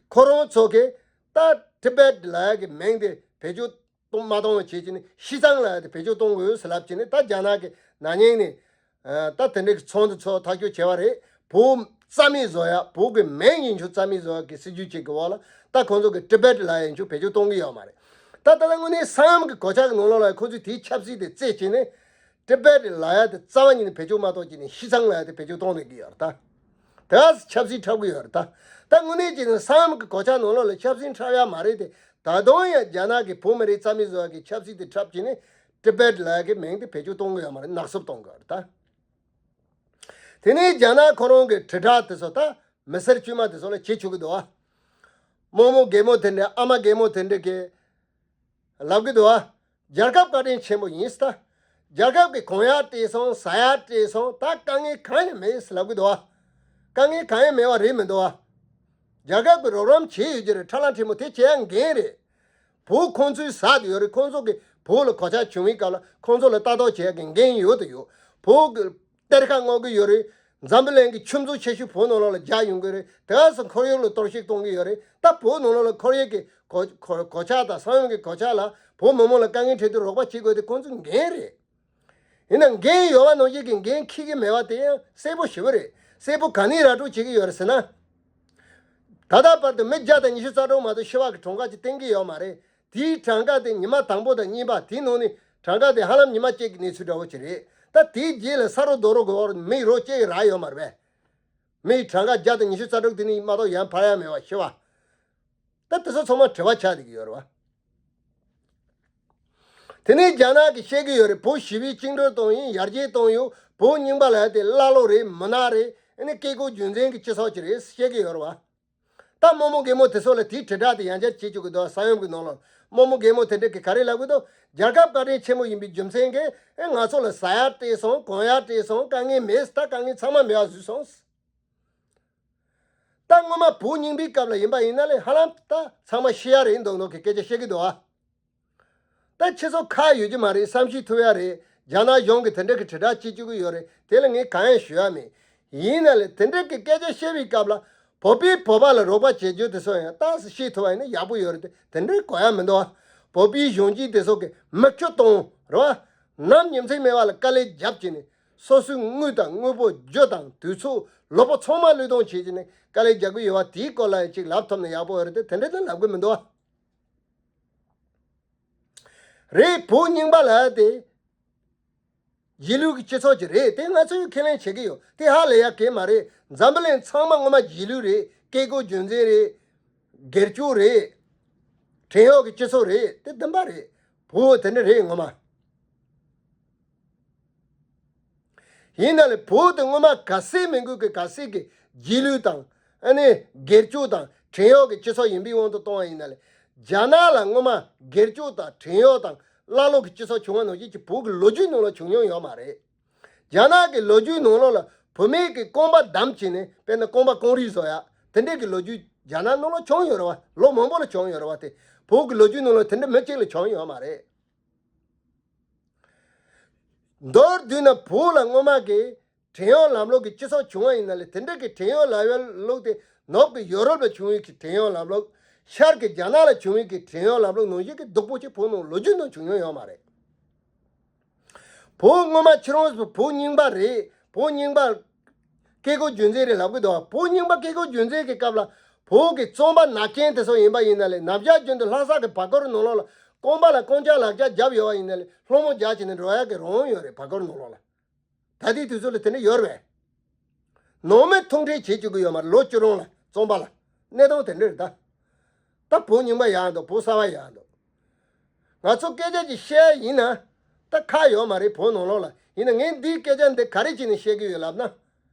ཁོ་རང་ཚོ་གིས་ད་ཊི་བེཊ་ལབ་ཡག་གི་མིང་དེ་བེད་སྤྱོད་གཏོང་མ་གཏོང་བ་བྱེད་ཀྱི་ནི་ཤི་ཚང་ལབ་ཡག་དེ་བེད་སྤྱོད་གཏོང་དགོས་ཟེར་ལབ་ཀྱི་ནི་ད་རྒྱ་ནག་གི་ནག་ཉེས་ནས་ད་དེ་འདྲའི་གི་ཚོགས་འདུ་ཚོགས་ཐག་གཅོད་བྱས་པ་རེད། བོད་རྩ་མེད་བཟོ་ཡག་བོད་གི་མིང་ཡིན་ཆོག་རྩ་མེད་བཟོ་ཡག་གི་སྲིད་ཇུས་གཅིག་གི་འོག་ལ་ད་ཁོང་ཚོ་གི་ཊི་བེཊ་ལབ་ཡག་ཡིན་ཆོག་བེད་སྤྱོད་གཏོང་གི་ཡོད་མ་རེད། ད་ད་ལྟ་དངོས་གནས་ས་ཡོམ་གི་གོད་ཆག་གི་ནང་ལོགས་ལ་ཁོང་ཚོས་དེའི་ཆབ་སྲིད་དེ་རྩད་བྱས་ནས། ཊི་བེཊ་ལབ་ཡག་དེ་རྩ་བ་ཉིད་ནས་བེད་སྤྱོད་མ་གཏོང་བྱས་ནས་ཤི་ཚང་ལབ་ཡག་དེ་བེད་སྤྱོད་གཏོང་བསྡད་ཀྱི་ཡོད་རེད་ད། དེ་ག་ཆབ་སྲིད་འཁྲབ་ཀྱི་ཡོད་རེད་ད། ད་དངོས་གནས་བྱས་ན་ས་ཡོམ་གྱི་གོད་ཆག་ནང་ལོགས་ལ་ཆབ་སྲིད་འཁྲབ་ཡག་མ་རེད་དེ། ད་དུང་ཡང་རྒྱ་ནག་གིས་བོད་མི་རིགས་རྩ་མེད་བཟོ་ཡག་གི་ཆབ་སྲིད་དེ་འཁྲབ་བྱས་ནས་ཊི་བེཊ་ལབ་ཡག་གི་མིང་དེ་བེད་སྤྱོད་གཏོང་གི་ཡོད་མ་རེད། ནག་སུབ་གཏོང་གི་ཡོད་རེད་ད། དེ་ནས་རྒྱ་ནག་ཁོ་རང་གི་དྲིལ་བསྒྲགས་དེ་ཚོ་ད་མི་སེར་དཀྱུས་མ་དེ་ཚོ་ལ་བྱེད་བཅུག་གི་འདུག་ཨ། རྨོ་མོ་རྒན་མོ་དེ་འདྲས་ཨ་མ་རྒན་མོ་དེ་འདྲས་ཀྱིས་ལབ་གི་འདུག་ཨ། རྒྱལ་ཁབ་བཀའ་དྲིན་ཆེན་པོ་ཡིན་ཟེར་ད། རྒྱལ་ཁབ་ཀྱི་གོན་ཡག་སྤྲད་སོང་ཟ་ཡག་སྤྲད་སོང་ད་དཀའ་ངལ་གང་ཡང་མེད་ཟེར་ལབ་གི་འདུག་ཨ། དཀའ་ངལ་གང་ཡང་མེད་པ་རེད་མི་འདུག་ཨ། རྒྱལ་ཁབ་ཀྱི་རོགས་རམ་བྱས་ཡོད་ཀྱི་རེད། ཁྲ་ལམ་ཁྲི་མོ་དེ་བྱེད་ཡག་འགན་རེད། བོད་ཁོང་ཚོའི་ཟ་དུ་ཡོད་རེད། ཁོང་ཚོ་གི་བོད་ལ་གོད་ཆག་བྱུང་བའི་སྐབས་ལ་ཁོང་ཚོ་ལ་ལྟ་རྟོག་བྱེད་ཡག་གི་འགན་ཡོད་དུ་ཡོད། བོད་ཀྱི་གཏེར་ཁ་སྔོག་གི་ཡོད་རེད། འཛམ་བུ་གླིང་གི་ཆུ་མཛོད་ཆེ་ཤོས་བོད་ནང་ལོགས་ལ་རྒྱག་ཡོང་གི་རེད། དེ་ག་སང་ཁོར་ཡུག་ལ་གཏོར་བཤིག་གཏོང་གི་ཡོད་རེད། ད་བོད་ནང་ལོགས་ལ་ཁོར་ཡུག་གི་གོ་གོ་གོད་ཆག་དང་ས་ཡོམ་གྱི་གོད་ཆག་ལ་བོད་མི་མང་ལ་དཀའ་ངལ་འཕྲད་དུས་རོགས་པ་བྱེད་དགོས་དེ་ཁོང་ཚོའི་འགན་རེད། ཡིན་ན་འགན་ཡོད་པ་ནང་བཞིན་གྱི་འགན་འཁྱེར་གྱི་མེད་པ་དེ་ཡང་གསལ་པོ་ཞེ་པོ་རེད། གསལ་པོ་ག་ནས་ར་སྤྲོད་བྱེད་ཀྱི་ཡོད་རེད་ཟེར་ན། ད་ལྟ་བར་དུ་མི་བརྒྱ་དང་ཉི་ཤུ་རྩ་དྲུག་མ་གཏོགས་ཤི་བ་གི་གྲངས་ཀ་ཅིག་བསྟན་གྱི་ཡོད་མ་རེད། དེའི་གྲངས་ཀ་དེ་ཉི་མ་དང་པོ་དང་གཉིས་པ་དེའི་ནང་ནས་གྲངས་ཀ་དེ་ཧ་ལམ་ཉི་མ་གཅིག་གི་གནས་ཚུལ་འདྲ་བོ་ཅིག་རེད། ད་དེའི་རྗེས་ལ་ས་རོ་རྡོ་རོ་གི་འོག་མིའི་རོ་སྐྱེ་གི་རག་ཡོད་མ་རེད་པས། མིའི་གྲངས་ཀ་བརྒྱ་དང་ཉི་ཤུ་རྩ་དྲུག་དེ་ནས་མ་གཏོགས་ཡང་འཕར་ཡ་མེད་པ་ཤི་བ། ད་དེ་ཚོ་ཚང་མ་དྲི་བ་ཆགས་བསྡད་ཀྱི་ཡོད་རེད་བ། དེ་ནས་རྒྱ་ནག་གིས་བཤད་ཀྱི་ཡོད་རེད། བོད་ཞི་བའི་བཅིངས་འགྲོལ་གཏོང་ཡིན། ཡར་རྒྱས་གཏོང་ཡོད། བོད་རྙིང་པ་ལབ་ཡ་དེ་ཀླ་ཀློ་རེད། མུན་ནག་རེད། ཨ་ནི་བཀས་བཀོད་རྒྱུད་འཛིན་གྱི་སྤྱི་ཚོགས་ཅིག་རེད་བཤད་ཀྱི་ཡོད་རེད་བ། ད་རྨོ་མོ་རྒན་མོ་དེ་ཚོ་ལ་དེའི་དྲིལ་བསྒྲགས་དེ་ཡང་བསྐྱར་བྱེད་བཅུག་གི་འདུག་ས་ཡོམ་གྱི་ནང་ལ་རྨོ་མོ་རྒན་མོ་དེ་འདྲ་གིས་ག་རེ་ལབ་གི་འདུག་རྒྱལ་ཁབ་བཀའ་དྲིན་ཆེན་མོ་ཡིན་པའི་རྒྱུ་མཚན་གྱིས་ཨེ་ང་ཚོ་ལ་ཟ་ཡག་སྤྲད་སོང་། གོན་ཡག་སྤྲད་སོང་། དཀའ་ངལ་མེད། ད་དཀའ་ངལ་ཚང་མ་མེད་པ་བཟོས་སོང་། ད་སྔོན་མ་བོད་རྙིང་པའི་སྐབས་ལ་ཡིན་པ་ཡིན་ན་ལས་ཧ་ལམ་ད་ཚང་མ་ཤི་ཡ་རེད་མདོག་མདོག་གི་སྐད་ཆ་བཤད་ཀྱི་འདུག་ཨ། ད་ཁྱེད་ཚོ་ཁག་ཡོད་ཀྱི་མ་རེད། བསམ་ཤེས་ཐུབ་ཡ་རེད། རྒྱ་ནག་གཞུང་གིས་དེ་འདྲ་གི་དྲིལ་བསྒྲགས་བྱེད་བཅུག་གི་ཡོད་རེད། དེ་ལ་ངས་གང་ཡང་ཞུ་ཡ་མེད། ཡིན་ན་ལས་དེ་འདྲ་གི་སྐད་ཆ་བཤད་པའི་སྐབས་ལ་བོད་པས་བོད་པ་ལ་རོགས་པ་བྱེད་རྒྱུ་དེ་ཚོ་ཡང་ཏོག་ཙམ་ཤེས་ཐུབ་པ་ཡིན་ན་ཡག་པོ་ཡོད་རེད་དེ། དེ་འདྲའི་གོ་ཡ་མི་འདུག་ཨ། བོད་པའི་གཞོན་སྐྱེས་དེ་ཚོ་གི་མིག་ཆུ་གཏོང་རེད་བ། ནམ་ཉིན་མཚན་མེད་པ་ལ་དཀའ་ལས་རྒྱབ་བྱས་ནས་སོ་སོའི་དངུལ་དང་དངོས་པོ་རྒྱུ་དང་དུས་ཚོད་ལོ་པོ་ཚང་མ་བློས་གཏོང་བྱེད་ཀྱི་ནས་དཀའ་ལས་རྒྱག་གི་ཡོད་པ་དེའི་སྐོར་ལ་ཅིག་ལབ་ཐུབ་ན་ཡག་པོ་ཡོད་རེད་དེ། དེ་འདྲ་ད་ལབ་གི་མི་འདུག་ཨ། རེད། བོད་རྙིང་པ་ལབ་ཡ་དེ་རྗེས་ལུས་ཀྱི་སྤྱི་ཚོགས་ཅིག་རེད། དེ་ང་ཚོས་ཁས་ལེན་བྱེད་ཀྱི་ཡོད། དེ་ཧ་ལས་ཡ་གི་མ་རེད། འཛམ་བུ་གླིང་ཚང་མ་སྔོན་མ་རྗེས་ལུས་རེད། བཀས་བཀོད་རྒྱུད་འཛིན་རེད། སྒེར་གཅོད་རེད། བྲན་གཡོག་གི་སྤྱི་ཚོགས་རེད། དེ་བདེན་པ་རེད། བོད་དེ་འདྲ་རེད་སྔོན་མ། ཡིན་ན་ལས་བོད་དེ་སྔོན་མ་ག་སྲིད་མི་འགུལ་གི་ག་སྲིད་ཀྱི་རྗེས་ལུས་དང་ཨ་ནི་སྒེར་གཅོད་དང་བྲན་གཡོག་གི་སྤྱི་ཚོགས་ཡིན་པའི་དབང་དུ་གཏོང་བ་ཡིན་ན་ལས། རྒྱ་ནག་ལ་སྔོན་མ་སྒེར་གཅོད་དང་བྲན་གཡོག་དང་ཀླ་ཀློ་གི་སྤྱི་ཚོགས་བྱུང་བ་ནང་བཞིན་གྱི་བོད་ཀྱི་ལོ་རྒྱུས་ནང་ལ་བྱུང་མྱོང་ཡོད་མ་རེད། རྒྱ་ནག་གི་ལོ་རྒྱུས་ནང་ལོགས་ལ་བུད་མེད་ཀྱི་རྐང་པ་བསྡམས་བྱས་ནས་དཔེར་ན་རྐང་པ་རྐང་རིས་བཟོ་ཡ་དེ་འདྲས་ཀྱི་ལོ་རྒྱུས་རྒྱ་ནག་ནང་ལ་བྱུང་ཡོད་རེད་བ། ལོ་མང་པོ་ལ་བྱུང་ཡོད་རེད་བ། དེ་བོད་ཀྱི་ལོ་རྒྱུས་ནང་ལ་དེ་འདྲ་མི་གཅིག་ལ་བྱུང་ཡོད་མ་རེད། མདོར་བསྡུས་ན་བོད་ལ་སྔོན་མ་གི་བྲན་གཡོག་ལམ་ལུགས་ཀྱི་སྤྱི་ཚོགས་བྱུང་བ་ཡིན་ན་ལས། དེ་འདྲ་གི་བྲན་གཡོག་ལམ་ལུགས་དེ་ནུབ་ཀྱི་ཡོ་རོབ་ལ་བྱུང་བའི་གི་བྲན་གཡོག་ལམ་ལུགས། ཤར་གྱི་རྒྱ་ནག་ལ་བྱུང་བའི་གི་བྲན་གཡོག་ལམ་ལུགས་ནང་བཞིན་གྱི་སྡུག་པོ་ཅིག་བོད་ནང་ལོ་རྒྱུས་ནང་བྱུང་མྱོང་ཡོད་མ་རེད། བོད་སྔོན་མ་ཁྱེད་རང་ཚོ་བོད་རྙིང་པ་རེད། བོད་རྙིང་པ་བཀས་བཀོད་རྒྱུད་འཛིན་རེད་ལབ་གི་འདུག་བོད་རྙིང་པ་བཀས་བཀོད་རྒྱུད་འཛིན་གྱི་སྐབས་ལ་བོད་ཀྱི་བཙོན་པ་ནག་ཅན་དེ་ཚོ་ཡིན་པ་ཡིན་ན་ལས། ནམ་ཞག་རྒྱུན་དུ་ལྷ་ས་གི་བར་སྐོར་ནང་ལོགས་ལ་རྐང་པ་ལ་རྐང་ལྕགས་ལག་ལྕགས་བརྒྱབ་ཡོད་པ་ཡིན་ན་ལས། སློང་མོ་རྒྱག་བྱས་ནས་འགྲོ་ཡག་གི་རང་དབང་ཡོད་རེད། བར་སྐོར་ནང་ལོགས་ལ། ད་ལྟའི་དུས་ཚོད་ལ་དེ་འདྲ་ཡོད་རེད་པས། ནང་མི་ཐུག་འཕྲད་བྱེད་བཅུག་གི་ཡོད་མ་རེད། ལོ་བཅུ་རིང་ལ་བཙོན་པ་ལ། གནས་སྟངས་དེ་འདྲ་རེད་ད། ད་བོད་རྙིང་པ་ཡག་འདུག་བོད་གསར་པ་ཡག་འདུག་ང་ཚོ་སྐད་ཆ་ཅིག་བཤད་ཡ་ཡིན་ན། ད་ཁག་ཡོད་མ་རེད་བོད་ནང་ལོགས་ལ། ཡིན་ན་ངས་འདིའི་སྐད་ཆ་འདི་ག་རེ་བྱས་ནས་བཤད་ཀྱི་ཡོད་ལབ་ན།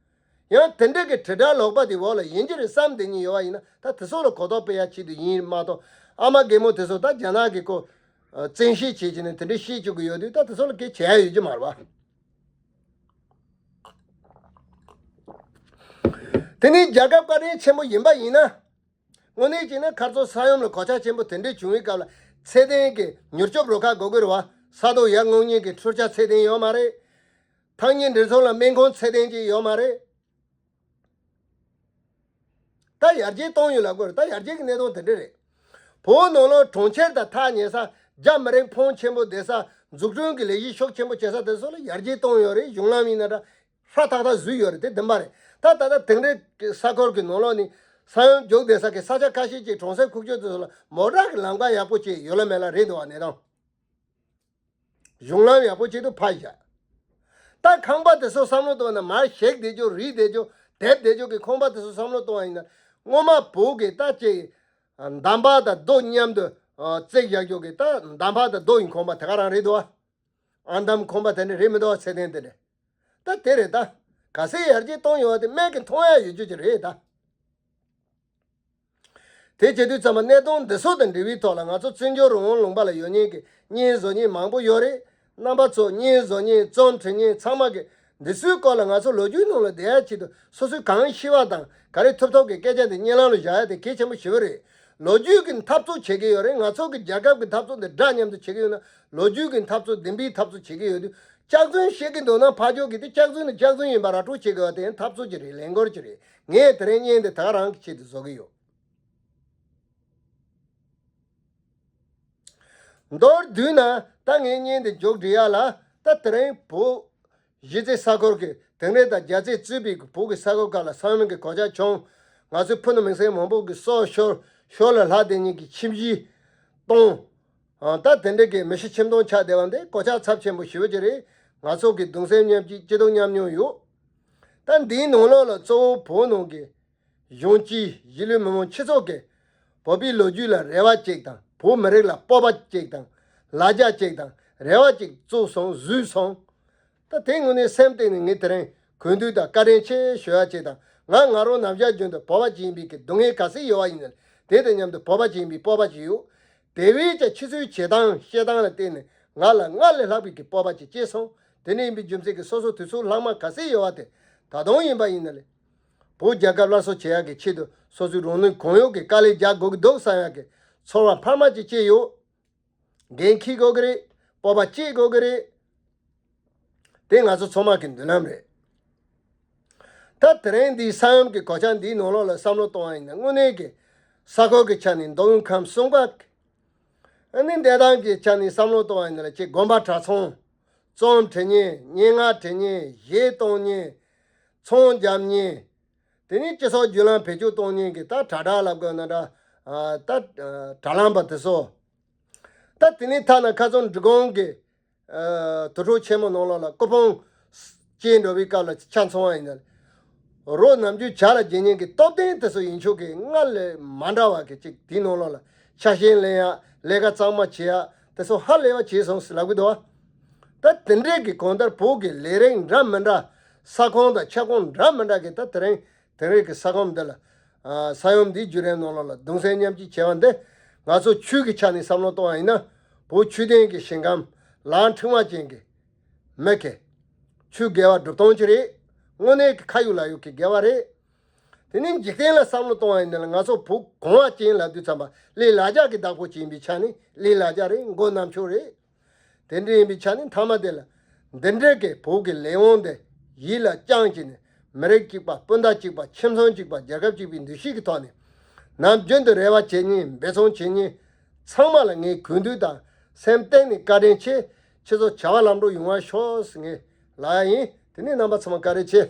ཡང་དེ་འདྲ་གི་དྲིལ་བསྒྲགས་ལོག་པ་དེ་འོག་ལ་ཡིན་གྱི་རེད་བསམ་བསྡད་མཁན་ཡོད་པ་ཡིན་ན། ད་དེ་ཚོ་ལ་གོ་རྟོགས་སྤེལ་ཡ་ཆེད་དུ་ཡིན་མ་གཏོགས། ཨ་མ་རྒན་མོ་དེ་ཚོ་ད་རྒྱ་ནག་གི་ཁོ་བཙན་ཤེད་བྱེད་ཀྱི་ནས་དེ་འདྲ་བཤད་བཅུག་གི་ཡོད་དུས། ད་དེ་ཚོ་ལ་གའི་བྱེད་ཡ་ཡོད་ཀྱི་མ་རེད་བ། དེ་ནས་རྒྱལ་ཁབ་བཀའ་དྲིན་ཆེན་པོ་ཡིན་པ་ཡིན་ན། དངོས་གནས་བྱས་ན་ཁ་རྩང་ས་ཡོམ་ལ་གོད་ཆག་ཆེན་པོ་དེ་འདྲས་བྱུང་བའི་སྐབས་ལ། ཚད་ལྡན་གྱི་མྱུར་སྐྱོབ་རུ་ཁག་དགོས་ཀྱི་རེད་བ། ས་རྡོ་ཡར་སྔོག་མཁན་གྱི་འཕྲུལ་ཆས་ཚད་ལྡན་ཡོད་མ་རེད། ཐག་ཉེ་འདྲེན་ཚོགས་ལ་སྨན་ཁང་ཚད་ལྡན་ཅིག་ཡོད་མ་རེད། ད་ཡར་རྒྱས་གཏོང་ཡོད་ལབ་དགོས་རེད། ད་ཡར་རྒྱས་ཀྱི་གནད་དོན་དེ་འདྲ་རེད། བོད་ནང་ལོགས་གྲོང་ཁྱེར་དང་ཐག་ཉེ་ས། རྒྱ་མི་རིགས་ཕོན་ཆེན་པོ་བསྡད་ས། འཛུགས་སྐྲུན་གྱི་ལས་གཞི་ཤུགས་ཆེན་པོ་བྱེད་ས་དེ་ཚོ་ལ་ཡར་རྒྱས་གཏོང་ཡོད་རེད། གཞུང་ལམ་ཡིན་ན་འདྲ། ཧྲ་ཐག་ཐག་བཟོས་ཡོད་རེད། དེ་བདེན་པ་རེད། ད་ད་ལྟ་དེང་རབས་ཀྱི་ས་ཁུལ་གྱི་ནང་ལོགས་ནས་ས་ཡོམ་རྒྱུག་བསྡད་ས་གི་ས་ཆ་ཁ་ཤས་ཀྱི་གྲོང་གསེབ་ཁུག་ཀྱོག་དེ་ཚོ་ལ་མོ་ཊ་གི་ལམ་ཁ་ཡག་པོ་ཅིག་ཡོད་ལ་མེད་ལ་རེད་འདུག་བ། གནས་སྟངས། གཞུང་ལམ་ཡག་པོ་ཅིག་ཏུ་ཕར་བཞག་ད་ཁང་པ་དེ་ཚོ་བསམ་བློ་གཏོང་ན་མར་ཞིག་བསྡད་རྒྱུ། རི་བསྡད་རྒྱུ། དེབ་བསྡད་རྒྱུ་གི་ཁང་པ་དེ་ཚོ་བསམ་བློ་གཏོང་བ་ཡིན་ན། སྔོན་མ་བོད་ཀྱི་ད་ཅིག་འདམ་བག་དང་རྡོ་མཉམ་དུ་ཨ་བརྩེགས་བཞག་རྒྱུ་གི་ད་འདམ་བག་དང་རྡོ་ཡི་ཁང་པ་དེ་ག་རང་རེད་འདུག་བ། ཨ་འདམ་ཁང་པ་དེ་འདྲ་རེད་མི་འདུག་བ། ཚད་ལྡན་དེ་འདྲ། ད་དེ་རེད་ད། ག་ཚད་ཡར་རྒྱས་གཏོང་ཡོད་བ་དེ་མིག་གིས་མཐོང་ཡ་ཡོད་རྒྱུ་ཅིག་རེད་ད། དེ་བྱེད་དུས་ཙམ་པ་གནད་དོན་འདི་ཚོ་དང་འབྲེལ་བའི་ཐོག་ལ་ང་ཚོ་བཙན་བྱོལ་རང་དབང་ལུང་པ་ལ་ཡོད་མཁན་གྱི་བརྙན་བཟོ་མཁན་མང་པོ་ཡོད་རེད། རྣམ་པ་ཚོ་བརྙན་བཟོ་མཁན། རྩོམ་འབྲི་མཁན་ཚང་མ་གིས་འདི་ཚོའི་སྐོར་ལ་ང་ཚོ་ལོ་རྒྱུས་ནང་ལ་བསྡད་ཡ་ཆེད་དུ་སོ་སོས་གང་ཤེས་པ་དང་ག་རེ་ཐུབ་ཐུབ་ཀྱི་སྐད་ཆ་འདི་བརྙན་ལམ་ལ་བཞག་ཡ་དེ་གལ་ཆེན་པོ་ཞེ་པོ་རེད། ལོ་རྒྱུས་ཀྱི་འཐབ་རྩོད་བྱེད་ཀྱི་ཡོད་རེད། ང་ཚོ་གི་རྒྱལ་ཁབ་ཀྱི་འཐབ་རྩོད་འདི་དགྲ་མཉམ་དུ་བྱེད་ཀྱི་ཡོད་ན། ལོ་རྒྱུས་ཀྱི་འཐབ་རྩོད་བདེན་པའི་འཐབ་རྩོད་བྱེད་ཀྱི་ཡོད་དུས། སྐྱག་རྫུན་བཤད་ཀྱི་འདུག་ན་ཕར་ཕྱོགས་ཀྱིས་དེ་སྐྱག་རྫུན་ནི་སྐྱག་རྫུན་ཡིན་པ་ར་སྤྲོད་བྱེད་དགོས་པ་དེ་ཡང་འཐབ་རྩོད་ཅིག་རེད། ལས་འགུལ་ཅིག་རེད། ངས་དེ་རིང་བརྙན་དེ་ད་ག་རང་གི་ཆེད་དུ་བཟོ་གི་ཡོད། མདོར་བསྡུས་ན་ད་ངས་བརྙན་དེ་མཇུག་སྒྲིལ་ཡ་ལ། ད་དེ་རིང་བོད་གཞིས་རྩེ་ས་ཁུལ་གྱི་དེང་རབས་དང་རྒྱ་རྩིས་གཙོས་པའི་བོད་ཀྱི་ས་ཁུལ་ཁག་ལ་ས་ཡོམ་གྱི་གོད་ཆག་བྱུང་། ང་ཚོའི་ཕུ་ནུ་མིང་སྲིང་མང་པོ་གི་སྲོག་ཤོར། ཤོར་ལ་ལྷག་བསྡད་མཁན་གྱི་ཁྱིམ་གཞིས་སྟོང་། ཨ། ད་དེ་འདྲ་གི་མི་ཤི་ཁྱིམ་སྟོང་ཆགས་བསྡད་པ་འདི་གོད་ཆག་ཚབས་ཆེན་པོ་ཞེ་པོ་ཅིག་རེད། ང་ཚོ་གི་གདུང་སེམས་མཉམ་སྐྱེད་སྐྱིད་སྡུག་མཉམ་མྱོང་ཡོད། ད་འདིའི་ནང་ལོགས་ལ་གཙོ་བོ་བོད་ནང་གི་གཞོན་སྐྱེས་གཞིས་ལུས་མི་མང་སྤྱི་ཚོགས་ཀྱིས་བོད་པའི་ལོ་རྒྱུས་ལ་རེ་བ་གཅིག་དང་། བོད་མི་རིགས་ལ་སྤོབས་པ་གཅིག་དང་། ལ་རྒྱ་གཅིག་དང་། རེ་བ་གཅིག་བཙུགས་སོང་། བཟོས་སོང་། ད་དེ་དངོས་གནས་སེམས་གཏིང་ནས་ངས་དེ་རིང་གུས་འདུད་དང་བཀའ་དྲིན་ཆེ་ཞུ་ཡ་གཅིག་དང་། ང་ང་རང་ནམ་ཞག་རྒྱུན་དུ་བོད་པ་ཅིག་ཡིན་པའི་གི་སྡུག་བསྔལ་ག་ཚོད་ཡོད་པ་ཡིན་ནའང་། དེ་དང་མཉམ་དུ་བོད་པ་ཅིག་ཡིན་པའི་སྤོབས་པ་ཅིག་ཡོད། དེ་བས་ཀྱང་ཁྱེད་ཚོའི་བྱེད་སྟངས་བཤད་སྟངས་ལ་བརྟེན་ནས་ང་ལ་སྔར་ལས་ལྷག་པའི་གི་སྤོབས་པ་ཅིག་སྐྱེས་སོང་། དེ་འདྲ་ཡིན་པའི་རྒྱུ་མཚན་གྱིས་སོ་སོ་དུས་ཚོད་ལྷག་མ་ག་ཚོད་ཡོད་པ་དེ། ད་དུང་ཡིན་པ་ཡིན་ནའང་བོད་རྒྱལ་ཁབ་སླར་གསོ་བྱེད་ཡག་གི་ཆེད་དུ་སོ་སོའི་རང་ནུས་གང་ཡོད་ཀྱིས་དཀའ་ལས་རྒྱག་དགོས་ཀྱི་འདུག་བསམ་ཡག་གི་ཚོར་བ་འཕར་མ་ཅིག་སྐྱེས་ཡོད། འགན་འཁྱེར་དགོས་ཀྱི་རེད། སྤོབས་པ་སྐྱེ་དགོས་ཀྱི་རེད། དེ་ང་ཚོ་ཚང་མ་གི་མདུན་ལམ་རེད། ད་དེ་རིང་འདིའི་ས་ཡོམ་གྱི་གོད་ཆག་འདིའི་ནང་ལོགས་ལ་བསམ་བློ་གཏོང་བ་ཡིན་ན། དངོས་གནས་ཀྱི་ས་ཁུལ་གྱི་ཆ་ནས་མདོ་དབུས་ཁམས་གསུམ་ཀ། ཨ་ནི་བདེ་ཐང་གི་ཆ་ནས་བསམ་བློ་གཏོང་བ་ཡིན་ན་ལ། ཅིག་དགོན་པ་གྲྭ་ཚང་། རྩོམ་འབྲི་མཁན། སྙན་ངག་འབྲི་མཁན། གཞས་གཏོང་མཁན། ཚོང་རྒྱག་མཁན། དེ་ནས་སྤྱི་ཚོགས་བརྒྱུད་ལམ་བེད་སྤྱོད་གཏོང་མཁན་གྱི་ད་དྲ་གྲགས་ལབ་དགོས་ན་འདྲ། ཨ། ད་དྲ་ལམ་པ་དེ་ཚོ། ད་དེ་ནས་ཐ་ན་ཁ་སང་འབྲི་གུང་གི་ཨ། དུར་ཁྲོད་ཆེན་མོ་ནང་ལོགས་ལ་སྐུ་ཕུང་སྐྱེལ་འགྲོ་བའི་སྐབས་ལ་ཆ་མཚོན་པ་ཡིན་ན། རོ་ནམ་རྒྱུན་ཇ་ལ་བརྗེ་མཁན་གྱི་སྟོབས་ལྡན་དེ་ཚོ་ཡིན་ཆོག་གི། སྔར་ལས་མ་འདྲ་བ་གི་ཅིག་དེའི་ནང་ལོགས་ལ་ཆ་ཤས་ལེན་ཡ། ལས་ཀ་གཙང་མ་བྱེད་ཡ་དེ་ཚོ་ཧ་ལས་པ་བྱས་སོང་ཟེར་ལབ་གི་འདུག་བ། ད་དེ་འདྲས་ཀྱི་གང་ལྟར་བོད་ཀྱི་ལས་རིགས་འདྲ་མི་འདྲ། ས་ཁོངས་དང་ཁྱབ་ཁོངས་འདྲ་མི་འདྲ་གི་ད་དེ་རིང་དེང་རབས་ཀྱི་ས་ཁམས་འདི་ལ། ཨ། ས་ཡོམ་འདིའི་བརྒྱུད་རིམ་ནང་ལོགས་ལ་གདུང་སེམས་མཉམ་སྐྱེད་བྱས་པ་འདི། ང་ཚོ་ཆོས་ཀྱི་ཆ་ནས་བསམ་བློ་གཏོང་བ་ཡིན་ན། བོད་ཆོས་ལྡན་གྱི་ཞིང་ཁམས་ལམ་ཕྲེང་བ་ཅན་གྱི་མི་གི་ཆོས་དགེ་བ་སྒྲུབ་སྟངས་ཅིག་རེད། དངོས་གནས་ཀྱི་ཁ་ཡོད་ལག་ཡོད་ཀྱི་དགེ་བ་རེད། དེ་ནས་འཇིག་རྟེན་ལ་བསམ་བློ་གཏོང་བ་ཡིན་ན། ང་ཚོ་བོད་གོང་བ་ཅན་ལབ་དུས་ཙམ་པ་ལས་ལ་རྒྱ་གི་བདག་པོ་ཅིག་ཡིན་པའི་ཆ་ནས་ལས་ལ་རྒྱ་རེད། མགོ་ནག་ཕྱོགས་རེད། དེ་འདྲ་ཡིན་པའི་ཆ་ནས་མཐའ་མ་དེ་ལ་འདི་འདྲའི་གི་བོད་ཀྱི་ལས་དབང་འདི་ཡིད་ལ་བཅངས་བྱས་ནས། མི་རིགས་གཅིག་པ། སྤུན་ཟླ་གཅིག་པ། ཁྱིམ་ཚང་གཅིག་པ། རྒྱལ་ཁབ་གཅིག་པའི་འདུ་ཤེས་ཀྱི་ཐོག་ནས་ནམ་རྒྱུན་དུ་རེ་བ་བྱེད་མཁན། འབད་བརྩོན་བྱེད་མཁན་ཚང་མ་ལ་ངས་གུས་འདུད་དང་སེམས་གཏིང་ནས་བཀའ་དྲིན་ཆེ། ཁྱེད་ཚོ་བྱ་བ་ལམ་འགྲོ་ཡོང་བ་ཤོག་ཟེར་ངས་ལབ་ཡ་ཡིན། དེ་ནས་རྣམ་པ་ཚང་མ་བཀའ་དྲིན་ཆེ།